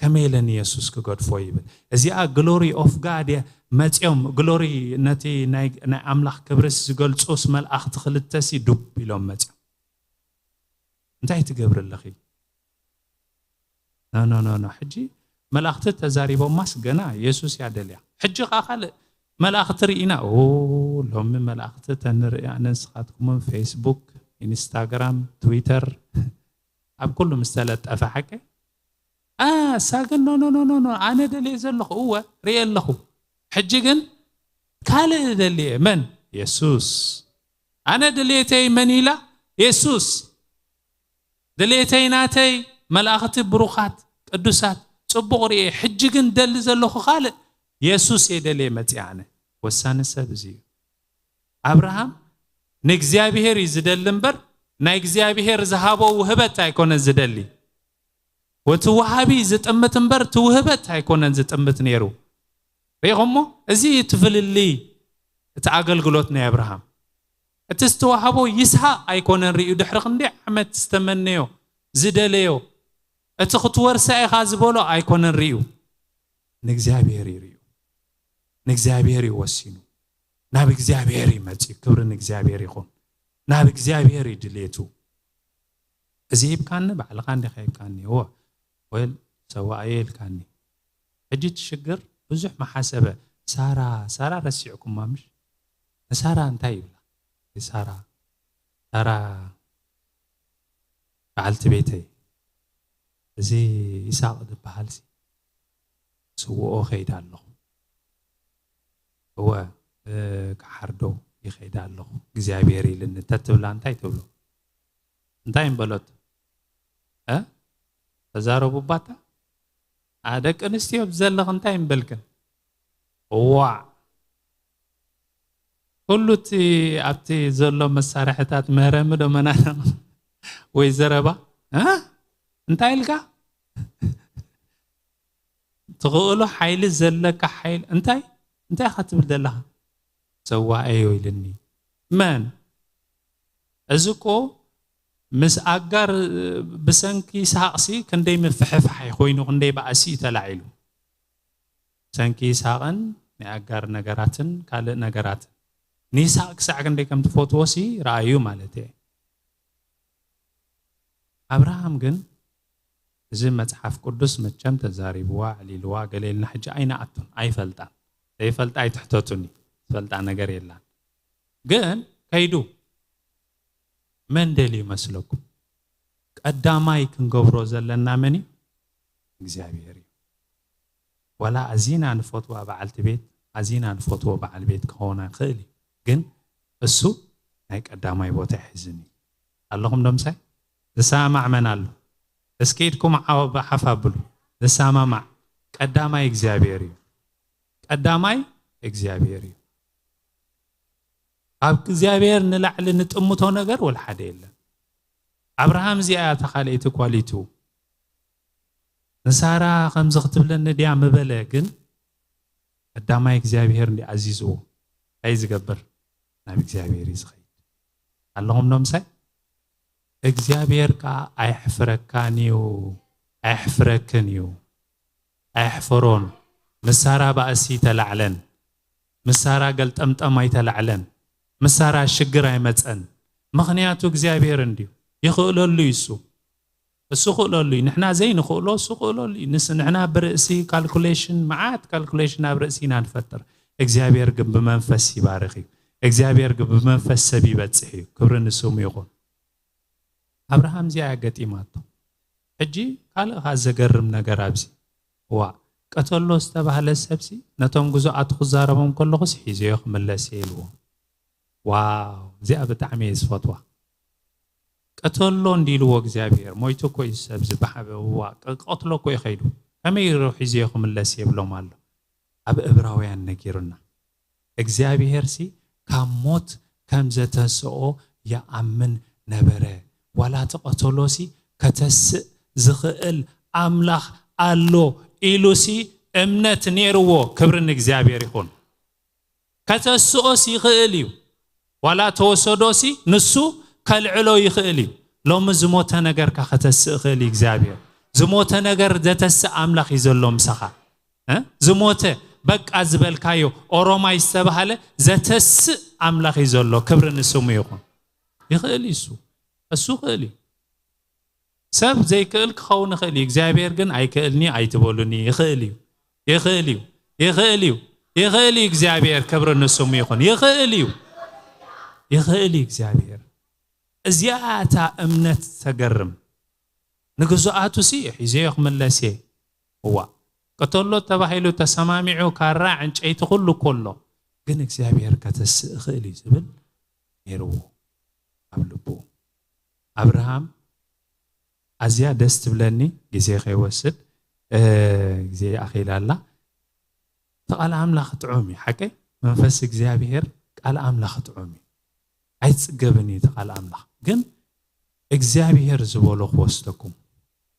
ከመይ ኢለ ንየሱስ ክገድፎ ይብል። እዚኣ ግሎሪ ኦፍ ጋድ እየ መፅኦም፣ ግሎሪ፣ ነቲ ናይ ናይ ኣምላኽ ክብርስ ዝገልፁስ መልኣኽቲ ክልተሲ ዱብ ኢሎም መፅኦም። እንታይ ትገብሪ ኣለኺ? ኖ ኖ ኖ ኖ። ሕጂ መላእኽቲ ተዛሪቦማስ ገና የሱስ እያ ደልያ። ሕጂ ኸዓ ካልእ መላእኽቲ ርኢና። ኦ፣ ሎሚ መላእኽቲ ተንርኢ ኣነ ንስኻትኩምን ፌስቡክ፣ ኢንስታግራም፣ ትዊተር ኣብ ኩሉ ምስ ተለጠፈ ሓቂ። ኣ እሳ ግን ኖ ኖ ኖ ኖ ኖ፣ ኣነ ደልየ ዘለኹ እወ ርየ ኣለኹ። ሕጂ ግን ካልእ ደልየ። መን? የሱስ። ኣነ ድልየተይ መን ኢላ? የሱስ። ድልየተይ ናተይ፣ መላእኽቲ ብሩኻት ቅዱሳት ጽቡቕ ርየ። ሕጂ ግን ደሊ ዘለኹ ካልእ። የሱስ እየ ደልየ መጽእ ኣነ። ወሳኒ ሰብ እዚ እዩ። ኣብርሃም ንእግዚኣብሔር እዩ ዝደሊ እምበር፣ ናይ እግዚኣብሔር ዝሃቦ ውህበት ኣይኮነን ዝደሊ። ወቲ ወሃቢ ዝጥምት እምበር፣ እቲ ውህበት ኣይኮነን ዝጥምት ነይሩ። ርኢኹሞ? እዚ እዩ እቲ ፍልልይ፣ እቲ ኣገልግሎት ናይ ኣብርሃም። እቲ ዝተዋህቦ ይስሐቅ ኣይኮነን ርእዩ፣ ድሕሪ ክንደይ ዓመት ዝተመነዮ፣ ዝደለዮ፣ እቲ ክትወርሳ ኢኻ ዝበሎ ኣይኮነን ርእዩ። ንእግዚኣብሔር እዩ ርእዩ። ንእግዚኣብሔር እዩ ወሲኑ። ናብ እግዚኣብሔር እዩ መጺኡ። ክብሪ ንእግዚኣብሔር ይኹን። ናብ እግዚኣብሔር እዩ ድሌቱ። እዚ ሂብካኒ፣ ባዕልኻ እንዲኻ ሂብካኒ። እወ፣ ወል ሰዋእየ ኢልካኒ። ሕጂ እቲ ሽግር ብዙሕ መሓሰበ። ሳራ፣ ሳራ ረሲዕኩማ ምሽ? ንሳራ እንታይ ይብላ? ሳራ፣ ሳራ በዓልቲ ቤተይ፣ እዚ ይስሐቅ ዝበሃል ሲ ስውኦ ከይዳ ኣለኹ። እወ፣ እ፣ ክሓርዶ ይኸይዳ ኣለኹ፣ እግዚኣብሔር ኢልኒ ተትብላ እንታይ ትብሎ? እንታይ እምበሎት? እ? ተዛረቡ ባታ? ኣ፣ ደቂ ኣንስትዮ ዘለኽ እንታይ እምበልክን? እዋዕ! ኩሉ እቲ ኣብቲ ዘሎ መሳርሕታት መህረሚ ዶ መናነቕ ወይ ዘረባ? እ? እንታይ ኢልካ? ትኽእሎ ሓይሊ ዘለካ ሓይሊ እንታይ? እንታይ ኢኻ ትብል ዘለኻ? ሰዋእዮ ኢልኒ። መን? እዚ እኮ ምስ ኣጋር ብሰንኪ ይስሐቅሲ ክንደይ ምፍሕፋሕ ኮይኑ፣ ክንደይ ባእሲ እዩ ተላዒሉ። ብሰንኪ ይስሐቅን ናይ ኣጋር ነገራትን ካልእ ነገራትን። ንይስሐቅ ክሳዕ ክንደይ ከም ትፈትዎሲ ረኣዩ ማለት እየ። ኣብርሃም ግን እዚ መጽሓፍ ቅዱስ መቸም ተዛሪብዋ፣ ኣዕሊልዋ፣ ገለ ኢልና ሕጂ ኣይንኣቱን፣ ኣይፈልጣን። ዘይፈልጣ ኣይትሕተቱኒ፣ ዝፈልጣ ነገር የላን። ግን ከይዱ መን ደልዩ ይመስለኩም? ቀዳማይ ክንገብሮ ዘለና መን እዩ? እግዚኣብሔር እዩ። ዋላ ኣዚና ንፈትዋ በዓልቲ ቤት፣ ኣዚና ንፈትዎ በዓል ቤት ክኸውን ይኽእል እዩ። ግን እሱ ናይ ቀዳማይ ቦታ ይሕዝን እዩ። ኣለኹም ዶ ምሳይ? ዝሰማማዕ መን ኣሎ? እስኪ ኢድኩም ዓው-፣ ሓፍ ኣብሉ። ዝሰማማዕ ቀዳማይ እግዚኣብሔር እዩ። ቀዳማይ እግዚኣብሔር እዩ። ካብ እግዚኣብሔር ንላዕሊ ንጥምቶ ነገር ወላ ሓደ የለን። ኣብርሃም እዚኣ እያ እታ ካልኣይቲ ኳሊቱ። ንሳራ ከምዚ ክትብለኒ ድያ ምበለ፣ ግን ቀዳማይ እግዚኣብሔር እንዲ ኣዚዝዎ። እንታይ ዝገብር? ናብ እግዚኣብሔር እዩ ዝኸይድ። ኣለኹም ዶ ምሳይ? እግዚኣብሔር ከኣ ኣየሕፍረካን እዩ፣ ኣየሕፍረክን እዩ። ኣየሕፈሮን። ምስ ሳራ ባእሲ ኣይተላዕለን። ምስ ሳራ ገልጠምጠም ኣይተላዕለን። ምስ ሳራ ሽግር ኣይመጸን። ምኽንያቱ እግዚኣብሔር እንድዩ። ይኽእለሉ እዩ እሱ። እሱ ክእለሉ እዩ። ንሕና ዘይንኽእሎ እሱ ክእለሉ እዩ። ንስ-፣ ንሕና ብርእሲ ካልኩሌሽን፣ መዓት ካልኩሌሽን ኣብ ርእሲ ኢና ንፈጥር። እግዚኣብሔር ግን ብመንፈስ ይባርኽ እዩ። እግዚኣብሔር ግን ብመንፈስ ሰብ ይበጽሕ እዩ። ክብሪ ንስሙ ይኹን። ኣብርሃም እዚኣ እያ ገጢማቶ። ሕጂ ካልእ ኸኣ ዘገርም ነገር ኣብዚ። ዋ፣ ቀተሎ ዝተባህለ ሰብሲ ነቶም ግዙኣቱ ክዛረቦም ከለኹስ ሒዘዮ ክምለስ እየ ኢልዎ። ዋው፣ እዚኣ ብጣዕሚ እየ ዝፈትዋ። ቀተሎ እንዲ ኢልዎ እግዚኣብሔር፣ ሞይቱ እኮ እዩ ሰብ ዝበሓበ። ዋ፣ ቀ-፣ ቀትሎ እኮ እዩ ኸይዱ። ከመይ ኢሉ ሒዘዮ ክምለስ እየ ይብሎም ኣሎ? ኣብ እብራውያን ነጊሩና። እግዚኣብሔርሲ ካብ ሞት ከም ዘተስኦ ይኣምን ነበረ። ዋላ እቲ ቀተሎሲ ከተስእ ዝኽእል ኣምላኽ ኣሎ ኢሉሲ እምነት ነይርዎ። ክብሪ ንእግዚኣብሔር ይኹን። ከተስኦስ ይኽእል እዩ። ዋላ ተወሰዶሲ ንሱ ከልዕሎ ይኽእል እዩ። ሎሚ ዝሞተ ነገርካ ከተስእ ይኽእል እዩ እግዚኣብሔር። ዝሞተ ነገር ዘተስእ ኣምላኽ እዩ ዘሎ ምሳኻ። እ? ዝሞተ በቃ ዝበልካዮ ኦሮማይ ዝተባህለ ዘተስእ ኣምላኽ እዩ ዘሎ። ክብሪ ንስሙ ይኹን። ይኽእል እዩ እሱ። እሱ ይኽእል እዩ። ሰብ ዘይክእል ክኸውን ይኽእል እዩ። እግዚኣብሔር ግን ኣይክእልኒ ኣይትበሉኒ። ይኽእል እዩ። ይኽእል እዩ። ይኽእል እዩ። ይኽእል እዩ እግዚኣብሔር። ክብሪ ንስሙ ይኹን። ይኽእል እዩ። ይኽእል እዩ እግዚኣብሔር። እዚኣ እታ እምነት ተገርም። ንግዙኣቱ ሲ ሒዘዮ ክምለስ እየ። እዋ፣ ቅተሎ ተባሂሉ ተሰማሚዑ ካራ ዕንጨይቲ ኩሉ ኮሎ፣ ግን እግዚኣብሔር ከተስእ እኽእል እዩ ዝብል ነይርዎ ኣብ ልቡ። ኣብርሃም ኣዝያ ደስ ትብለኒ፣ ግዜ ከይወስድ፣ እ፣ ግዜ ኣኺላ ኣላ። እቲ ቃል ኣምላኽ ጥዑም እዩ። ሓቀይ መንፈስ እግዚኣብሔር ቃል ኣምላኽ ጥዑም እዩ። ኣይጽገብን እዩ እቲ ቃል ኣምላኽ። ግን እግዚኣብሔር ዝበሎ ክወስደኩም፣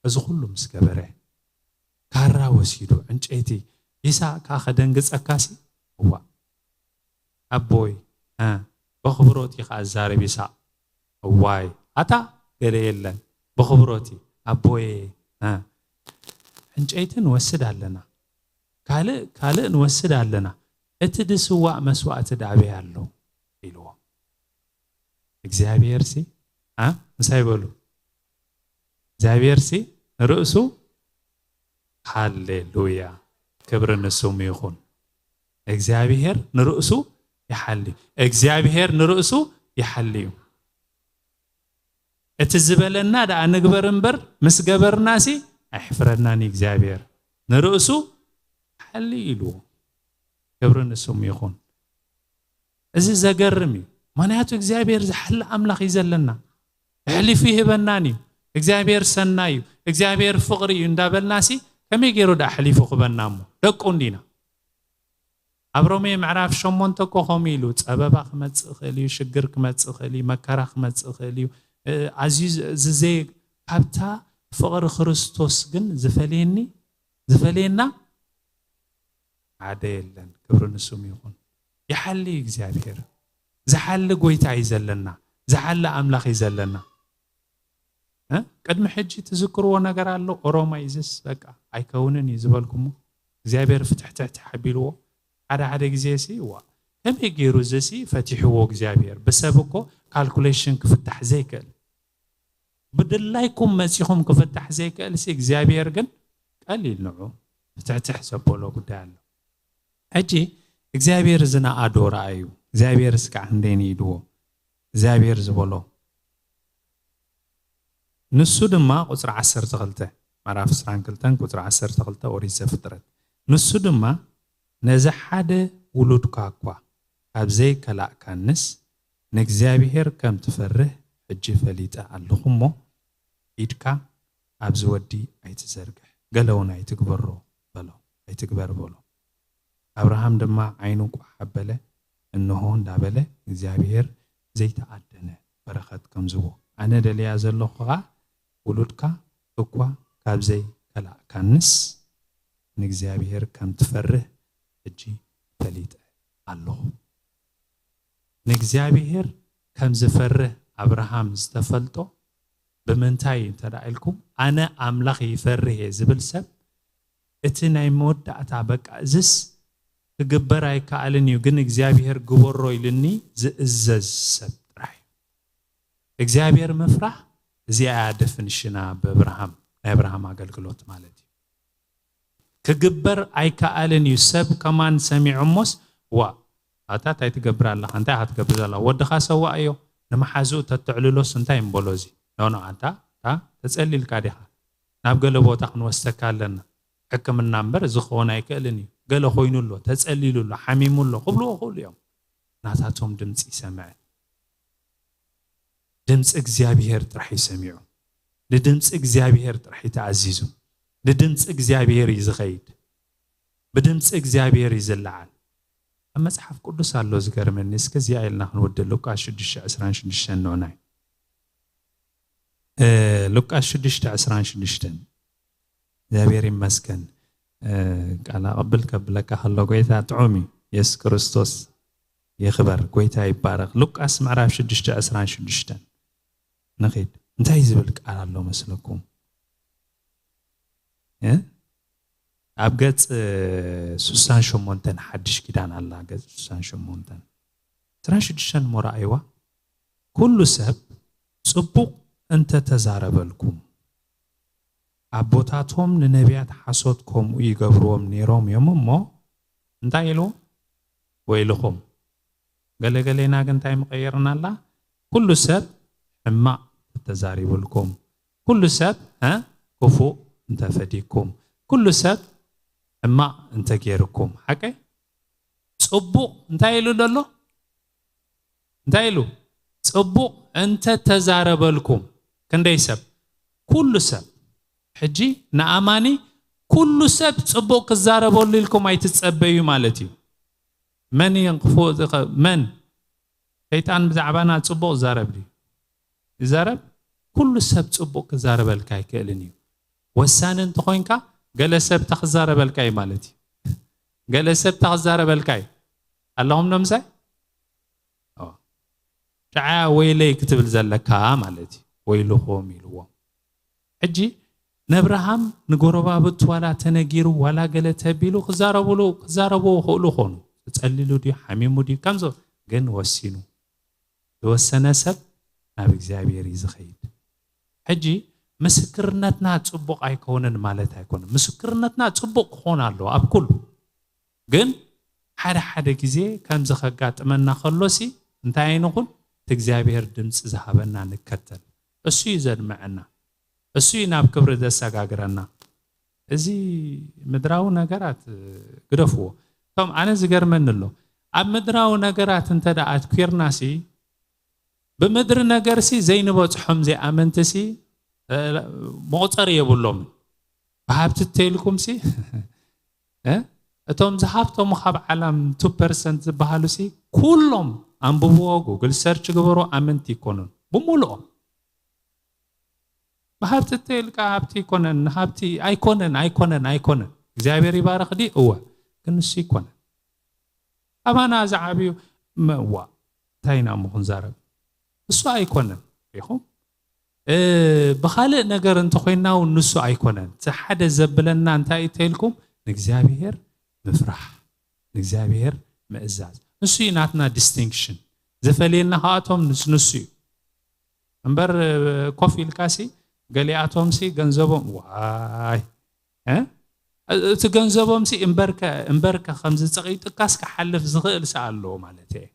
እዚ ኩሉ ምስ ገበረ፣ ካራ ወሲዱ፣ ዕንጨይቲ፣ ይስሐቅ ከኣ ከደንግጸካሲ፣ እዋእ፣ ኣቦይ፣ እ፣ በኽብሮት እዩ ከኣ ዝዛረብ ይስሐቅ። እዋይ፣ ኣታ ገለ የለን፣ በኽብሮት እዩ፣ ኣቦየ፣ እ፣ ዕንጨይቲ ንወስድ ኣለና፣ ካልእ፣ ካልእ ንወስድ ኣለና፣ እቲ ዝስዋእ መስዋእቲ ደኣበይ ኣሎ? ኢልዎ። እግዚኣብሔርሲ፣ እ፣ ምሳይ በሉ፣ እግዚኣብሔርሲ ንርእሱ፣ ሃሌሉያ፣ ክብሪ ንስሙ ይኹን። እግዚኣብሔር ንርእሱ ይሓሊ። እግዚኣብሔር ንርእሱ ይሓሊ እዩ። እቲ ዝበለና ደኣ ንግበር እምበር፣ ምስ ገበርናሲ ኣይሕፍረናን እዩ እግዚኣብሔር። ንርእሱ ሓሊ ኢልዎ። ክብሪ ንስሙ ይኹን። እዚ ዘገርም እዩ። ምኽንያቱ እግዚኣብሔር ዝሓሊ ኣምላኽ እዩ ዘለና። ኣሕሊፉ ይህበናን እዩ። እግዚኣብሔር ሰናይ እዩ። እግዚኣብሔር ፍቕሪ እዩ እንዳበልናሲ ከመይ ገይሩ ደኣ ኣሕሊፉ ክበና እሞ? ደቁ እንዲና። ኣብ ሮሜ ምዕራፍ ሸሞንተ እኮ ከምኡ ኢሉ፣ ጸበባ ክመጽእ ይኽእል እዩ፣ ሽግር ክመጽእ ይኽእል እዩ፣ መከራ ክመጽእ ይኽእል እዩ። እ፣ ኣዝዩ ዝ-፣ ዝዘይ-፣ ካብታ ፍቕሪ ክርስቶስ ግን ዝፈልየኒ፣ ዝፈልየና ሓደ የለን። ክብሪ ንስሙ ይኹን። ይሓሊ እግዚኣብሔር። ዝሓሊ ጎይታ እዩ ዘለና። ዝሓሊ ኣምላኽ እዩ ዘለና። እ? ቅድሚ ሕጂ ትዝክርዎ ነገር ኣሎ? ኦሮማይ ዝስ በቃ ኣይከውንን እዩ ዝበልኩሞ። እግዚኣብሔር ፍትሕትሕትሕ ኣቢልዎ። ሓደ ሓደ ግዜ ሲ፣ ዋ፣ ከመይ ገይሩ እዚ ሲ ፈቲሕዎ እግዚኣብሔር? ብሰብ እኮ ካልኩሌሽን ክፍታሕ ዘይክእል። ብድላይኩም መጺኹም ክፍታሕ ዘይክእል ሲ፣ እግዚኣብሔር ግን ቀሊል ንዑ ፍትሕትሕ ዘበሎ ጉዳይ ኣሎ። ሕጂ እግዚኣብሔር ዝነኣዶ ረኣዩ። እግዚኣብሔር እስካዕ ክንደይ ንኢድዎ? እግዚኣብሔር ዝበሎ። ንሱ ድማ ቁጽሪ ዓሰርተ ክልተ፣ ምዕራፍ ዕስራን ክልተን ቁጽሪ ዓሰርተ ክልተ ኦሪት ዘፍጥረት። ንሱ ድማ ነዚ ሓደ ውሉድካ እኳ ካብ ዘይከላእካንስ፣ ንእግዚኣብሔር ከም ትፈርህ ሕጂ ፈሊጠ ኣለኹ እሞ፣ ኢድካ ኣብዚ ወዲ ኣይትዘርግሕ፣ ገለ እውን ኣይትግበሮ በሎ፣ ኣይትግበር በሎ። ኣብርሃም ድማ ዓይኑ ቋሕ ኣበለ፣ እንሆ እንዳበለ እግዚኣብሔር ዘይተኣደነ በረኸት ከም ዝቦ፣ ኣነ ደልያ ዘለኹ ኸዓ ውሉድካ እኳ ካብ ዘይከላእካንስ፣ ንእግዚኣብሔር ከም ትፈርህ ሕጂ ፈሊጠ ኣለኹ። ንእግዚኣብሔር ከም ዝፈርህ ኣብርሃም ዝተፈልጦ ብምንታይ እዩ እንተ ደኣ ኢልኩም፣ ኣነ ኣምላኽ ይፈርህ እየ ዝብል ሰብ፣ እቲ ናይ መወዳእታ በቃ እዝስ ክግበር ኣይከኣልን እዩ፣ ግን እግዚኣብሔር ግበሮ ኢልኒ ዝእዘዝ ሰብ ጥራሕ እዩ። እግዚኣብሔር ምፍራሕ እዚኣ እያ ደፍንሽና ብኣብርሃም፣ ናይ ኣብርሃም ኣገልግሎት ማለት እዩ። ክግበር ኣይከኣልን እዩ። ሰብ ከማን ሰሚዑ እሞስ፣ ዋ፣ ኣታ እንታይ ትገብር ኣለኻ? እንታይ ኢኻ ትገብር ዘለኻ? ወድኻ ሰዋእዮ፣ ንመሓዝኡ ተተዕልሎስ እንታይ እምበሎ እዚ? ኖ፣ ኖ፣ ኣንታ፣ ኣታ ተጸሊልካ ዲኻ? ናብ ገለ ቦታ ክንወስደካ ኣለና። ሕክምና እምበር እዚ ክኸውን ኣይክእልን እዩ። ገለ ኮይኑ ኣሎ፣ ተጸሊሉ ኣሎ፣ ሓሚሙ ኣሎ ክብልዎ ይኽእሉ እዮም። ናታቶም ድምጺ ይሰምዐ። ድምፂ እግዚኣብሔር ጥራሕ እዩ ሰሚዑ። ንድምፂ እግዚኣብሔር ጥራሕ እዩ ተኣዚዙ። ንድምፂ እግዚኣብሔር እዩ ዝኸይድ። ብድምፂ እግዚኣብሔር እዩ ዝለዓል። ኣብ መጽሓፍ ቅዱስ ኣሎ ዝገርመኒ። እስከ እዚኣ ኢልና ክንወድእ፣ ሉቃስ ሽዱሽተ ዕስራን ሽዱሽተን ንዑናይ። እ፣ ሉቃስ ሽዱሽተ ዕስራን ሽዱሽተን። እግዚኣብሔር ይመስገን። ቃል ኣቐብል ከብለካ ከሎ ጎይታ ጥዑም እዩ። የሱስ ክርስቶስ ይኽበር፣ ጎይታ ይባረኽ። ሉቃስ ምዕራፍ ሽዱሽተ ዕስራን ሽዱሽተን ንኺድ። እንታይ ዝብል ቃል ኣሎ መስለኩም? ኣብ ገጽ ሱሳን ሸሞንተን ሓድሽ ኪዳን ኣላ፣ ገጽ ሱሳን ሸሞንተን ዕስራን ሽዱሽተን እሞ ረኣይዋ። ኩሉ ሰብ ጽቡቕ እንተ ተዛረበልኩም፣ ኣቦታቶም ንነቢያት ሓሶት ከምኡ ይገብርዎም ነይሮም እዮም እሞ፣ እንታይ ኢሉ? ወይልኹም። ገለገሌና ግን እንታይ ምቐየርና ኣላ? ኩሉ ሰብ ሕማቕ እንተተዛሪቡልኩም፣ ኩሉ ሰብ፣ እ፣ ክፉእ እንተፈዲኩም፣ ኩሉ ሰብ ሕማቕ እንተጌርኩም፣ ሓቀይ? ጽቡቕ እንታይ ኢሉ ዘሎ? እንታይ ኢሉ? ጽቡቕ እንተ ተዛረበልኩም። ክንደይ ሰብ? ኩሉ ሰብ። ሕጂ ንኣማኒ ኩሉ ሰብ ጽቡቕ ክዛረበሉ ኢልኩም ኣይትጸበዩ ማለት እዩ። መን እየን ክፉእ ዝኸ-፣ መን? ሰይጣን ብዛዕባና ጽቡቕ ዝዛረብ ድዩ? ይዛረብ? ኩሉ ሰብ ጽቡቕ ክዛረበልካ ኣይክእልን እዩ። ወሳኒ እንተኾይንካ፣ ገለ ሰብ ተኽዛረበልካ እዩ ማለት እዩ። ገለ ሰብ ተኽዛረበልካ እዩ። ኣለኹም ዶ ምሳይ? ኦ። ሸዓ ወይለይ ክትብል ዘለካ ማለት እዩ። ወይልኹም ኢልዎም። ሕጂ ነብርሃም ንጎረባብቱ ዋላ ተነጊሩ፣ ዋላ ገለ ተቢሉ ክዛረብሉ፣ ክዛረብዎ ክእሉ ኾኑ። ተጸሊሉ ድዩ፣ ሓሚሙ ድዩ፣ ከምዞ ግን ወሲኑ። ዝወሰነ ሰብ ናብ እግዚኣብሔር እዩ ዝኸይድ። ሕጂ ምስክርነትና ጽቡቕ ኣይከውንን ማለት ኣይኮነን። ምስክርነትና ጽቡቕ ክኾን ኣለዎ ኣብ ኩሉ። ግን ሓደ ሓደ ግዜ ከምዚ ከጋጥመና ከሎሲ እንታይ ኣይንኹን? እቲ እግዚኣብሔር ድምፂ ዝሃበና ንከተል። እሱ እዩ ዘድምዐና። እሱ እዩ ናብ ክብሪ ዘሰጋግረና። እዚ ምድራዊ ነገራት ግደፍዎ። እቶም ኣነ ዝገርመኒ ኣሎ፣ ኣብ ምድራዊ ነገራት እንተ ደኣ ኣትኲርናሲ፣ ብምድሪ ነገርሲ ዘይንበጽሖም ዘይኣመንትሲ፣ እ፣ መቑጸሪ የብሎምን። ብሃብቲ እተይልኩምሲ፣ እ፣ እቶም ዝሃብተሙ ካብ ዓለም ቱ ፐርሰንት ዝበሃሉሲ፣ ኩሎም ኣንብብዎ፣ ጉግል ሰርች ግበሩ፣ ኣመንቲ ይኮኑን። ብምሉኦም። ብሃብቲ እተይልካ ሃብቲ ይኮነን፣ ሃብቲ ኣይኮነን፣ ኣይኮነን፣ ኣይኮነን። እግዚኣብሔር ይባረኽ ድዩ? እወ። ግን ንሱ ይኮነን። ኣባና ዝዓብዩ መ-፣ ዋ፣ እንታይ ኢና እሞ ክንዛረብ? እሱ ኣይኮነን። ሪኹም? እ፣ ብኻልእ ነገር እንተኾይንና እውን ንሱ ኣይኮነን። እቲ ሓደ ዘብለና እንታይ እዩ ተይልኩም? ንእግዚኣብሔር ምፍራሕ፣ ንእግዚኣብሔር ምእዛዝ። ንሱ እዩ ናትና ዲስቲንክሽን። ዘፈልየና ካብኣቶም ንስ-፣ ንሱ እዩ። እምበር፣ እ፣ ኮፍ ኢልካሲ፣ ገሊኣቶምሲ ገንዘቦም፣ ዋይ፣ እ? እቲ ገንዘቦምሲ እምበርከ፣ እምበርከ ከምዚ ጸቒጥካስ ክሓልፍ ዝኽእል ሰ ኣለዎ ማለት እየ።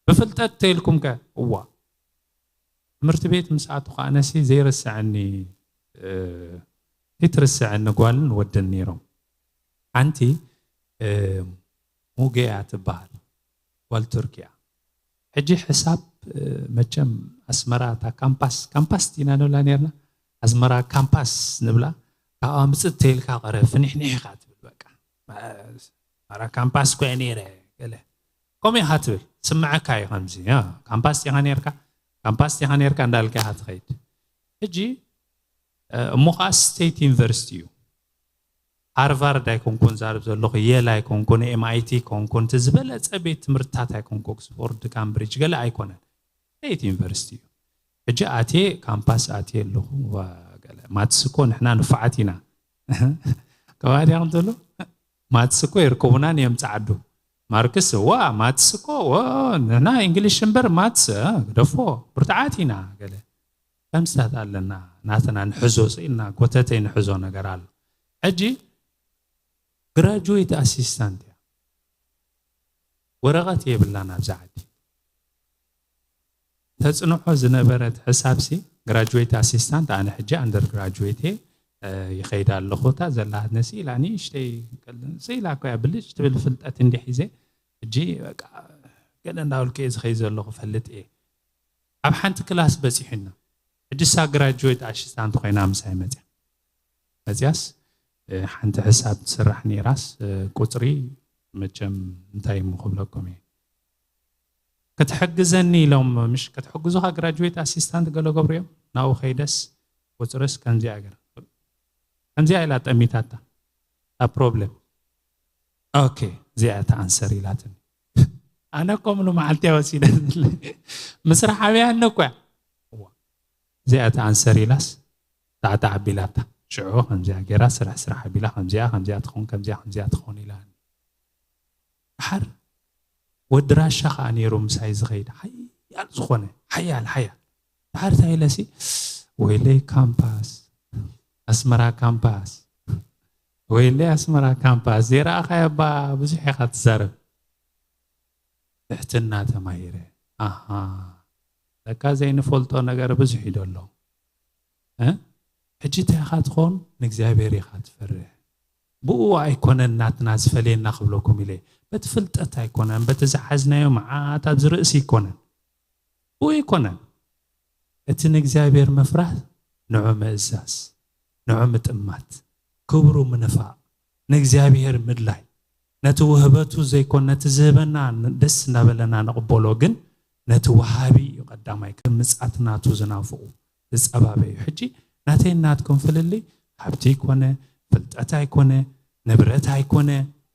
ብፍልጠት ተይልኩም ከ? እዋ። ትምህርቲ ቤት ምስ ኣተኹ ኣነሲ ዘይርስዐኒ፣ እ፣ ዘይትርስዐኒ ጓልን ወድን ነይሮም። ሓንቲ፣ እ፣ ሙገያ ትበሃል ጓል ቱርኪ እያ። ሕጂ ሕሳብ፣ እ፣ መቸም ኣስመራ እታ ካምፓስ፣ ካምፓስ ዲና ንብላ ነርና፣ ኣስመራ ካምፓስ ንብላ፣ ካብኣ ምጽእ ተይልካ ቀረ ፍኒሕኒሕ ኢኻ ትብል በቃ። ኣስመራ ካምፓስ እኮ እየ ነይረ፣ ገለ ከምኡ ኢኻ ትብል፣ ስምዐካ እዩ ከምዚ፣ ያ፣ ካምፓስ ዲኻ ነርካ፣ ካምፓስ ዲኻ ነርካ እንዳልካ ኢኻ ትኸይድ። ሕጂ፣ እ፣ እሞ ኸዓ ስቴት ዩኒቨርሲቲ እዩ። ሃርቫርድ ኣይኮንኩን ዛርብ ዘለኹ፣ የል ኣይኮንኩን፣ ኤም ኣይ ቲ ኣይኮንኩን፣ እቲ ዝበለጸ ቤት ትምህርትታት ኣይኮንኩ፣ ኦክስፎርድ፣ ካምብሪጅ፣ ገለ ኣይኮነን። ስቴት ዩኒቨርሲቲ እዩ። ሕጂ ኣትየ፣ ካምፓስ ኣትየ ኣለኹ፣ ዋ፣ ገለ። ማትስ እኮ ንሕና ንፉዓት ኢና። ከባዲ ኢኹም ትብሉ? ማትስ እኮ ይርከቡናን እዮም ጸዓዱ። ማርክስ፣ ዋ፣ ማትስ እኮ፣ ዋ፣ ንሕና እንግሊሽ እምበር ማትስ፣ እ፣ ግደፎ፣ ብርቱዓት ኢና፣ ገለ። ከምስታት ኣለና፣ ናትና ንሕዞ ስኢልና፣ ጎተተይ ንሕዞ ነገር ኣሎ። ሕጂ ግራጁዌት ኣሲስታንት እያ። ወረቐት የብላን ኣብዚ ዓዲ። ተጽንዖ ዝነበረት ሕሳብሲ፣ ግራጁዌት ኣሲስታንት፣ ኣነ ሕጂ ኣንደር ግራጁዌት እየ፣ እ፣ ይኸይድ ኣለኹ። እታ ዘላትኒ ስኢላ፣ ንእሽተይ ስኢላ እኮ እያ፣ ብልጭ ትብል ፍልጠት እንዲሕ ሒዘ፣ ሕጂ በቃ ገለ እንዳበልኩ እየ ዝኸይድ ዘለኹ፣ ፈልጥ እየ። ኣብ ሓንቲ ክላስ በጺሑና። ሕጂ እሳ ግራጁዌት ኣሲስታንት ኮይና ምሳይ መጽያ። መጽያስ፣ እ፣ ሓንቲ ሕሳብ ትስራሕ ነይራስ፣ እ፣ ቁጽሪ መቸም እንታይ እሞ ክብለኩም እየ። ክትሕግዘኒ ኢሎም፣ ምሽ-፣ ክትሕግዙኻ ግራጁዌት ኣሲስታንት ገለ ገብሩ እዮም። ናብኡ ከይደስ ቁጽርስ ከምዚኣ ገይረ። ከምዚኣ ኢላ ጠሚታታ። ኣብ ፕሮብለም። ኦኬ፣ እዚኣ እታ ኣንሰር ኢላትኒ። ኣነ እኮ ምሉ መዓልቲ ወሲደ። ምስራሕ ኣብያ ኣነ እኮ እያ። እዋ፣ እዚኣ እታ ኣንሰር ኢላስ ጣዕጣዕ ኣቢላታ። ሽዑ ከምዚኣ ገይራ ስራሕ ስራሕ ኣቢላ፣ ከምዚኣ ከምዚኣ ትኸውን፣ ከምዚኣ ከምዚኣ ትኸውን ኢላ። ድሓር ወዲ ራሻ ከዓ ነይሩ ምሳይ ዝኸይድ፣ ሓያል ዝኾነ፣ ሓያል ሓያል። ድሓር እንታይ ኢለሲ፣ ወይለይ ካምፓስ፣ ኣስመራ ካምፓስ፣ ወይለይ ኣስመራ ካምፓስ ዘይረኣኻዮ እባ ብዙሕ ኢኻ ትዛረብ። ትሕትና ተማሂረ። ኣሃ፣ ለካ ዘይንፈልጦ ነገር ብዙሕ እዩ ደሎ። እ? ሕጂ እንታይ ኢኻ ትኸውን? ንእግዚኣብሔር ኢኻ ትፈርህ። ብኡ ኣይኮነን ናትና ዝፈልየና ክብለኩም ኢለ። በቲ ፍልጠት ኣይኮነን፣ በቲ ዝሓዝናዮ መዓት ኣብዚ ርእሲ ኣይኮነን። ብኡ ኣይኮነን። እቲ ንእግዚኣብሔር ምፍራህ ንዑ ምእዛዝ፣ ንዑ ምጥማት፣ ክብሩ ምንፋቕ፣ ንእግዚኣብሔር ምድላይ፣ ነቲ ውህበቱ ዘይኮን ነቲ ዝህበና ደስ እናበለና ንቕበሎ፣ ግን ነቲ ወሃቢ እዩ ቀዳማይ፣ ከም ምጻት ናቱ ዝናፍቑ ዝጸባበዩ። ሕጂ ናተይ ናትኩም ፍልልይ ሃብቲ ኣይኮነ፣ ፍልጠት ኣይኮነ፣ ንብረት ኣይኮነ፣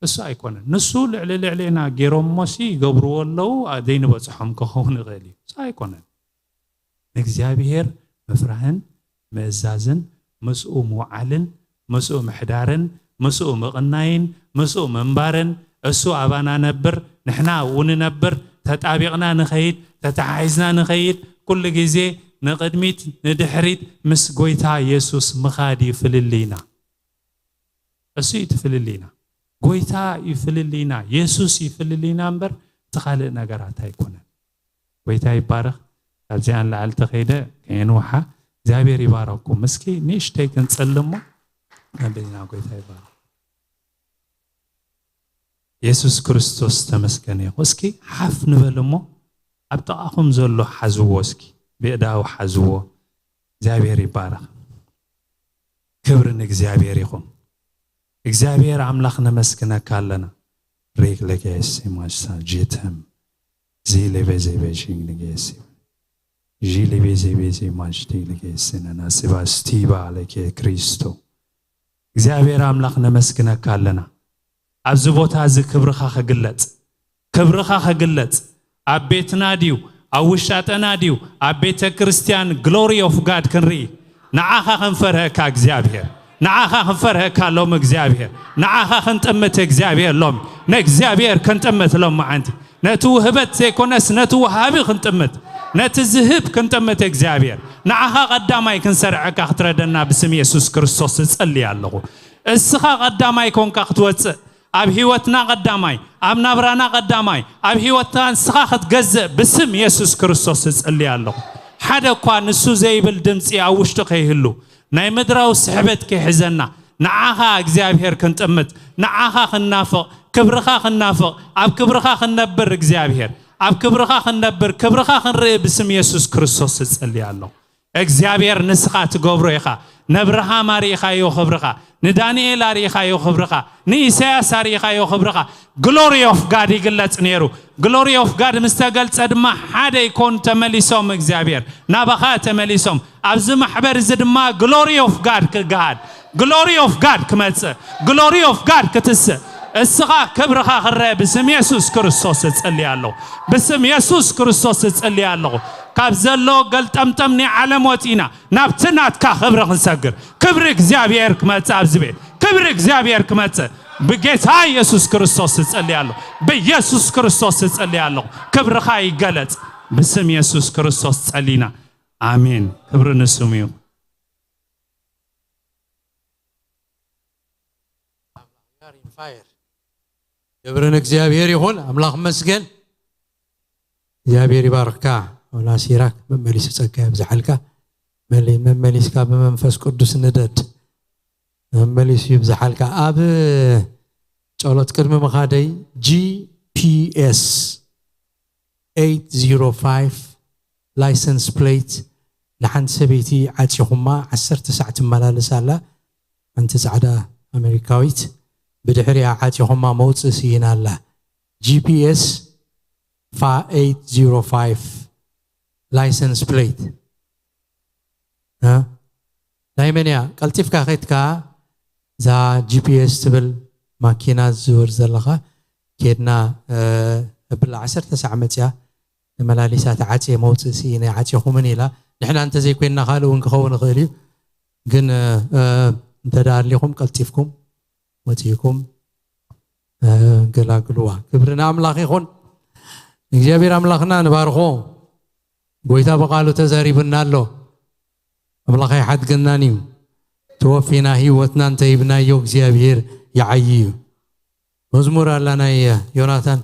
እሱ ኣይኮነ። ንሱ ልዕሊ ልዕሌና ገይሮሞሲ ይገብርዎ ኣለዉ፣ ኣ-፣ ዘይንበጽሖም ክኸውን ይኽእል እዩ። እሱ ኣይኮነን። ንእግዚኣብሔር ምፍራህን ምእዛዝን፣ ምስኡ ምውዓልን፣ ምስኡ ምሕዳርን፣ ምስኡ ምቕናይን፣ ምስኡ ምንባርን፣ እሱ ኣባና ነብር፣ ንሕና ኣብኡ ንነብር፣ ተጣቢቕና ንኸይድ፣ ተተሓሒዝና ንኸይድ፣ ኩሉ ግዜ ንቕድሚት ንድሕሪት ምስ ጎይታ የሱስ ምኻድ እዩ ፍልልይና። እሱ እዩ እቲ ፍልልይና። ጎይታ እዩ ፍልልይና፣ የሱስ እዩ ፍልልይና እምበር እቲ ካልእ ነገራት ኣይኮነን። ጎይታ ይባረኽ። ካብዚኣ ንላዕሊ ተኸይደ ከየንውሓ። እግዚኣብሔር ይባረኩም። እስኪ ንእሽተይ ክንጸሊ እሞ ነቢልና ጎይታ ይባረኽ። የሱስ ክርስቶስ ተመስገነ ይኹን። እስኪ ሓፍ ንበል እሞ ኣብ ጥቓኹም ዘሎ ሓዝዎ፣ እስኪ ብእዳው ሓዝዎ። እግዚኣብሔር ይባረኽ። ክብሪ ንእግዚኣብሔር ይኹን። እግዚኣብሔር ኣምላኽ ነመስግነካ ኣለና። ሬግ ለጌስ ማጅሳ ጄተም ዚ ሌቤ ዜቤ ሺንግ ንጌስ ዢ ሌቤ ዜቤ ዜ ማጅ ቴ ለጌስ ነና ስባ ስቲባ ለኬ ክሪስቶ። እግዚኣብሔር ኣምላኽ ነመስግነካ ኣለና። ኣብዚ ቦታ እዚ ክብርኻ ክግለጽ፣ ክብርኻ ክግለጽ፣ ኣብ ቤትና ድዩ፣ ኣብ ውሻጠና ድዩ፣ ኣብ ቤተ ክርስቲያን ግሎሪ ኦፍ ጋድ ክንርኢ፣ ንዓኻ ክንፈርሀካ እግዚኣብሔር፣ ንዓኻ ክንፈርሀካ ሎም እግዚኣብሔር፣ ንዓኻ ክንጥምት እግዚኣብሔር ሎም፣ ንእግዚኣብሔር ክንጥምት ሎም መዓንቲ። ነቲ ውህበት ዘይኮነስ ነቲ ወሃቢ ክንጥምት፣ ነቲ ዝህብ ክንጥምት እግዚኣብሔር። ንዓኻ ቀዳማይ ክንሰርዐካ ክትረደና ብስም የሱስ ክርስቶስ እጸሊ ኣለኹ። እስኻ ቀዳማይ ኮንካ ክትወጽእ፣ ኣብ ህይወትና ቀዳማይ፣ ኣብ ናብራና ቀዳማይ፣ ኣብ ህይወትና ንስኻ ክትገዝእ ብስም የሱስ ክርስቶስ እጸሊ ኣለኹ። ሓደ እኳ ንሱ ዘይብል ድምጺ ኣብ ውሽጡ ከይህሉ፣ ናይ ምድራዊ ስሕበት ከይሕዘና፣ ንዓኻ እግዚኣብሔር ክንጥምት፣ ንዓኻ ክንናፍቕ፣ ክብርኻ ክንናፍቕ፣ ኣብ ክብርኻ ክንነብር እግዚኣብሔር፣ ኣብ ክብርኻ ክንነብር፣ ክብርኻ ክንርኢ ብስም የሱስ ክርስቶስ እጸሊ ኣለኹ። እግዚኣብሔር ንስኻ ትገብሮ ኢኻ። ነብርሃም ኣርኢኻዮ ክብርኻ፣ ንዳንኤል ኣርኢኻዮ ክብርኻ፣ ንኢሳያስ ኣርኢኻዮ ክብርኻ። ግሎሪ ኦፍ ጋድ ይግለጽ ነይሩ። ግሎሪ ኦፍ ጋድ ምስ ተገልጸ ድማ ሓደ ይኮኑ ተመሊሶም እግዚኣብሔር ናባኻ ተመሊሶም። ኣብዚ ማሕበር እዚ ድማ ግሎሪ ኦፍ ጋድ ክገሃድ፣ ግሎሪ ኦፍ ጋድ ክመጽእ፣ ግሎሪ ኦፍ ጋድ ክትስእ፣ እስኻ ክብርኻ ክረአ ብስም የሱስ ክርስቶስ እጽሊ ኣለኹ። ብስም የሱስ ክርስቶስ እጽሊ ኣለኹ። ካብ ዘሎ ገልጠምጠም ናይ ዓለም ወጺና ናብቲ ናትካ ክብሪ ክንሰግር፣ ክብሪ እግዚኣብሔር ክመጽእ ኣብዚ ቤት፣ ክብሪ እግዚኣብሔር ክመጽእ ብጌታ የሱስ ክርስቶስ እጸሊ ኣለኹ። ብየሱስ ክርስቶስ እጸሊ ኣለኹ። ክብርኻ ይገለጽ። ብስም የሱስ ክርስቶስ ጸሊና። ኣሜን። ክብሪ ንስሙ እዩ። You are in fire። ክብሪ ንእግዚኣብሔር ይኹን። ኣምላኽ መስገን። እግዚኣብሔር ይባርኽካ። ኣውላ ሲራክ መመሊሱ ጸጋ የብዝሓልካ። መሊ-፣ መመሊስካ ብመንፈስ ቅዱስ ንደድ። መመሊሱ ይብዝሓልካ። ኣብ ጸሎት ቅድሚ ምኻደይ ጂ ፒ ኤስ ኤይት ዜሮ ፋይቭ ላይሰንስ ፕሌት ንሓንቲ ሰበይቲ ዓጺኹማ፣ ዓሰርተ ሳዕ ትመላለስ ኣላ። ሓንቲ ጻዕዳ ኣሜሪካዊት ብድሕሪኣ ዓጺኹማ መውጽእ ስኢና ኣላ። ጂ ፒ ኤስ ፋ ኤይት ዜሮ ፋይቭ ላይሰንስ ፕሌት። እ? ናይ መን እያ? ቀልጢፍካ ኸድካ እዛ ጂ ፒ ኤስ ትብል ማኪና ዝዝውር ዘለኻ ኬድና፣ እ፣ እብላ ዓሰርተ ሳዕ መፅያ ተመላሊሳ ተዓፅየ መውፅእ ስኢነ ዓፅኹምን ኢላ። ንሕና እንተዘይኮይንና ካልእ እውን ክኸውን ይኽእል እዩ። ግን፣ እ፣ እንተ ደኣ ኣሊኹም ቀልጢፍኩም ወፂእኩም፣ እ፣ ገላግልዋ። ክብሪ ንኣምላኽ ይኹን። እግዚኣብሔር ኣምላኽና ንባርኾ። ጎይታ ብቓሉ ተዛሪቡና ኣሎ። ኣምላኽ ኣይሓድገናን እዩ። ተወፊና ህይወትና እንተሂብናዮ እግዚኣብሔር ይዓዪ እዩ። መዝሙር ኣላ ናይ ዮናታን።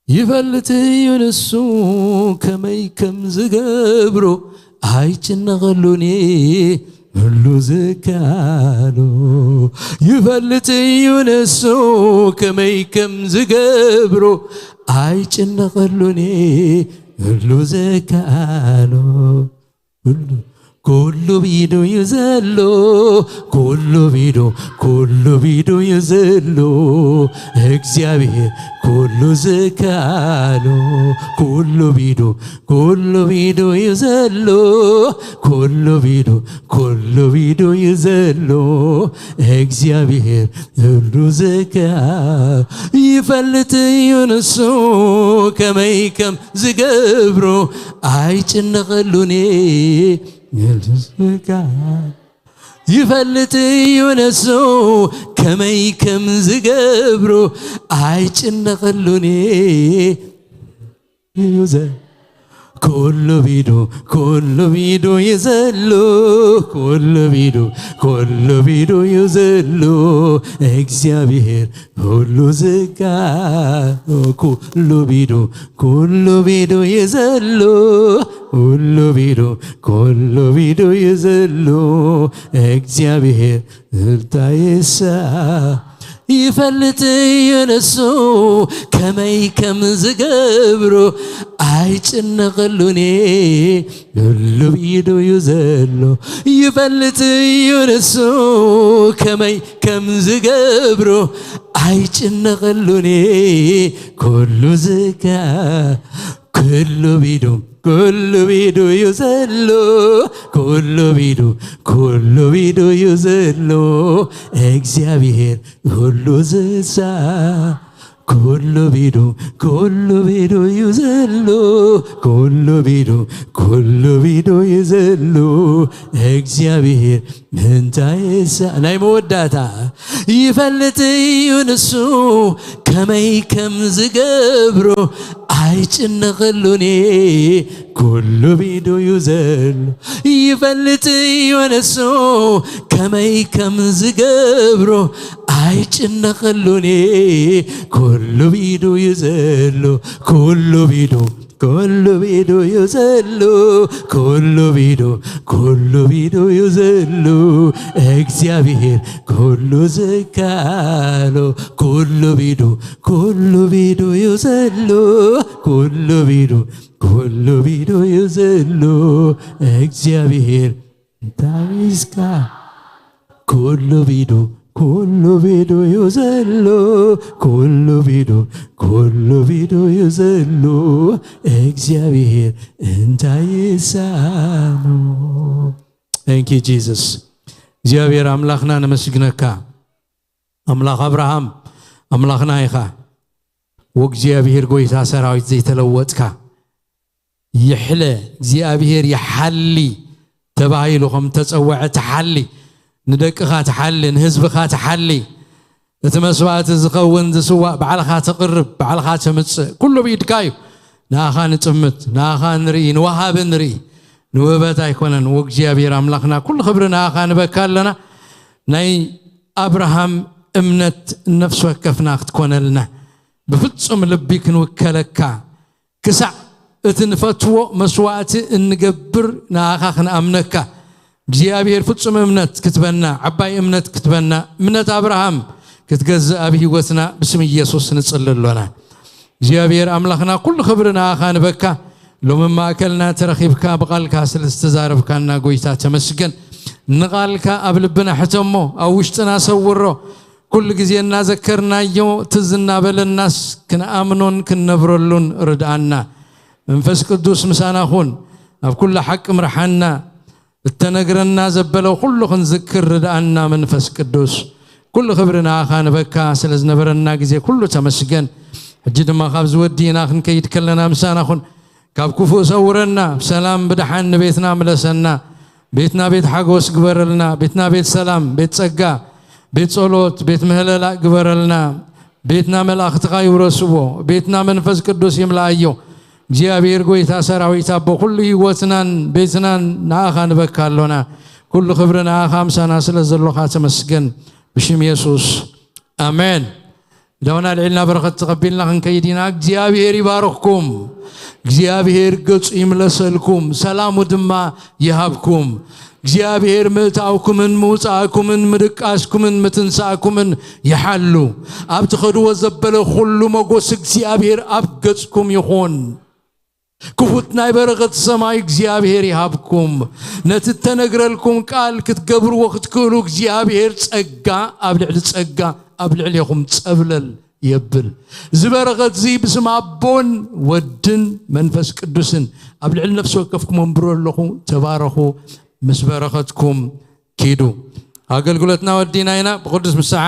ይፈልጥ እዩ ንሱ ከመይ ከም ዝገብሮ፣ ኣይጭነቐሉን እዩ፣ ሁሉ ዝከኣሎ። ይፈልጥ እዩ ንሱ ከመይ ከም ዝገብሮ፣ ኣይጭነቐሉን እዩ፣ ሁሉ ዝከኣሎ። ኩሉ፣ ኩሉ ብኢዱ እዩ ዘሎ፣ ኩሉ ብኢዱ፣ ኩሉ ብኢዱ እዩ ዘሎ። እግዚኣብሔር ኩሉ ዝከኣሎ፣ ኩሉ ብኢዱ፣ ኩሉ ብኢዱ እዩ ዘሎ፣ ኩሉ ብኢዱ፣ ኩሉ ብኢዱ እዩ ዘሎ። እግዚኣብሔር ሁሉ ዝከኣሎ። ይፈልጥ እዩ ንሱ ከመይ ከም ዝገብሮ፣ ኣይጭነቐሉን። ይፈልጥ እዩ ንሱ ከመይ ከም ዝገብሮ፣ ኣይጭነቐሉን እዩ ዘ-፣ ኩሉ ብኢዱ፣ ኩሉ ብኢዱ እዩ ዘሎ፣ ኩሉ ብኢዱ፣ ኩሉ ብኢዱ እዩ ዘሎ። እግዚኣብሔር ሁሉ ዝካ-፣ ኩሉ ብኢዱ፣ ኩሉ ብኢዱ እዩ ዘሎ፣ ኩሉ ብኢዱ፣ ኩሉ ብኢዱ እዩ ዘሎ። እግዚኣብሔር እንታይ ይሳ-፣ ይፈልጥ እዩ ንሱ ከመይ ከም ዝገብሮ፣ ኣይጭነቐሉን። ኩሉ ብኢዱ እዩ ዘሎ። ይፈልጥ እዩ ንሱ ከመይ ከም ዝገብሮ፣ ኣይጭነቐሉን። ኩሉ ዝከ-፣ ኩሉ ብኢዱ፣ ኩሉ ብኢዱ እዩ ዘሎ፣ ኩሉ ብኢዱ፣ ኩሉ ብኢዱ እዩ ዘሎ። እግዚኣብሔር ሁሉ ዝሳ-፣ ኩሉ ብኢዱ፣ ኩሉ ብኢዱ እዩ ዘሎ፣ ኩሉ ብኢዱ፣ ኩሉ ብኢዱ እዩ ዘሎ። እግዚኣብሔር እንታይ ይሳ-፣ ናይ መወዳእታ። ይፈልጥ እዩ ንሱ ከመይ ከም ዝገብሮ፣ ኣይጭነቐሉን። ኩሉ ብኢዱ እዩ ዘሎ። ይፈልጥ እዩ ንሱ ከመይ ከም ዝገብሮ፣ ኣይጭነቐሉን። ኩሉ ብኢዱ እዩ ዘሎ፣ ኩሉ ብኢዱ፣ ኩሉ ብኢዱ እዩ ዘሎ፣ ኩሉ ብኢዱ፣ ኩሉ ብኢዱ እዩ ዘሎ። እግዚኣብሔር ኩሉ ዝከኣሎ፣ ኩሉ ብኢዱ፣ ኩሉ ብኢዱ እዩ ዘሎ፣ ኩሉ ብኢዱ፣ ኩሉ ብኢዱ እዩ ዘሎ። እግዚኣብሔር እንታይ ይስካ? ኩሉ ብኢዱ፣ ኩሉ ብኢዱ እዩ ዘሎ፣ ኩሉ ብኢዱ፣ ኩሉ ብኢዱ እዩ ዘሎ። እግዚኣብሔር እንታይ ይሳኖ? Thank you Jesus። እግዚኣብሔር ኣምላኽና ነመስግነካ። ኣምላኽ ኣብርሃም ኣምላኽና ኢኻ። ወእግዚኣብሔር ጎይታ ሰራዊት ዘይተለወጥካ። ይሕለ እግዚኣብሔር ይሓሊ ተባሂሉ ከም ተጸውዐ ትሓሊ፣ ንደቅኻ ትሓሊ፣ ንህዝብኻ ትሓሊ። እቲ መስዋእቲ ዝኸውን ዝስዋእ ባዕልኻ ተቕርብ፣ ባዕልኻ ተምጽእ፣ ኩሉ ብኢድካ እዩ። ንኣኻ ንጥምት፣ ንኣኻ ንርኢ፣ ንወሃቢ ንርኢ፣ ንውህበት ኣይኮነን። ወእግዚኣብሔር ኣምላኽና ኩሉ ክብሪ ንኣኻ ንበካ ኣለና። ናይ ኣብርሃም እምነት ነፍሲ ወከፍና ክትኮነልና ብፍጹም ልቢ ክንውከለካ ክሳዕ እቲ ንፈትዎ መስዋእቲ እንገብር ንኣኻ ክንኣምነካ እግዚኣብሔር ፍጹም እምነት ክትበና፣ ዓባይ እምነት ክትበና፣ እምነት ኣብርሃም ክትገዝእ ኣብ ህይወትና ብስም ኢየሱስ ንጽሊ ኣሎና። እግዚኣብሔር ኣምላኽና ኩሉ ክብሪ ንኣኻ ንበካ። ሎሚ ማእከልና ተረኺብካ ብቓልካ ስለ ዝተዛረብካና ጎይታ ተመስገን። ንቓልካ ኣብ ልብና ሕተሞ፣ ኣብ ውሽጥና ሰውሮ። ኩሉ ግዜ እናዘከርናዮ ትዝ እናበለናስ ክንኣምኖን ክንነብረሉን ርድኣና። መንፈስ ቅዱስ ምሳና ኩን፣ ኣብ ኩሉ ሓቂ ምርሓና። እተነግረና ዘበለ ኩሉ ክንዝክር ርድኣና መንፈስ ቅዱስ። ኩሉ ክብሪ ንኣኻ ንበካ። ስለ ዝነበረና ግዜ ኩሉ ተመስገን። ሕጂ ድማ ካብዚ ወዲና ክንከይድ ከለና ምሳና ኩን። ካብ ክፉእ ሰውረና፣ ብሰላም ብደሓን ንቤትና ምለሰና። ቤትና ቤት ሓጎስ ግበረልና። ቤትና ቤት ሰላም፣ ቤት ጸጋ፣ ቤት ጸሎት፣ ቤት ምህለላ ግበረልና። ቤትና መላእኽትኻ ይውረስዎ። ቤትና መንፈስ ቅዱስ ይምልኣዮ። እግዚኣብሔር ጎይታ ሰራዊት ኣቦ፣ ኩሉ ህይወትናን ቤትናን ንኣኻ ንበካ ኣሎና። ኩሉ ክብሪ ንኣኻ ምሳና ስለ ዘሎኻ ተመስገን። ብሽም የሱስ ኣሜን። ደውና ልዕልና በረኸት ተቐቢልና ክንከይድ ኢና። እግዚኣብሔር ይባርኽኩም። እግዚኣብሔር ገጹ ይምለሰልኩም፣ ሰላሙ ድማ ይሃብኩም። እግዚኣብሔር ምእታውኩምን ምውጻእኩምን ምድቃስኩምን ምትንሳእኩምን ይሓሉ። ኣብ ትኸድዎ ዘበለ ኩሉ መጎስ እግዚኣብሔር ኣብ ገጽኩም ይኹን። ክፉት ናይ በረኸት ሰማይ እግዚኣብሔር ይሃብኩም። ነቲ እተነግረልኩም ቃል ክትገብርዎ ክትክእሉ እግዚኣብሔር ጸጋ ኣብ ልዕሊ ጸጋ ኣብ ልዕሌኹም ጸብለል የብል። እዚ በረኸት እዚ ብስም ኣቦን ወድን መንፈስ ቅዱስን ኣብ ልዕሊ ነፍሲ ወከፍኩም ኣንብሮ ኣለኹ። ተባረኹ። ምስ በረኸትኩም ኪዱ። ኣገልግሎትና ወዲና ኢና። ብቅዱስ ምሳሕ